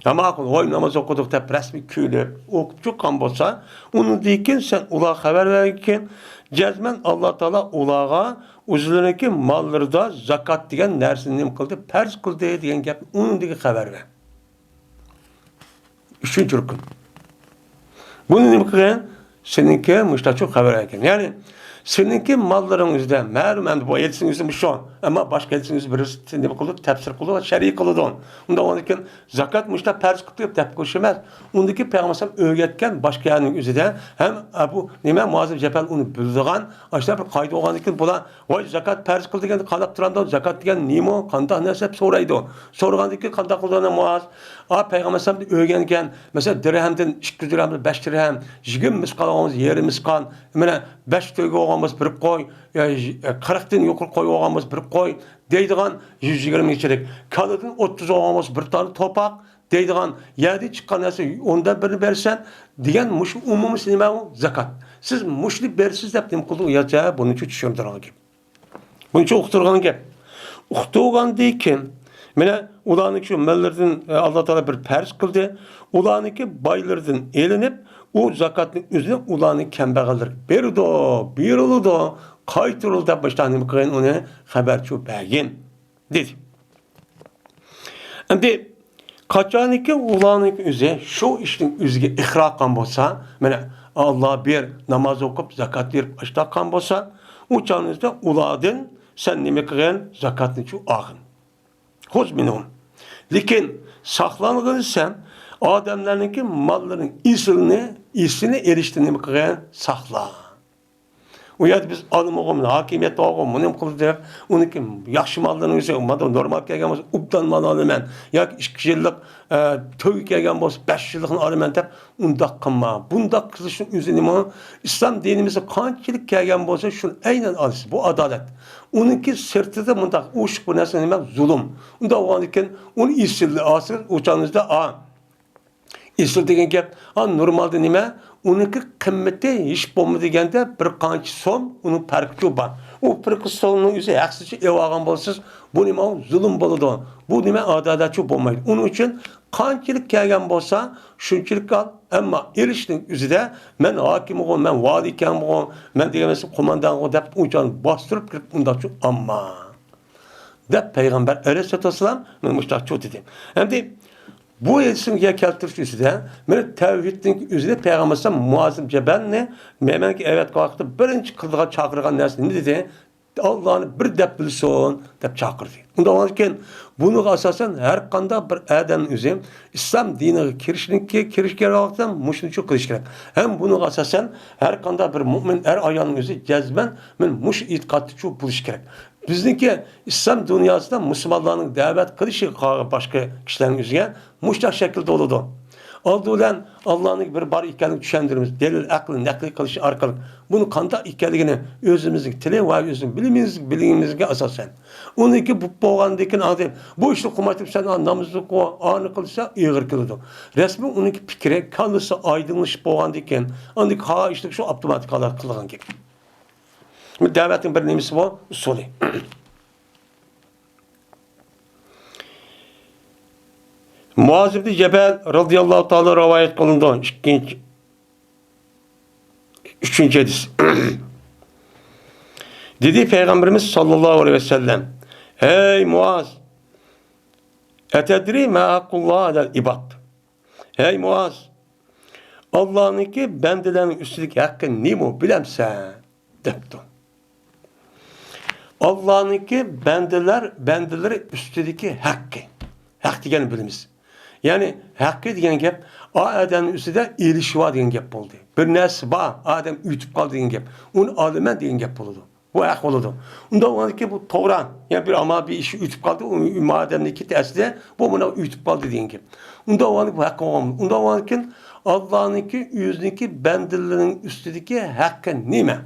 ھە، ماقۇل، ۋاي، ناماز ئوقۇدۇق دەپ رەسمىي كۈلۈپ ئوقۇپ چىققان بولسا، ئۇنىڭدىن كېيىن سەن ئۇلارغا خەۋەر بەرگىن، جەزمەن ئاللا تائالا ئۇلارغا ئۆزلىرىنىڭكى ماللىرىدا زاكات دېگەن نەرسىنى نېمە قىلدى؟ پەرز قىلدى دېگەن گەپنى ئۇنىڭدىكى خەۋەر بەر. ئۈچىنچى رۇكۇن. بۇنى نېمە قىلغىن؟ سېنىڭكى مۇشتاچۇ خەۋەر ئەكەن. يەنى سېنىڭكى ماللىرىڭ ئۆزىدە مەلۇم، ئەمدى بۇ ھەدىسنىڭ ئۆزى مۇشۇ. ئەمما باشقا ھەدىسنىڭ ئۆزى بىرسى نېمە قىلىدۇ؟ تەپسىر قىلىدۇ، شەرھ قىلىدۇ. ئۇنداق بولغاندىكىن زاكات مۇشتا پەرز قىلىپ دەپ قويۇش ئەمەس. ئۇندىكى پەيغەمبەر ئۆگەتكەن باشقا يەرنىڭ ئۆزىدە ھەم ئەبۇ نېمە مۇئاز ئىبن جەبەل ئۇنى بىلىدىغان، ئاشۇنداق بىر قائىدە بولغاندىكىن بۇلار ۋاي، زاكات پەرز قىل دېگەندە قانداق تۇرامدۇ؟ زاكات دېگەن نېمە؟ قانداق نەرسە دەپ سورايدۇ. سورىغاندىن كېيىن قانداق قىلىدۇ ئانا مۇئاز؟ ئا، پەيغەمبەر ئەلەيھىسسالام ئۆگەنگەن، مەسىلەن، دىرھەمدىن ئىككى يۈز دىرھەم، بەش دىرھەم، يىگىرمە مىسقال بولغان بولسا يېرىم مىسقال، مانا، بەش تۆگە بولغان بولسا بىر قوي، يا، قىرىقتىن يۇقىرى قوي بولغان بولسا بىر قوي دەيدىغان، يۈز يىگىرمە كېچىلىك. كالىدىن ئوتتۇز بولغان بولسا بىر دانە توپاق دەيدىغان، يەردىن چىققان نەرسە ئوندىن بىرنى بەرسەن دېگەن مۇشۇ ئومۇمىسى نېمە ئۇ؟ زاكات. سىز مۇشۇنى بېرىسىز دەپ نېمە قىلدى ئۇ يەرچە؟ بۇنىڭچە چۈشەندۈرگەن گەپ. بۇنچە ئۇقتۇرغان گەپ. ئۇقتۇرغاندىن كېيىن، مانا، ئۇلارنىڭ شۇ ماللىرىدىن، ئە، ئاللا تائالا بىر پەرز قىلدى. ئۇلارنىڭكى بايلىرىدىن ئېلىنىپ، ئۇ زاكاتنىڭ ئۆزىنى ئۇلارنىڭ كەمبەغەللىرىگە بېرىدۇ، بېرىلىدۇ، قايتۇرۇلىدۇ دەپ مۇشۇنداق نېمە قىلغىن، ئۇنى خەۋەرچۇ بەرگىن، دېدى. ئەمدى قاچانكى ئۇلارنىڭ ئۆزى شۇ ئىشنىڭ ئۆزىگە ئىقرار قىلغان بولسا، مانا، ئاللا بىر ناماز ئوقۇپ، زاكات بېرىپ، ئاشتاققان بولسا، ئۇ چاغنىڭدا ئۇلاردىن سەن نېمە قىلغىن؟ زاكاتنى شۇ ئالغىن. خۇز مىنھۇم. لېكىن ساقلانغىن سەن ئادەملەرنىڭكى ماللىرىنىڭ ئېسىلىنى، ئېسىلىنى ئېلىشتىن نېمە قىلغىن؟ ساقلا. ئۇ يەردە بىز ئالىمىغۇ، ھاكىمىيەت بارغۇ، مۇنى قىلدى دەپ، ئۇنىڭكى ياخشى ماللىرىنى ئۆزى، مانا نورمال كەلگەن بولسا، ئوبدان مال ئالىمەن ياكى ئىككى يىللىق، ئە، تۆگە كەلگەن بولسا، بەش يىللىقنى ئالىمەن دەپ، ئۇنداق قىلما. بۇنداق قىلىشنىڭ ئۆزى نېمە؟ ئىسلام دىنىمىزدا قانچىلىك كەلگەن بولسا، شۇنى ئەينەن ئالىسىز. بۇ ئادالەت. ئۇنىڭكى سىرتىدا مۇنداق ئوشۇق بىر نەرسە نېمە؟ زۇلۇم. ئۇنداق بولغاندىكىن ئۇنى ئېسىلنى ئالسىز، ئۇ چاغىڭىزدا، ئا، ئېسىل دېگەن گەپ، ئا، نورمالدا نېمە؟ ئۇنىڭكى قىممىتى ھېچ بولمىدى دېگەندە بىر قانچە سوم، ئۇنىڭ پەرقىچۇ بار. ئۇ بىر قىسىم سومنىڭ ئۆزى ھەقسىزچە ئېلىۋالغان بولسىز، بۇ نېمە؟ ئۇ زۇلۇم بولىدۇ. بۇ نېمە؟ ئادالەتچۇ بولمايدۇ. ئۇنىڭ ئۈچۈن قانچىلىك كەلگەن بولسا، شۇنچىلىك ئال. ئەمما ئېلىشنىڭ ئۆزىدە، مەن ھاكىمغۇ، مەن ۋالىيكەنغۇ، مەن دېگەن بولسا قوماندانغۇ دەپ، ئۇ چاغنى باستۇرۇپ كىرىپ، ئۇنداقچۇ ئالما. دەپ پەيغەمبەر ئەلەيھىسسالاتۇ ۋەسسالام مانا مۇشۇنداقچۇ دېدى. ئەمدى بۇ ھەدىسنى كەلتۈرۈش ئۈستىدە، مانا تەۋھىدنىڭ ئۆزىدە پەيغەمبەر ئەلەيھىسسالام مۇئاز ئىبن جەبەلنى يەمەنگە ئەۋەتكەن ۋاقىتتا بىرىنچى قىلىدىغان، چاقىرغان نەرسە نېمە دېدى؟ ئاللانى بىر دەپ بىلسۇن دەپ چاقىردى. ئۇنداق بولغاندىكىن، بۇنىڭغا ئاساسەن ھەر قانداق بىر ئادەمنىڭ ئۆزى ئىسلام دىنىغا كىرىشنىڭكى، كىرىش كېرەك ۋاقىتتا مۇشۇنى شۇ قىلىش كېرەك. ھەم بۇنىڭغا ئاساسەن ھەر قانداق بىر مۆمىن ئەر ئايالنىڭ ئۆزى جەزمەن مەن مۇشۇ ئېتىقادتا شۇ بولۇش كېرەك. بىزنىڭكى ئىسلام دۇنياسىدا مۇسۇلمانلارنىڭ دەۋەت قىلىشىغا قالغان باشقا كىشىلەرنىڭ ئۆزىگە مۇشۇنداق شەكىلدە بولىدۇ. ئالدى بىلەن ئاللانىڭ بىر بار ئىكەنلىكىنى چۈشەندۈرىمىز. دەلىل، ئەقىل، نەقىل قىلىش ئارقىلىق بۇنىڭ قانداق ئىكەنلىكىنى ئۆزىمىزنىڭ تىلى ۋە ئۆزىمىزنىڭ بىلىمىمىز، بىلىمىمىزگە ئاساسەن. ئۇنىڭكى بولۇپ بولغاندىن كېيىن ئاندىن بۇ ئىشنى قىلمايتتىم، سەن نامىزىنى قىل، ئانى قىلسا ئېغىر كېلىدۇ. رەسمىي ئۇنىڭكى پىكرى، كاللىسى ئايدىڭلىشىپ بولغاندىن كېيىن، ئاندىن كېيىن قالغان ئىشلار شۇ ئاپتوماتىك ھالەت قىلغان گەپ. دەۋەتنىڭ بىر نېمىسى بار، ئۇسۇلى. مۇئاز ئىبن جەبەل رەزىياللاھۇ تائالا رىۋايەت قىلىنىدۇ. ئىككىنچى، ئۈچىنچى ھەدىس. دېدى پەيغەمبىرىمىز ساللاللاھۇ ئەلەيھى ۋەسەللەم: «ھەي مۇئاز، ئەتەدرى ما ھەققۇللاھ ئەلەل ئىباد؟» ھەي مۇئاز، ئاللانىڭكى بەندىلەرنىڭ ئۈستىدىكى ھەققى نېمە، بىلەمسەن؟ دەپتۇ. ئاللانىڭكى بەندىلەر، بەندىلىرى ئۈستىدىكى ھەققى. ھەق دېگەننى بىلىمىز. يەنى ھەققى دېگەن گەپ ئا ئادەمنىڭ ئۈستىدە ئېلىشى بار دېگەن گەپ بولدى. بىر نەرسە بار، ئادەم ئۆتۈپ قالدى دېگەن گەپ. ئۇنى ئالىمەن دېگەن گەپ بولىدۇ. بۇ ھەق بولىدۇ. ئۇنداق بولغاندىكىن بۇ توغرا. يەنە بىر ئامال، بىر ئىش ئۆتۈپ قالدى، ئۇ ئادەمنىڭكى تەسىدە بۇ مۇناق ئۆتۈپ قالدى دېگەن گەپ. ئۇنداق بولغاندىكىن بۇ ھەق بولغان. ئۇنداق بولغاندىكىن ئاللانىڭكى ئۆزىنىڭكى بەندىلىرىنىڭ ئۈستىدىكى ھەققى نېمە؟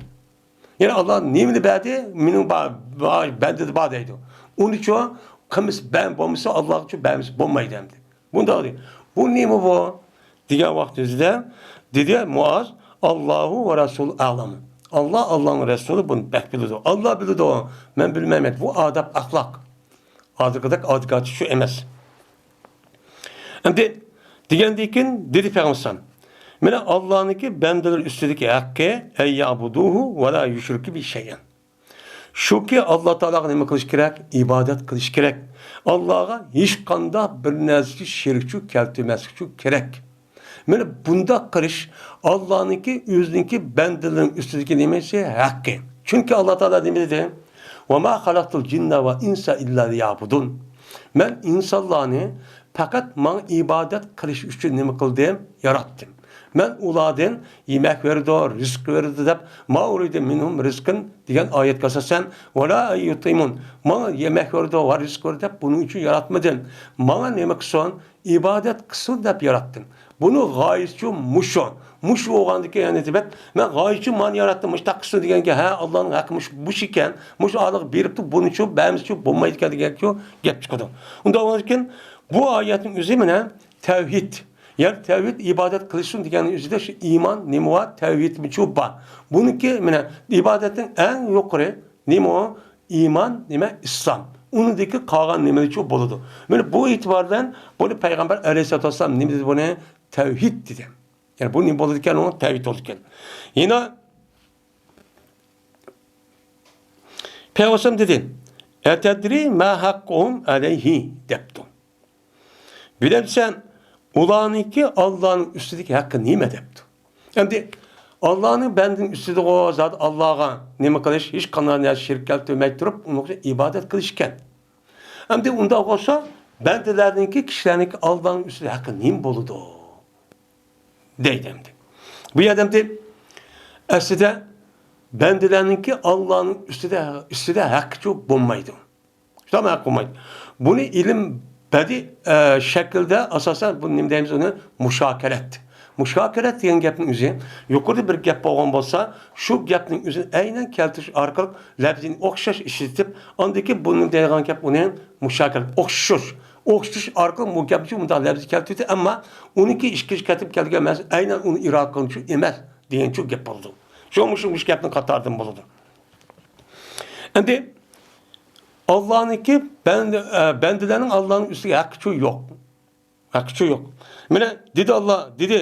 يەنى ئاللا نېمىنى بەردى؟ مېنىڭ بار، بار، بەندىدە بار دەيدۇ. ئۇنىچۇ قىلمىسا بەن بولمىسا، ئاللاغىچۇ بەرمىسە بولمايدۇ ئەمدى. بۇنداق دېدى. بۇ نېمە بۇ؟ دېگەن ۋاقتىمىزدا دېدى مۇئاز، ئاللاھۇ ۋە رەسۇل ئەلەم. ئاللا، ئاللانىڭ رەسۇلى بۇنى بەك بىلىدۇ. ئاللا بىلىدۇ، مەن بىلمەيمەن. بۇ ئادەپ ئەخلاق. ھازىرقىدەك ئادىكاتى شۇ ئەمەس. ئەمدى دېگەندىن كېيىن دېدى پەيغەمبەر، مانا ئاللانىڭكى بەندىلەر ئۈستىدىكى ھەققى، ئەن يەبۇدۇھۇ ۋە لا يۇشرىكۇ بىھى شەيئەن. شۇكى، ئاللا تائالاغا نېمە قىلىش كېرەك؟ ئىبادەت قىلىش كېرەك. ئاللاغا ھېچقانداق بىر نەرسىگە شېرىكچۇ كەلتۈرمەسلىكچۇ كېرەك. مانا بۇنداق قىلىش ئاللانىڭكى، ئۆزىنىڭكى بەندىلىرىنىڭ ئۈستىدىكى نېمىسى؟ ھەققى. چۈنكى ئاللا تائالا نېمە دېدى؟ ۋە ما خەلەقتۇل جىننە ۋە ئىنسە ئىللا لىيەبۇدۇن. مەن ئىنسانلارنى پەقەت ماڭا ئىبادەت قىلىش ئۈچۈن نېمە قىلدىم؟ ياراتتىم. مەن ئۇلاردىن يېمەك بېرىدۇ، رىزىق بېرىدۇ دەپ، ما ئۇرىدۇ مىنھۇم رىزقىن دېگەن ئايەتكە ئاساسەن، ۋە لا ئەن يۇتئىمۇن، ماڭا يېمەك بېرىدۇ ۋە رىزىق بېرىدۇ دەپ بۇنىڭ ئۈچۈن ياراتمىدىم. ماڭا نېمە قىلسۇن؟ ئىبادەت قىلسۇن دەپ ياراتتىم. بۇنىڭ غايىسىچۇ مۇشۇ. مۇشۇ بولغاندىكىن، يەنى دېمەك، مەن غايىچۇ مانا ياراتتىم، مۇشۇنداق قىلسۇن دېگەنگە، ھە، ئاللانىڭ ھەققى مۇشۇ، مۇشۇ ئىكەن، مۇشۇ ئالىغا بېرىپتۇ، بۇنىچۇ بەرمىسىچۇ بولمايدىكەن دېگەنچۇ گەپ چىقىدۇ. ئۇنداق بولغاندىكىن بۇ ئايەتنىڭ ئۆزى مانا تەۋھىد. يەنى تەۋھىد ئىبادەت قىلىشسۇن دېگەننىڭ ئۆزىدە شۇ ئىمان نېمە بار؟ تەۋھىدمۇچۇ بار. بۇنىڭكى مانا ئىبادەتنىڭ ئەڭ يۇقىرى نېمە ئۇ؟ ئىمان، نېمە؟ ئىسلام. ئۇنىڭدىكى قالغان نېمىلىرىچۇ بولىدۇ. مانا بۇ ئېتىبار بىلەن بۇنى پەيغەمبەر ئەلەيھىسسالاتۇ ۋەسسالام نېمە دېدى بۇنى؟ تەۋھىد دېدى. يەنى بۇ نېمە بولىدىكەن؟ ئۇ تەۋھىد بولىدىكەن. يەنە پەيغەمبەر دېدى، ئەتەدرى مە ھەققۇھۇم ئەلەيھى دەپتۇ. بىلەمسەن، ئۇلارنىڭكى ئاللانىڭ ئۈستىدىكى ھەققى نېمە دەپتۇ. ئەمدى ئاللانىڭ بەندىنىڭ ئۈستىدىغۇ زادى ئاللاغا نېمە قىلىش، ھېچقانداق نەرسە شېرىك كەلتۈرمەي تۇرۇپ ئۇنىڭغا ئىبادەت قىلىش ئىكەن. ئەمدى ئۇنداق بولسا بەندىلەرنىڭكى، كىشىلەرنىڭكى ئاللانىڭ ئۈستىدە ھەققى نېمە بولىدۇ؟ دەيدۇ ئەمدى. بۇ يەردە ئەمدى ئەسلىدە بەندىلەرنىڭكى ئاللانىڭ ئۈستىدە، ئۈستىدە ھەققىچۇ بولمايدۇ. شۇنداقمۇ ھەق بولمايدۇ. بۇنى ئىلىم بەدىئىي، ئە، شەكىلدە ئاساسەن بۇ نېمە دەيمىز ئۇنى؟ مۇشاكەلەت. مۇشاكەلەت دېگەن گەپنىڭ ئۆزى، يۇقىرىدا بىر گەپ بولغان بولسا، شۇ گەپنىڭ ئۆزىنى ئەينەن كەلتۈرۈش ئارقىلىق لەپزىنى ئوخشاش ئىشلىتىپ، ئاندىن كېيىن بۇنى دەيدىغان گەپ ئۇنى مۇشاكەلە، ئوخشىشىش. ئوخشىتىش ئارقىلىق بۇ گەپنى مۇنداق لەپزىي كەلتۈردى، ئەمما ئۇنىڭكى ئىككىنچى قېتىم كەلگەن مەنىسى ئەينەن ئۇنى ئىرادە قىلغۇچى ئەمەس دېگەنچۇ گەپ بولىدۇ. شۇ مۇشۇ، مۇشۇ گەپنىڭ قاتارىدىن بولىدۇ. ئەمدى ئاللانىڭكى بەندە-، ئە، بەندىلەرنىڭ ئاللانىڭ ئۈستىگە ھەققىچۇ يوق. ھەققىچۇ يوق. مانا دېدى ئاللا، دېدى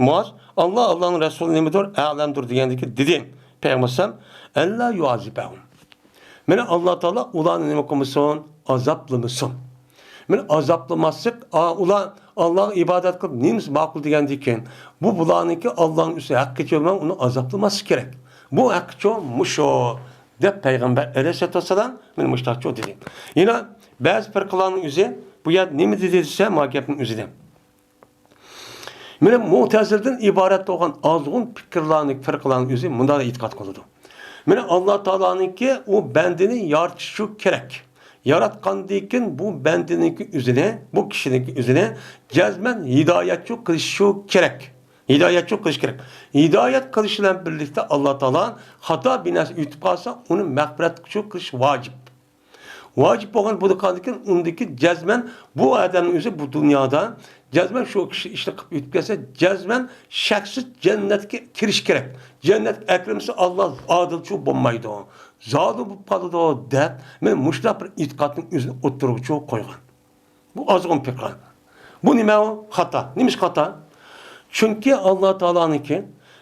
مۇئاز، ئاللا، ئاللانىڭ رەسۇلى نېمىدۇر؟ ئەلەمدۇر دېگەندىكى دېدى پەيغەمبەر ئەلەيھىسسالام، ئەللا يۇئازىبەھۇم. مانا ئاللا تائالا ئۇلارنى نېمە قىلمىسۇن؟ ئازابلىمىسۇن. مانا ئازابلىماسلىق، ئا، ئۇلار ئاللاغا ئىبادەت قىلىپ نېمىسى ماقۇل دېگەندىن كېيىن، بۇ بۇلارنىڭكى ئاللانىڭ ئۈستىگە ھەققىچۇ بولماي ئۇنى ئازابلىماسلىق كېرەك. بۇ ھەققىچۇ مۇشۇ دەپ پەيغەمبەر ئەلەيھىسسالاتۇ ۋەسسالام مانا مۇشۇنداقچۇ دېدى. يەنە بەزى پىرقىلارنىڭ ئۆزى بۇ يەردە نېمە دېدى دېسە، ما گەپنىڭ ئۆزىدە. مانا مۇتەزىلىدىن ئىبارەت بولغان ئازغۇن پىكىرلارنى، پىرقىلارنىڭ ئۆزى مۇنداق ئېتىقاد قىلىدۇ. مانا ئاللا تائالانىڭكى ئۇ بەندىنى يارىتىشى كېرەك. ياراتقاندىن كېيىن بۇ بەندىنىڭكى ئۆزىنى، بۇ كىشىنىڭكى ئۆزىنى جەزمەن ھىدايەتچۇ قىلىشى كېرەك. ھىدايەتچۇ قىلىش كېرەك. ھىدايەت قىلىش بىلەن بىرلىكتە ئاللا تائالا خاتا بىر نەرسە ئۆتۈپ قالسا، ئۇنى مەغپىرەتچۇ قىلىش ۋاجىپ. ۋاجىپ بولغان بولغاندىكىن، ئۇندىكى جەزمەن بۇ ئادەمنىڭ ئۆزى بۇ دۇنيادا جەزمەن شۇ كىشى ئىشنى قىلىپ ئۆتۈپ كەلسە، جەزمەن شەكسىز جەننەتكە كىرىش كېرەك. جەننەتكە ئەكىرمىسە، ئاللا ئادىلچۇ بولمايدۇ، زالىم بولۇپ قالىدۇ دەپ، مانا مۇشۇنداق بىر ئېتىقادنىڭ ئۆزىنى ئوتتۇرىغىچۇ قويغان. بۇ ئازغۇن پىرقە. بۇ نېمە ئۇ؟ خاتا. نېمىشقا خاتا؟ چۈنكى ئاللا تائالانىڭكى،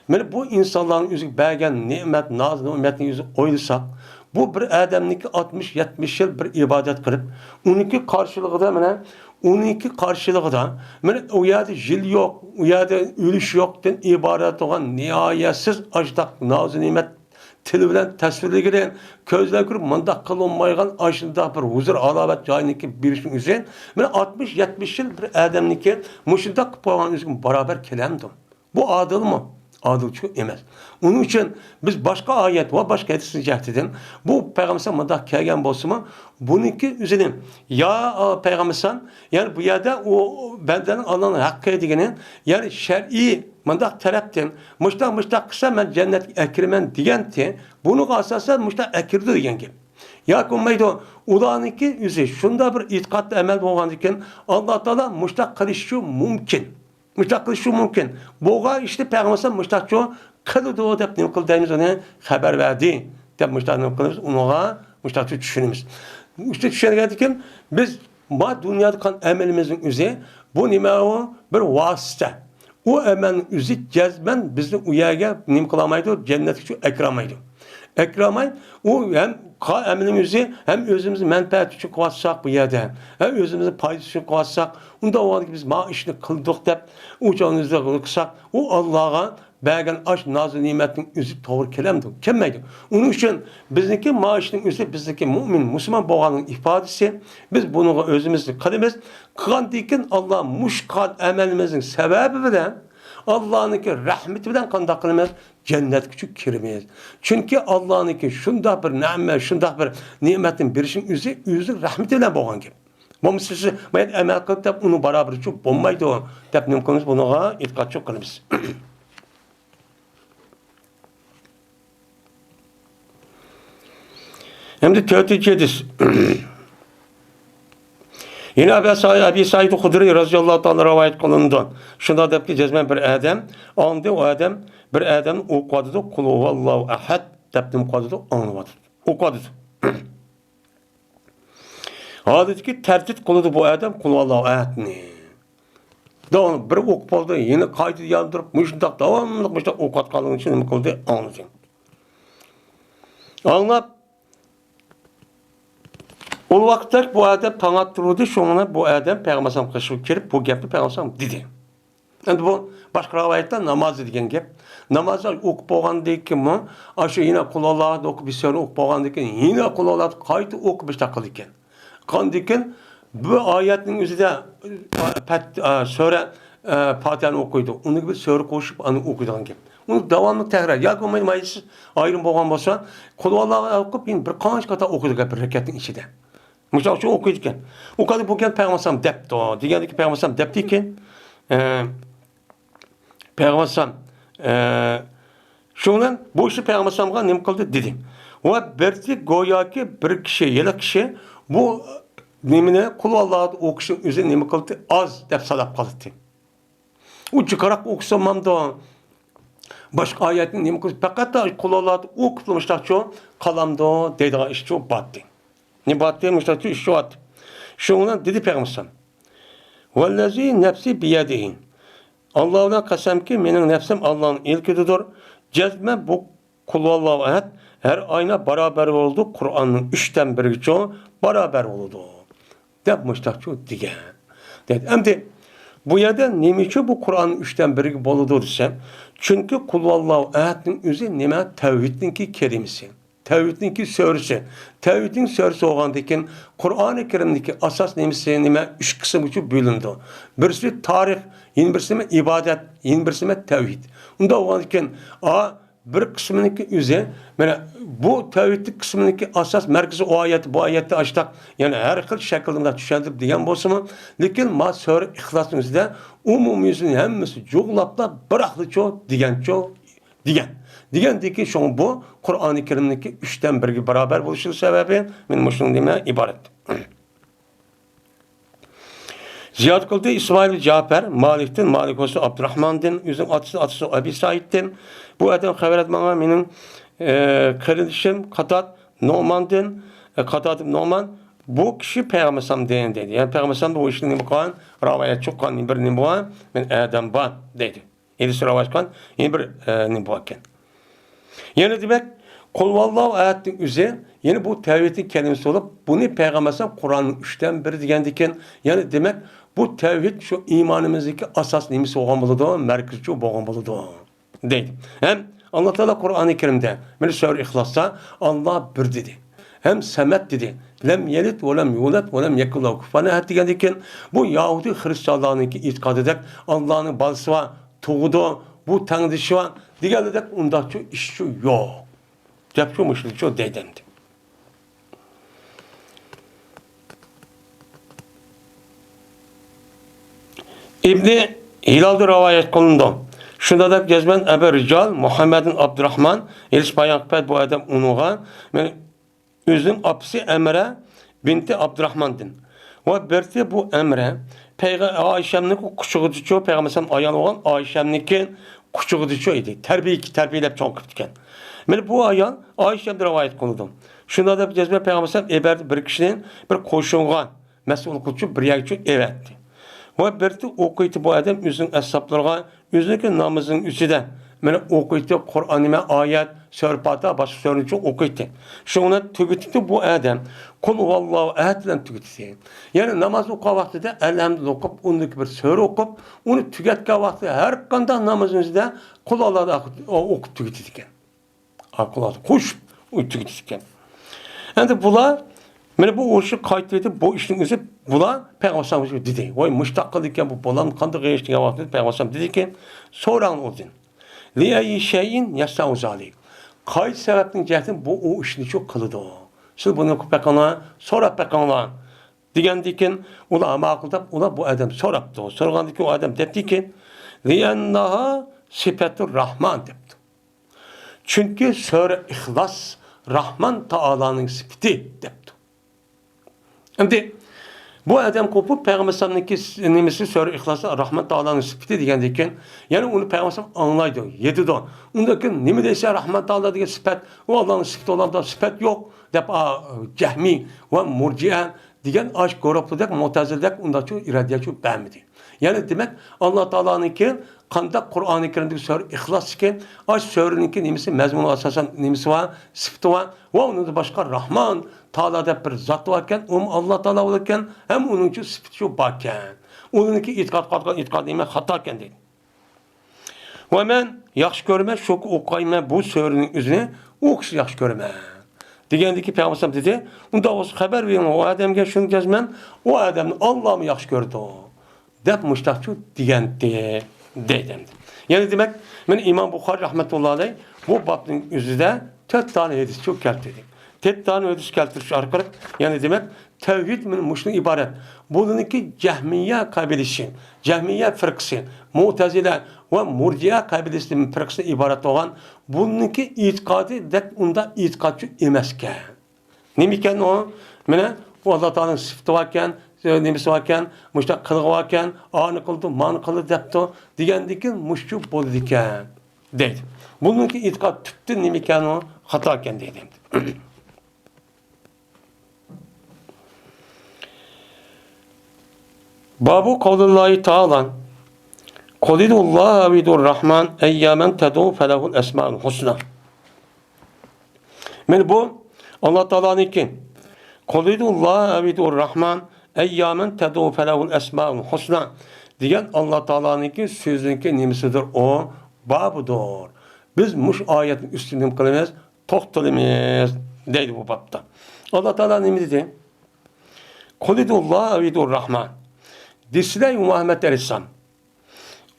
مانا بۇ ئىنسانلارنىڭ ئۆزىگە بەرگەن نېمەت، ناز نېمەتنى ئۆزى ئويلىساق، بۇ بىر ئادەمنىڭكى ئاتمىش، يەتمىش يىل بىر ئىبادەت قىلىپ، ئۇنىڭكى قارشىلىقىدا مانا، ئۇنىڭكى قارشىلىقىدا مانا ئۇ يەردە يىل يوق، ئۇ يەردە ئۆلۈش يوقتىن ئىبارەت بولغان نىھايەتسىز ئاجداق ناز نېمەت تىل بىلەن تەسۋىرلىگىلى، كۆزلەر كۆرۈپ مۇنداق قىلىنمايدىغان ئاشۇنداق بىر ھۇزۇر ھالاۋەت جايىنىڭكى بېرىشنىڭ ئۆزى، مانا ئاتمىش يەتمىش يىل بىر ئادەمنىڭكى مۇشۇنداق قىلىپ قويغان ئۆزىگە بارابەر كېلەمدۇ؟ بۇ ئادىلمۇ؟ ئادىلچۇ ئەمەس. ئۇنىڭ ئۈچۈن بىز باشقا ئايەت ۋە باشقا ھەدىسنىڭ جەھىتىدىن بۇ پەيغەمبەر مۇنداق كەلگەن بولسىمۇ، بۇنىڭكى ئۆزىنى يا، ئا، پەيغەمبەر، يەنى بۇ يەردە ئۇ بەندىنىڭ ئاللانىڭ ھەققى دېگىنى، يەنى شەرئىي مۇنداق تەرەپتىن مۇشتاق، مۇشتاق قىلسا مەن جەننەتكە ئەكىرىمەن دېگەنتى، بۇنىڭغا ئاساسەن مۇشتاق ئەكىرىدۇ دېگەن گەپ. ياكى بولمايدۇ، ئۇلارنىڭكى ئۆزى شۇنداق بىر ئېتىقادتا ئەمەل بولغاندىكىن، ئاللا تائالا مۇشتاق قىلىشى مۇمكىن. مۇشتاق قىلىشى مۇمكىن. بولغان ئىشنى پەيغەمبەر مۇشتاقچۇ قىلىدۇ دەپ نېمە قىل دەيمىز ئۇنى؟ خەۋەر بەردى دەپ مۇشتاق نېمە قىلىمىز؟ ئۇنىڭغا مۇشتاقچۇ چۈشىنىمىز. مۇشۇنى چۈشەنگەندىكىن بىز ما دۇنيادا قىلغان ئەمىلىمىزنىڭ ئۆزى بۇ نېمە ئۇ؟ بىر ۋاسىتە. ئۇ ئەمەلنىڭ ئۆزى جەزمەن بىزنى ئۇ يەرگە نېمە قىلالمايدۇ؟ جەننەتكىچۇ ئەكىرەلمەيدۇ. ئەكىرەلمەي، ئۇ ھەم قىلغان ئەمىلنىڭ ئۆزى، ھەم ئۆزىمىزنىڭ مەنپەئەتى ئۈچۈن قىلىۋاتساق بۇ يەردە، ھەم ئۆزىمىزنىڭ پايدىسى ئۈچۈن قىلىۋاتساق، ئۇنداق بولغاندىكىن بىز ما ئىشنى قىلدۇق دەپ ئۇ جانىمىزدا قىلساق، ئۇ ئاللاغا بەرگەن ئاش نازۇ نېمەتنىڭ ئۆزى توغرا كېلەمدۇ؟ كەلمەيدۇ. ئۇنىڭ ئۈچۈن بىزنىڭكى ما ئىشنىڭ ئۆزى بىزنىڭكى مۇئمىن، مۇسۇلمان بولغانلىقنىڭ ئىپادىسى. بىز بۇنىڭغا ئۆزىمىزنى قىلىمىز. قىلغاندىن كېيىن ئاللا مۇشۇ قىلغان ئەمەلىمىزنىڭ سەۋەبى بىلەن، ئاللانىڭكى رەھمىتى بىلەن قانداق قىلىمىز؟ جەننەتكىچۇ كىرىمىز. چۈنكى ئاللانىڭكى شۇنداق بىر نەمە، شۇنداق بىر نېمەتنى بېرىشنىڭ ئۆزى، ئۆزىنىڭ رەھمىتى بىلەن بولغان گەپ. بولمىسا سىز ما يەردە ئەمەل قىلىپ دەپ ئۇنىڭ باراۋىرىچۇ بولمايدۇ دەپ نېمە قىلىمىز؟ بۇنىڭغا ئېتىقادچۇ قىلىمىز. ئەمدى تۆتىنچى ھەدىس. يەنە ئەبى سەئىد، ئەبى سەئىد خۇدرىي رەزىياللاھۇ تائالا رىۋايەت قىلىنىدۇ. شۇنداق دەپكى، جەزمەن بىر ئادەم، ئاندىن ئۇ ئادەم بىر ئادەمنى ئوقۇۋاتىدۇ، قۇل ھۇۋاللاھۇ ئەھەد دەپ نېمە قىلىۋاتىدۇ؟ ئاڭلىۋاتىدۇ. ئوقۇۋاتىدۇ. ھالىتىكى تەردىد قىلىدۇ بۇ ئادەم قۇل ھۇۋاللاھۇ ئەھەدنى. داۋاملىق بىر ئوقۇپ بولدى، يەنە قايتا ياندۇرۇپ، مۇشۇنداق داۋاملىق مۇشۇنداق ئوقۇۋاتقانلىقى ئۈچۈن نېمە قىلدى؟ ئاڭلىدى. ئاڭلاپ، ئۇ ۋاقىتتەك بۇ ئادەم تاڭ ئاتتۇرۇۋىدى، شۇڭا بۇ ئادەم پەيغەمبەر ئەلەيھىسسالام قېشىغا كىرىپ، بۇ گەپنى پەيغەمبەر ئەلەيھىسسالام دېدى. ئەمدى بۇ باشقا رىۋايەتتە نامازى دېگەن گەپ. نامازنى ئوقۇپ بولغاندىن كېيىنمۇ، ئاشۇ يەنە قۇلھۇۋاللاھنى ئوقۇپ، بىر سۈرە ئوقۇپ بولغاندىن كېيىن، يەنە قۇلھۇۋاللاھنى قايتا ئوقۇپ، مۇشۇنداق قىلىدىكەن. قاندىكىن بۇ ئايەتنىڭ ئۆزىدە، ئە، پەت-، ئە، سۈرە، ئە، پاتىھەنى ئوقۇيدۇ. ئۇنىڭغا بىر سۈرە قوشۇپ، ئۇنى ئوقۇيدىغان گەپ. ئۇنى داۋاملىق تەكرار. ياكى بولمىسا مايىسى ئايرىم بولغان بولسا، قۇلھۇۋاللاھنى ئوقۇپ، يەنە بىر قانچە قېتىم ئوقۇيدۇ گەپ بىر رەكەتنىڭ ئىچىدە. مۇشۇنىڭ ئۈچۈن ئوقۇيدىكەن. ئۇ قانداق بۇ گەپ پەيغەمبەر ئەلەيھىسسالام دەپتۇ دېگەندىكىن، پەيغەمبەر ئەلەيھىسسالام دەپتىكەن. ئە، پەيغەمبەر ئەلەيھىسسالام، ئە، شۇنىڭ بىلەن بۇ ئىشنى پەيغەمبەر ئەلەيھىسسالامغا نېمە قىلدى دېدى. ۋە بىردى گوياكى بىر كىشى، ھېلىقى كىشى بۇ نېمىنى، قۇلھۇۋاللاھنى ئوقۇشنىڭ ئۆزى نېمە قىلدى؟ ئاز دەپ ساناپ قالدى. ئۇ جىقراق ئوقۇسا بولمامدۇ؟ باشقا ئايەتنى نېمە قىلىپ، پەقەت قۇلھۇۋاللاھنى ئوقۇپلا مۇشۇنداقچۇ قالامدۇ دەيدىغان ئىشچۇ باتتى. نېمە باتتى؟ مۇشۇنداقچۇ ئىشچۇ باتتى. شۇنىڭ بىلەن دېدى پەيغەمبەر ئەلەيھىسسالام، ۋەللەزى نەپسى بىيەدىھى. ئاللا بىلەن قەسەمكى، مېنىڭ نەپسىم ئاللانىڭ ئىلكىدىدۇر. جەزمەن بۇ قۇلھۇۋاللاھۇ ئەھەد ھەر ئاينا باراۋەر بولىدۇ، قۇرئاننىڭ ئۈچتىن بىرىگىچۇ باراۋەر بولىدۇ. دەپ مۇشتاقچۇ دېگەن. دەيدۇ. ئەمدى بۇ يەردە نېمە ئۈچۈن بۇ قۇرئاننىڭ ئۈچتىن بىرىگە بولىدۇ دېسە، چۈنكى قۇلھۇۋاللاھۇ ئەھەدنىڭ ئۆزى نېمە؟ تەۋھىدنىڭكى كەلىمىسى. تەۋھىدنىڭكى سۈرىسى. تەۋھىدنىڭ سۈرىسى بولغاندىكىن، قۇرئانى كەرىمدىكى ئاساس نېمىسى نېمە؟ ئۈچ قىسىمغىچە بۆلۈنىدۇ. بىرسى تارىخ، يەنە بىرسى نېمە؟ ئىبادەت، يەنە بىرسى نېمە؟ تەۋھىد. ئۇنداق بولغاندىكىن، ئا، بىر قىسمىنىڭكى ئۆزى، مانا بۇ تەۋھىدلىك قىسمىنىڭكى ئاساس مەركىزى ئۇ ئايەتتە، بۇ ئايەتتە ئاشتاق، يەنى ھەر خىل شەكىلدە مۇنداق چۈشەندۈرۈپ دېگەن بولسىمۇ، لېكىن ما سۈرە ئىخلاسنىڭ ئۆزىدە ئومۇميۈزىنى ھەممىسى جۇغلاپلا بىراقلىچۇ دېگەنچۇ دېگەن. دېگەندىكى شۇڭا بۇ قۇرئانى كەرىمنىڭكى ئۈچتىن بىرگە باراۋەر بولۇشىنىڭ سەۋەبى مانا مۇشۇنىڭ نېمە ئىبارەت. زىيادە قىلدى ئىسمائىل بىن جەپەر مالىكتىن، مالىك بولسا ئابدۇراخماندىن، ئۆزىنىڭ ئاتىسى، ئاتىسى ئەبى سەئىدتىن. بۇ ئادەم خەۋەر ئەتتى ماڭا مېنىڭ، ئە، قېرىندىشىم قاتاد نوماندىن، ئە، قاتاد نومان، بۇ كىشى پەيغەمبەر ئەلەيھىسسالامدىن دېدى. يەنى پەيغەمبەر ئەلەيھىسسالام بۇ ئىشنى نېمە قىلغان؟ رىۋايەت چىققان بىر نېمە بار؟ مەن ئادەم بار دەيدۇ. ھەدىس رىۋايەت قىلغان يەنە بىر، ئە، نېمە بار ئىكەن. يەنى دېمەك، قۇلھۇۋاللاھۇ ئەھەدنىڭ ئۆزى، يەنى بۇ تەۋھىدنىڭ كەلىمىسى بولۇپ، بۇنى پەيغەمبەر ئەلەيھىسسالام قۇرئاننىڭ ئۈچتىن بىرى دېگەندىكىن، يەنى دېمەك، بۇ تەۋھىد شۇ ئىمانىمىزدىكى ئاساس نېمىسى بولغان بولىدۇ، مەركىزچۇ بولغان بولىدۇ، دەيدۇ. ھەم ئاللا تائالا قۇرئانى كەرىمدە، مانا سۈرە ئىخلاستا، ئاللا بىر دېدى. ھەم سەمەد دېدى. لەم يەلىد ۋە لەم يۇلەد ۋە لەم يەكۇن لەھۇ كۇفۇۋەن ئەھەد دېگەندىكىن، بۇ يەھۇدىي خىرىستىيانلارنىڭكى ئېتىقادىدەك ئاللانىڭ بالىسى بار، تۇغىدۇ، بۇ تەڭدىشى بار دېگەنلىرىدەك ئۇنداقچۇ ئىشچۇ يوق. گەپچۇ مۇشۇنچۇ دەيدۇ ئەمدى. ئىبنى ھىلالدىن رىۋايەت قىلىنىدۇ. شۇنداق دەپ جەزمەن ئەبى رىجال مۇھەممەد بىن ئابدۇراخمان ھېلىس بايان قىلىپ بۇ ئادەم ئۇنىڭغا، مەن ئۆزىنىڭ ئاپىسى ئەمرە بىنتى ئابدۇراخماندىن ۋە بىرتى بۇ ئەمرە پەيغە-، ئائىشەمنىڭ قۇچىقىدىچۇ، پەيغەمبەر ئايال بولغان ئائىشەمنىڭكى قۇچىقىدىچۇ ئىدى. تەربىيە-، تەربىيەلەپ چوڭ قىپتىكەن. مانا بۇ ئايال ئائىشەمدىن رىۋايەت قىلىدۇ. شۇنداق دەپ جەزمەن پەيغەمبەر ئەۋەتتى بىر كىشىنى بىر قوشۇنغا مەسئۇل قىلىپچۇ بىر يەرگىچۇ ئەۋەتتى. ۋە بىرتى ئوقۇيتتى بۇ ئادەم ئۆزىنىڭ ئەسھابلىرىغا، ئۆزىنىڭكى نامىزىنىڭ ئۈستىدە مانا ئوقۇيتتى، قۇرئان نېمە ئايەت، سۈرە پاتىھە، باشقا سۈرىنىچۇ ئوقۇيتتى. شۇنى تۈگىتىپتۇ بۇ ئادەم. قۇل ھۇۋاللاھۇ ئەھەد بىلەن تۈگىتىدۇ. يەنى ناماز ئوقۇغان ۋاقتىدا ئەلھەمدۇلىللا ئوقۇپ، ئۇندىكى بىر سۈرە ئوقۇپ، ئۇنى تۈگەتكەن ۋاقتىدا ھەر قانداق نامازنىڭ ئۆزىدە قۇل ھۇۋاللاھۇ ئوقۇپ تۈگىتىدىكەن. ئارقىلاردا قوشۇپ ئۇ تۈگىتىدىكەن. ئەمدى بۇلار، مانا بۇ ئوشۇق قايتىۋېتىپ، بۇ ئىشنىڭ ئۆزى بۇلار پەيغەمبەر ئەلەيھىسسالامغا دېدى. ۋاي، مۇشۇنداق قىلىدىكەن، بۇ بولامدىكەن دېگەن ۋاقىتتا پەيغەمبەر ئەلەيھىسسالام دېدىكى، سوراڭ ئۇدىن. لىئەييى شەيئىن يەسنەئۇ زالىك. قايسى سەۋەبنىڭ جەھەتتىن بۇ ئۇ ئىشنى شۇ قىلىدۇ؟ سىز بۇنى ئوقۇپ بېقىڭلار، سوراپ بېقىڭلار. دېگەندىكىن، ئۇلار ماقۇل دەپ، ئۇلار بۇ ئادەم سوراپتۇ. سورىغاندىكىن ئۇ ئادەم دەپتىكى، لىئەننەھا سىپەتۇر راھمان دەپتۇ. چۈنكى سۈرە ئىخلاس راھمان تائالانىڭ سۈپىتى دەپتۇ. ئەمدى بۇ ئادەم قوپۇپ پەيغەمبەر ئەلەيھىسسالامنىڭكى نېمىسى سۈرە ئىخلاس راھمان تائالانىڭ سۈپىتى دېگەندىكىن، يەنى ئۇنى پەيغەمبەر ئەلەيھىسسالام ئاڭلايدۇ، يېتىدۇ. ئۇندىن كېيىن نېمە دېسە راھمان تائالا دېگەن سۈپەت، ئۇ ئاللانىڭ سۈپىتى بولامدا سۈپەت يوق دەپ، ئا، جەھمىي ۋە مۇرجىئە دېگەن ئاش گۇرۇپلىدەك، مۇتەزىلىدەك ئۇنداقچۇ ئىرادىيەچۇ بەرمىدى. يەنى دېمەك، ئاللا تائالانىڭكى قانداق قۇرئانى كەرىمدىكى سۈرە ئىخلاستىكى، ئاش سۈرىنىڭكى نېمىسى، مەزمۇنى ئاساسەن نېمىسى بار، سۈپىتى بار ۋە ئۇنىڭدىن باشقا راھمان تائالا دەپ بىر زات باركەن، ئۇمۇ ئاللا تائالا بولىدىكەن، ھەم ئۇنىڭچۇ سۈپىتىچۇ باركەن. ئۇنىڭكى ئېتىقاد قىلىدىغان ئېتىقاد نېمە خاتاكەن دەيدۇ. ۋە مەن ياخشى كۆرىمەن، شۇكى ئوقۇيمەن بۇ سۈرىنىڭ ئۆزىنى، ئۇ كىشى ياخشى كۆرىمەن. دېگەندىكى پەيغەمبەر ئەلەيھىسسالام دېدى، ئۇنداق بولسا خەۋەر بېرىڭ ئۇ ئادەمگە، شۇنى جەزمەن ئۇ ئادەمنى ئاللامۇ ياخشى كۆرىدۇ، دەپ مۇشتاقچۇ دېگەنتى، دەيدۇ ئەمدى. يەنى دېمەك، مانا ئىمام بۇخارى رەھمەتۇللا ئەلەيھ بۇ بابنىڭ ئۆزىدە تۆت دانە ھەدىسچۇ كەلتۈردى. تۆت دانە ھەدىس كەلتۈرۈش ئارقىلىق، يەنى دېمەك، تەۋھىد مانا مۇشۇنىڭ ئىبارەت. بۇلىنىڭكى جەھمىيە قەبىلىسى، جەھمىيە فىرقىسى، مۇتەزىلە ۋە مۇرجىئە قەبىلىسى فىرقىسىدىن ئىبارەت بولغان بۇلىنىڭكى ئېتىقادى دەپ ئۇنداق ئېتىقادچۇ ئەمەسكەن. نېمىكەن ئۇ؟ مانا ئۇ ئاللا تائالانىڭ سۈپىتى باركەن، نېمىسى باركەن، مۇشۇنداق قىلىقى باركەن، ئانى قىلىدۇ، مانى قىلىدۇ دەپتۇ دېگەندىكىن مۇشۇچۇ بولىدىكەن دەيدۇ. بۇنىڭكى ئېتىقاد تۈپتىن نېمىكەن ئۇ؟ خاتاكەن دەيدۇ. بابۇ قەۋلىللاھى تائالا، قۇلىدۇللاھ ئەۋ ئىدۇر راھمان ئەييامەن تەدۇ فەلەھۇل ئەسمائۇل ھۇسنا. مانا بۇ ئاللا تائالانىڭكى، قۇلىدۇللاھ ئەۋ ئىدۇر راھمان ئەييامەن تەدۇ فەلەھۇل ئەسمائۇل ھۇسنا دېگەن ئاللا تائالانىڭكى سۆزىنىڭكى نېمىسىدۇر ئۇ؟ بابىدۇر. بىز مۇشۇ ئايەتنىڭ ئۈستىدە نېمە قىلىمىز؟ توختىلىمىز دەيدۇ بۇ بابتا. ئاللا تائالا نېمە دېدى؟ قۇلىدۇللاھ ئەۋ ئىدۇر راھمان. دېسىلە، ئەي مۇھەممەد ئەلەيھىسسالام،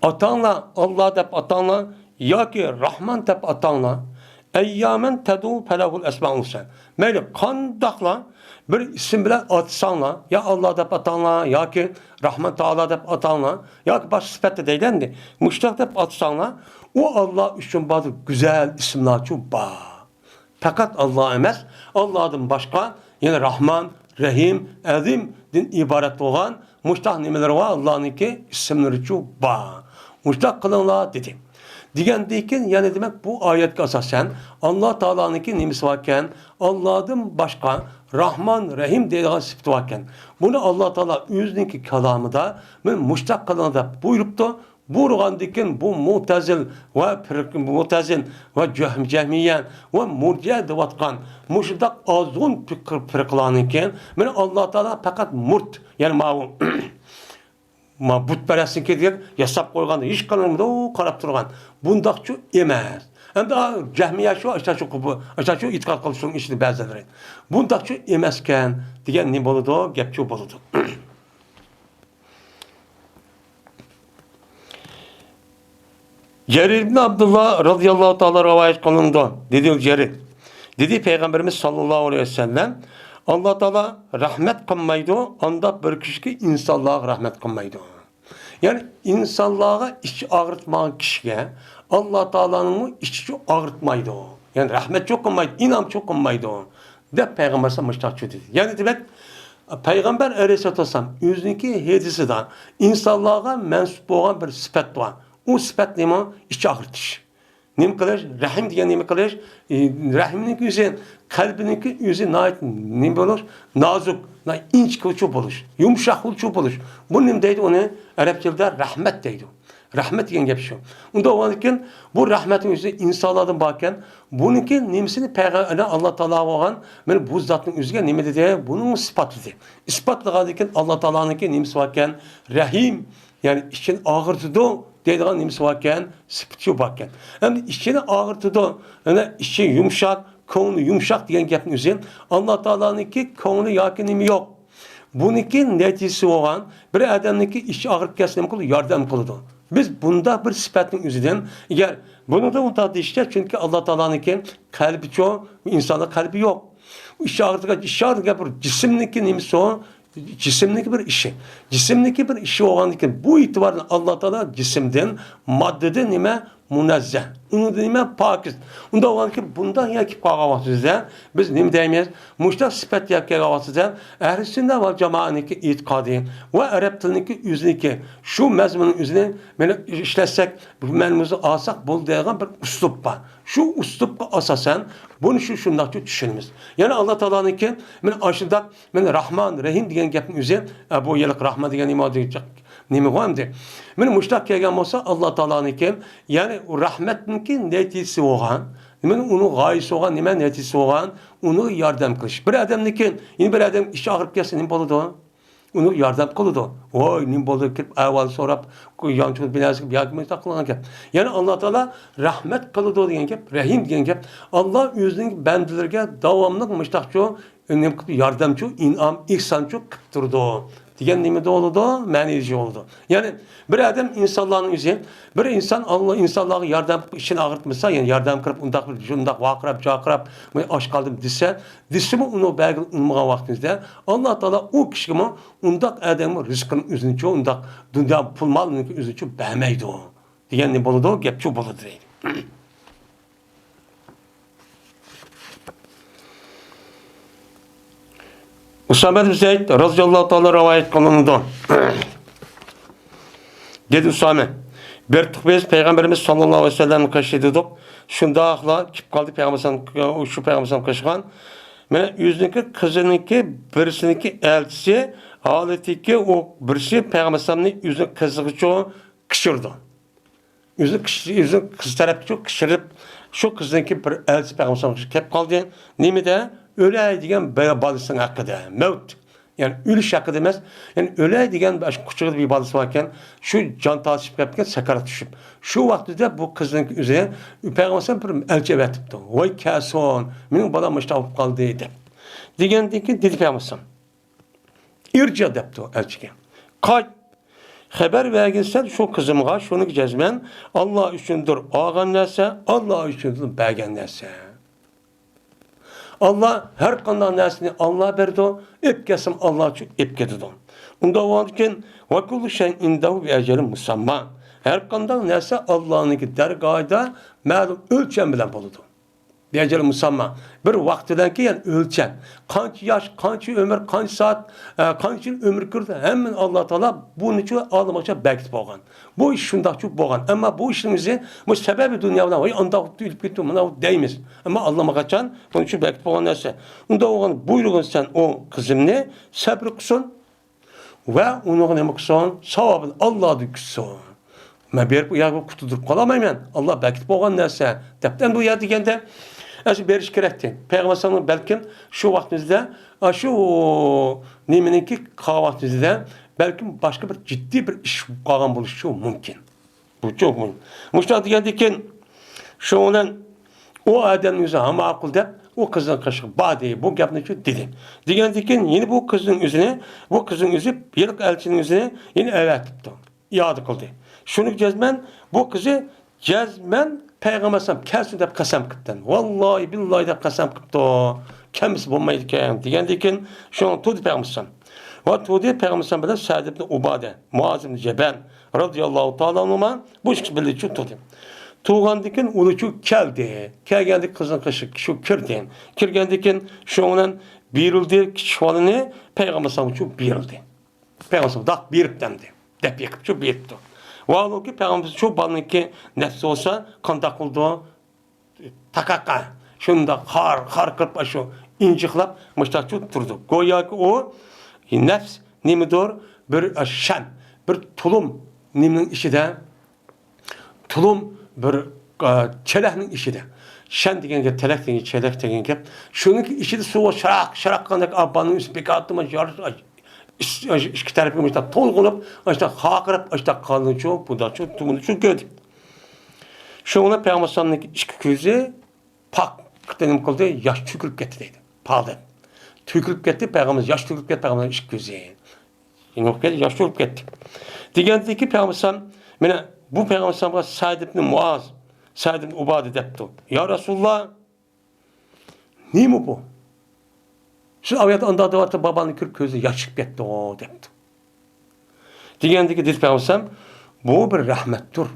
ئاتاڭلار، ئاللا دەپ ئاتاڭلار ياكى راھمان دەپ ئاتاڭلار. ئەييامەن تەدۇ فەلەھۇل ئەسمائۇل ھۇسنا. مەيلى قانداقلا بىر ئىسىم بىلەن ئاتىساڭلار، يا ئاللا دەپ ئاتاڭلار ياكى راھمان تائالا دەپ ئاتاڭلار ياكى باشقا سۈپەتتە دەيلى ئەمدى، مۇشۇنداق دەپ ئاتىساڭلار، ئۇ ئاللا ئۈچۈن بار گۈزەل ئىسىملارچۇ بار. پەقەت ئاللا ئەمەس، ئاللادىن باشقا يەنە راھمان، رەھىم، ئەزىمدىن ئىبارەت بولغان مۇشتاق نېمىلىرى بار، ئاللانىڭكى ئىسىملىرىچۇ بار. مۇشتاق قىلىڭلار دېدى. دېگەندىن كېيىن يەنە دېمەك بۇ ئايەتكە ئاساسەن ئاللا تائالانىڭكى نېمىسى باركەن؟ ئاللادىن باشقا راھمان، رەھىم دەيدىغان سۈپىتى باركەن. بۇنى ئاللا تائالا ئۆزىنىڭكى كالامىدا مانا مۇشتاق قىلىڭ دەپ بۇيرۇپتۇ. بۇ ئۇرغاندىن كېيىن بۇ مۇتەزىل ۋە پىرق-، مۇتەزىل ۋە جەھ-، جەھمىيە ۋە مۇرجىئە دەۋاتقان مۇشۇنداق ئازغۇن پىقىر-، پىرقىلارنىڭكى، مانا ئاللا تائالا پەقەت مۇرت، يەنى ماۋۇ، ما بۇتپەرەسنىڭكى دېگەن ياساپ قويغان، ھېچ قانداق قاراپ تۇرغان بۇنداقچۇ ئەمەس. ئەمدى جەھمىيە شۇ، ئاشۇ، ئاشۇ ئېتىقاد قىلىشنىڭ ئىچىدە بەزىلىرى. بۇنداقچۇ ئەمەسكەن دېگەن نېمە بولىدۇ؟ گەپچۇ بولىدۇ. جەرىر ئىبن ئابدۇللا رازىياللاھۇ تائالا رىۋايەت قىلىنىدۇ. دېدى جەرىر. دېدى پەيغەمبىرىمىز ساللاللاھۇ ئەلەيھى ۋەسەللەم، ئاللا تائالا رەھمەت قىلمايدۇ، ئانداق بىر كىشىگە ئىنسانلارغا رەھمەت قىلمايدۇ. يەنى ئىنسانلارغا ئىچى ئاغرىتمىغان كىشىگە ئاللا تائالانىڭمۇ ئىچىچۇ ئاغرىتمايدۇ. يەنى رەھمەتچۇ قىلمايدۇ، ئىنئامچۇ قىلمايدۇ. دەپ پەيغەمبەر مۇشتاقچۇ دېدى. يەنى دېمەك، پەيغەمبەر ئەلەيھىسسالاتۇ ۋەسسالام ئۆزىنىڭكى ھەدىسىدا ئىنسانلارغا مەنسۇپ بولغان بىر سۈپەت بار. ئۇ سۈپەت نېمە؟ ئىچ ئاغرىتىش. نېمە قىلىش؟ رەھىم دېگەن نېمە قىلىش؟ ئى، رەھىمنىڭكى ئۆزى، قەلبىنىڭكى ئۆزى ناھايىتى نېمە بولۇش؟ نازۇك، ناھايىتى ئىنچىكىچۇ بولۇش، يۇمشاقچۇ بولۇش. بۇ نېمە دەيدۇ ئۇنى؟ ئەرەب تىلىدا رەھمەت دەيدۇ. رەھمەت دېگەن گەپ شۇ. ئۇنداق بولغاندىكىن بۇ رەھمەتنىڭ ئۆزى ئىنسانلاردىن باركەن، بۇنىڭكى نېمىسىنى پەيغەمبەر ئاللا تائالا بولغان، مانا بۇ زاتنىڭ ئۆزىگە نېمە دېدى؟ بۇنىڭ ئىسپاتلىدى. ئىسپاتلىغاندىكىن ئاللا تائالانىڭكى نېمىسى باركەن؟ رەھىم، يەنى ئىچىنى ئاغرىتىدۇ دەيدىغان نېمىسى باركەن؟ سۈپىتى باركەن. ئەمدى ئىچىنى ئاغرىتىدۇ، يەنى ئىچى يۇمشاق، كۆڭلى يۇمشاق دېگەن گەپنىڭ ئۆزى ئاللا تائالانىڭكى كۆڭلى ياكى نېمە يوق. بۇنىڭكى نەتىجىسى بولغان بىر ئادەمنىڭكى ئىچى ئاغرىپ كەتسە نېمە قىلىدۇ؟ ياردەم قىلىدۇ. بىز بۇنداق بىر سۈپەتنىڭ ئۆزىدىن، ئەگەر بۇنىڭدا ئۇنداق دېيىشتە، چۈنكى ئاللا تائالانىڭكى قەلبىچۇ، ئىنساننىڭ قەلبى يوق. ئىچى ئاغرىتىدىغان، ئىچى ئاغرىتىدىغان گەپ بىر جىسىمنىڭكى نېمىسى ئۇ؟ جىسىمنىڭكى بىر ئىشى. جىسىمنىڭكى بىر ئىشى بولغاندىكىن بۇ ئېتىباردىن ئاللا تائالا جىسىمدىن، ماددىدىن نېمە؟ مۇنەززە. ئۇنىڭدىن نېمە؟ پاكىز. ئۇنداق بولغاندىكىن بۇنداق يەرگە كېلىپ قالغان ۋاقتىمىزدا بىز نېمە دەيمىز؟ مۇشۇنداق سۈپەت يەرگە كەلگەن ۋاقتىدا ئەھلى سۈننە ۋەل جامائەنىڭكى ئېتىقادى ۋە ئەرەب تىلىنىڭكى ئۆزىنىڭكى شۇ مەزمۇننىڭ ئۆزىنى مانا ئىشلەتسەك، بۇ مەزمۇننى ئالساق بولدى دەيدىغان بىر ئۇسلۇب بار. شۇ ئۇسلۇبقا ئاساسەن بۇنى شۇ شۇنداقچە چۈشىنىمىز. يەنى ئاللا تائالانىڭكى مانا ئاشۇنداق مانا راھمان، رەھىم دېگەن گەپنىڭ ئۆزى، ئە، بۇ يىللىق راھمان دېگەن نېمە دېگەن نېمە بۇ ئەمدى؟ مانا مۇشۇنداق كەلگەن بولسا، ئاللا تائالانىڭكى، يەنى ئۇ رەھمەتنىڭكى نەتىجىسى بولغان، مانا ئۇنىڭ غايىسى بولغان، نېمە نەتىجىسى بولغان، ئۇنىڭغا ياردەم قىلىش. بىر ئادەمنىڭكى، يەنە بىر ئادەم ئىچى ئاغرىپ كەتسە نېمە بولىدۇ؟ ئۇنىڭغا ياردەم قىلىدۇ. ۋاي، نېمە بولدى؟ كىرىپ ئەھۋال سوراپ، يانچۇق بىناسىغا ياكى مۇنداق قىلغان گەپ. يەنى ئاللا تائالا رەھمەت قىلىدۇ دېگەن گەپ، رەھىم دېگەن گەپ. ئاللا ئۆزىنىڭ بەندىلىرىگە داۋاملىق مۇشتاقچۇ نېمە قىلىپ ياردەمچۇ، ئىنئام، ئېھسانچۇ قىلىپ تۇرىدۇ دېگەن نېمىدە بولىدۇ؟ مەنىسى بولىدۇ. يەنى بىر ئادەم ئىنسانلارنىڭ ئۆزى، بىر ئىنسان ئاللا ئىنسانلارغا ياردەم قىلىپ ئىچىنى ئاغرىتمىسا، يەنى ياردەم قىلىپ ئۇنداق بىر شۇنداق ۋارقىراپ، جارقىراپ، مەن ئاچ قالدىم دېسە، دېسىمۇ ئۇنىڭ بەرگىلى ئۇنىمىغان ۋاقتىمىزدا ئاللا تائالا ئۇ كىشىگىمۇ ئۇنداق ئادەمگە رىزقىنى ئۆزىنىچۇ، ئۇنداق دۇنيا پۇل مالىنى ئۆزىنىچۇ بەرمەيدۇ دېگەن نېمە بولىدۇ؟ گەپچۇ بولىدۇ دەيدۇ. ئۇسامە بىن زەيد رازىياللاھۇ تائالا رىۋايەت قىلىنىدۇ. دېدى ئۇسامە، بېرىپ بىز پەيغەمبىرىمىز ساللاللاھۇ ئەلەيھى ۋەسەللەمنىڭ قېشىدا ئىدۇق. شۇنداقلا كېلىپ قالدى پەيغەمبەر، شۇ پەيغەمبەر قېشىغا. مانا ئۆزىنىڭكى قىزىنىڭكى بىرسىنىڭكى ئەلچىسى ھالىتىكى ئۇ بىرسى پەيغەمبەرنى ئۆزىنىڭ قىزىغىچۇ قىچۇرىدۇ. ئۆزىنىڭ قىز، ئۆزىنىڭ قىز تەرەپكىچۇ قىچۇرۇپ، شۇ قىزنىڭكى بىر ئەلچىسى پەيغەمبەر كېلىپ قالدى. نېمىدە؟ ئۆلەي دېگەن بە-، بالىسىنىڭ ھەققىدە. مەۋت. يەنى ئۆلۈش ھەققىدە ئەمەس. يەنى ئۆلەي دېگەن شۇ قۇچىقىدا بىر بالىسى باركەن، شۇ جان تارتىشىپ كەپتىكەن، سەكرات چۈشۈپ. شۇ ۋاقتىدا بۇ قىزنىڭ ئۆزى پەيغەمبەر بىر ئەلچى ئەۋەتىپتۇ. ۋاي كەسۇن، مېنىڭ بالام مۇشۇنداق بولۇپ قالدى دەپ. دېگەندىن كېيىن دېدى پەيغەمبەر، ئىرجى دەپتۇ ئەلچىگە. قايت، خەۋەر بەرگىنسەن شۇ قىزىمغا، شۇنىڭكى جەزمەن ئاللا ئۈچۈندۇر ئالغان نەرسە، ئاللا ئۈچۈندۇر بەرگەن نەرسە. ئاللا ھەر قانداق نەرسىنى ئاللا بېرىدۇ، ئېلىپ كەتسىمۇ ئاللا ئۈچۈن ئېلىپ كېتىدۇ. ئۇنداق بولغاندىكىن، ۋە كۇللۇ شەيئىن ئىندەھۇ بىئەجەلىن مۇسەمما. ھەر قانداق نەرسە ئاللانىڭكى دەرگاھىدا مەلۇم ئۆلچەم بىلەن بولىدۇ. بىئەجەلىن مۇسەمما. بىر ۋاقىت بىلەنكى، يەنى ئۆلچەم. قانچە ياش، قانچە ئۆمۈر، قانچە سائەت، ئە، قانچە يىل ئۆمۈر كۆرىدۇ، ھەممىنى ئاللا تائالا بۇنىچۇ ئاللىماقچە بەكىتىپ بولغان. بۇ ئىش شۇنداقچۇ بولغان. ئەمما بۇ ئىشنىڭ ئۆزى، بۇ سەۋەبى دۇنيا بىلەن، ۋاي، ئانداق بوپتۇ، ئۆلۈپ كېتىپتۇ، مانا بۇ دەيمىز. ئەمما ئاللىماقاچان بۇنىچۇ بەكىتىپ بولغان نەرسە. ئۇنداق بولغان بۇيرۇغىن سەن ئۇ قىزىمنى سەبرى قىلسۇن. ۋە ئۇنىڭغا نېمە قىلسۇن؟ ساۋابىنى ئاللادىن كۈتسۇن. مەن بېرىپ ئۇ يەرگە قۇتۇلدۇرۇپ قالالمايمەن. ئاللا بەكىتىپ قويغان نەرسە، دەپتۇ. ئەمدى ئۇ يەر دېگەندە، ئەسلى بېرىش كېرەكتى. پەيغەمبەر ئەلەيھىسسالام بەلكىم شۇ ۋاقتىمىزدا، ئاشۇ نېمىنىڭكى قالغان ۋاقتىمىزدا بەلكىم باشقا بىر جىددىي بىر ئىش بولۇپ قالغان بولۇشى مۇمكىن. بۇ چوقۇم. مۇشۇنداق دېگەندىن كېيىن، شۇنىڭ بىلەن ئۇ ئادەمنىڭ ئۆزى ھە ماقۇل دەپ، ئۇ قىزنىڭ قېشىغا باردى. بۇ گەپنى شۇ دېدى. دېگەندىن كېيىن يەنە بۇ قىزنىڭ ئۆزىنى، بۇ قىزنىڭ ئۆزى ھېلىقى ئەلچىنىڭ ئۆزىنى يەنە ئەۋەتىپتۇ. ئىئادە قىلدى. شۇنى جەزمەن بۇ قىزى جەزمەن پەيغەمبەر ئەلەيھىسسالام كەلسۇن دەپ قەسەم قىپتىكەن. ۋاللاھى بىللاھى دەپ قەسەم قىپتۇ. كەلمىسە بولمايدىكەن دېگەندىن كېيىن شۇڭا تۇردى پەيغەمبەر ئەلەيھىسسالام. ۋە تۇردى پەيغەمبەر ئەلەيھىسسالام بىلەن سەئد ئىبن ئۇبادە، مۇئاز ئىبن جەبەل رەزىياللاھۇ تائالا ئەنھۇما بۇ ئىككىسى بىللە چۈ تۇردى. تۇرغاندىن كېيىن ئۇلار چۈ كەلدى. كەلگەندىن كېيىن قىزنىڭ قېشىغا شۇ كىردى. كىرگەندىن كېيىن شۇنىڭ بىلەن بېرىلدى، كىچىك بالىنى پەيغەمبەر ئەلەيھىسسالامغا چۈ بېرىلدى. پەيغەمبەر داق بېرىپ دەمدى. دەپ يېقىپچۇ بېرىپتۇ. ۋاھالۇكى پەيغەمبەر شۇ بالىنىڭكى نەپسى بولسا قانداق قىلىدۇ؟ تاقاقا. شۇنداق خار، خار قىلىپ، شۇ ئىنجىقلاپ، مۇشتاقچۇ تۇرىدۇ. گوياكى ئۇ نەپس نېمىدۇر؟ بىر شەن، بىر تۇلۇم نېمىنىڭ ئىچىدە؟ تۇلۇم بىر، ئە، چېلەكنىڭ ئىچىدە. شەن دېگەن گەپ، تەلەك دېگەن، چېلەك دېگەن گەپ. شۇنىڭكى ئىچىدە سۇ شاراق، شاراق قاناق ئاپاننىڭ ئۈستى بىكار تۇرماي، يار-، ئىچ-، ئىچ-، ئىككى تەرىپى مۇشۇنداق تولغىنىپ، ئاشۇنداق خارقىراپ، ئاشۇنداق قالدىچۇ، بۇداچۇ، تۇمۇدىچۇ كۆردى. شۇڭا پەيغەمبەر ئىككى كۆزى پاق نېمە قىلدى، ياش تۆكۈلۈپ كەتتى دەيدۇ. پالدىن. تۆكۈلۈپ كەتتى، پەيغەمبەر ياش تۆكۈلۈپ كەتتى، پەيغەمبەرنىڭ ئىككى كۆزى. يېنىق كەتتى، ياش تۆكۈلۈپ كەتتى. دېگەندىكى پەيغەمبەر مەنە بۇ پەيغەمبەر سەئد ئىبن مۇئاز، سەئد ئىبن ئۇبادە دەپتۇ. يا رەسۇلاللا، نېمە بۇ؟ سىز ئايەتتە ئانداق دەۋاتىدۇ، بابامنى كۆرۈپ كۆزى ياش چىقىپ كەتتىغۇ دەپتۇ. دېگەندىكى دېدى پەيغەمبەر، بۇ بىر رەھمەتتۇر.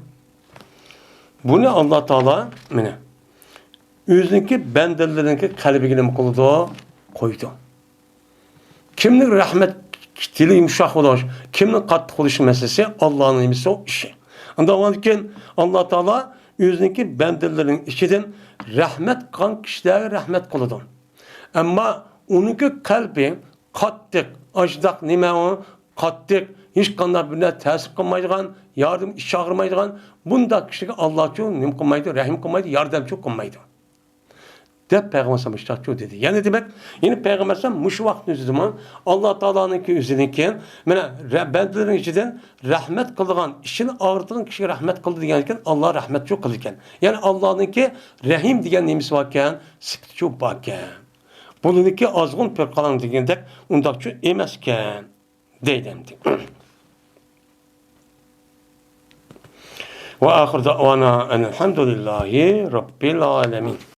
بۇنى ئاللا تائالا مانا ئۆزىنىڭكى بەندىلىرىنىڭكى قەلبىگە نېمە قىلىدۇ؟ قويىدۇ. كىمنىڭ رەھمەت دىلى يۇمشاق بولۇش، كىمنىڭ قاتتىق بولۇش مەسىلىسى ئاللانىڭ نېمىسى، ئۇ ئىشى. ئاندىن ئۇنىڭدىن كېيىن ئاللا تائالا ئۆزىنىڭكى بەندىلىرىنىڭ ئىچىدىن رەھمەت قىلغان كىشىلەرگە رەھمەت قىلىدۇ. ئەمما ئۇنىڭكى قەلبى قاتتىق، ئاشۇنداق نېمە ئۇ؟ قاتتىق، ھېچقانداق بىر نەرسە تەسىر قىلمايدىغان، ياردىمى ئىچ ئاغرىمايدىغان، بۇنداق كىشىگە ئاللاچۇ نېمە قىلمايدۇ؟ رەھىم قىلمايدۇ، ياردەمچۇ قىلمايدۇ. دەپ پەيغەمبەر ئەلەيھىسسالام مۇشۇنداقچۇ دېدى. يەنى دېمەك، يەنى پەيغەمبەر ئەلەيھىسسالام مۇشۇ ۋاقىتنىڭ ئۆزىدىمۇ ئاللا تائالانىڭكى ئۆزىنىڭكى، مانا، رە-، بەندىلىرىنىڭ ئىچىدىن رەھمەت قىلىدىغان، ئىچىنى ئاغرىتىدىغان كىشىگە رەھمەت قىلدى دېگەنكەن، ئاللا رەھمەتچۇ قىلىدىكەن. يەنى ئاللانىڭكى رەھىم دېگەن نېمىسى باركەن؟ سۈپىتىچۇ باركەن. بۇنىڭكى ئازغۇن پىرقىراڭ دېگەندەك ئۇنداقچۇ ئەمەسكەن. دەيدۇ ئەمدى. وآخر دعوانا أن الحمد لله رب العالمين.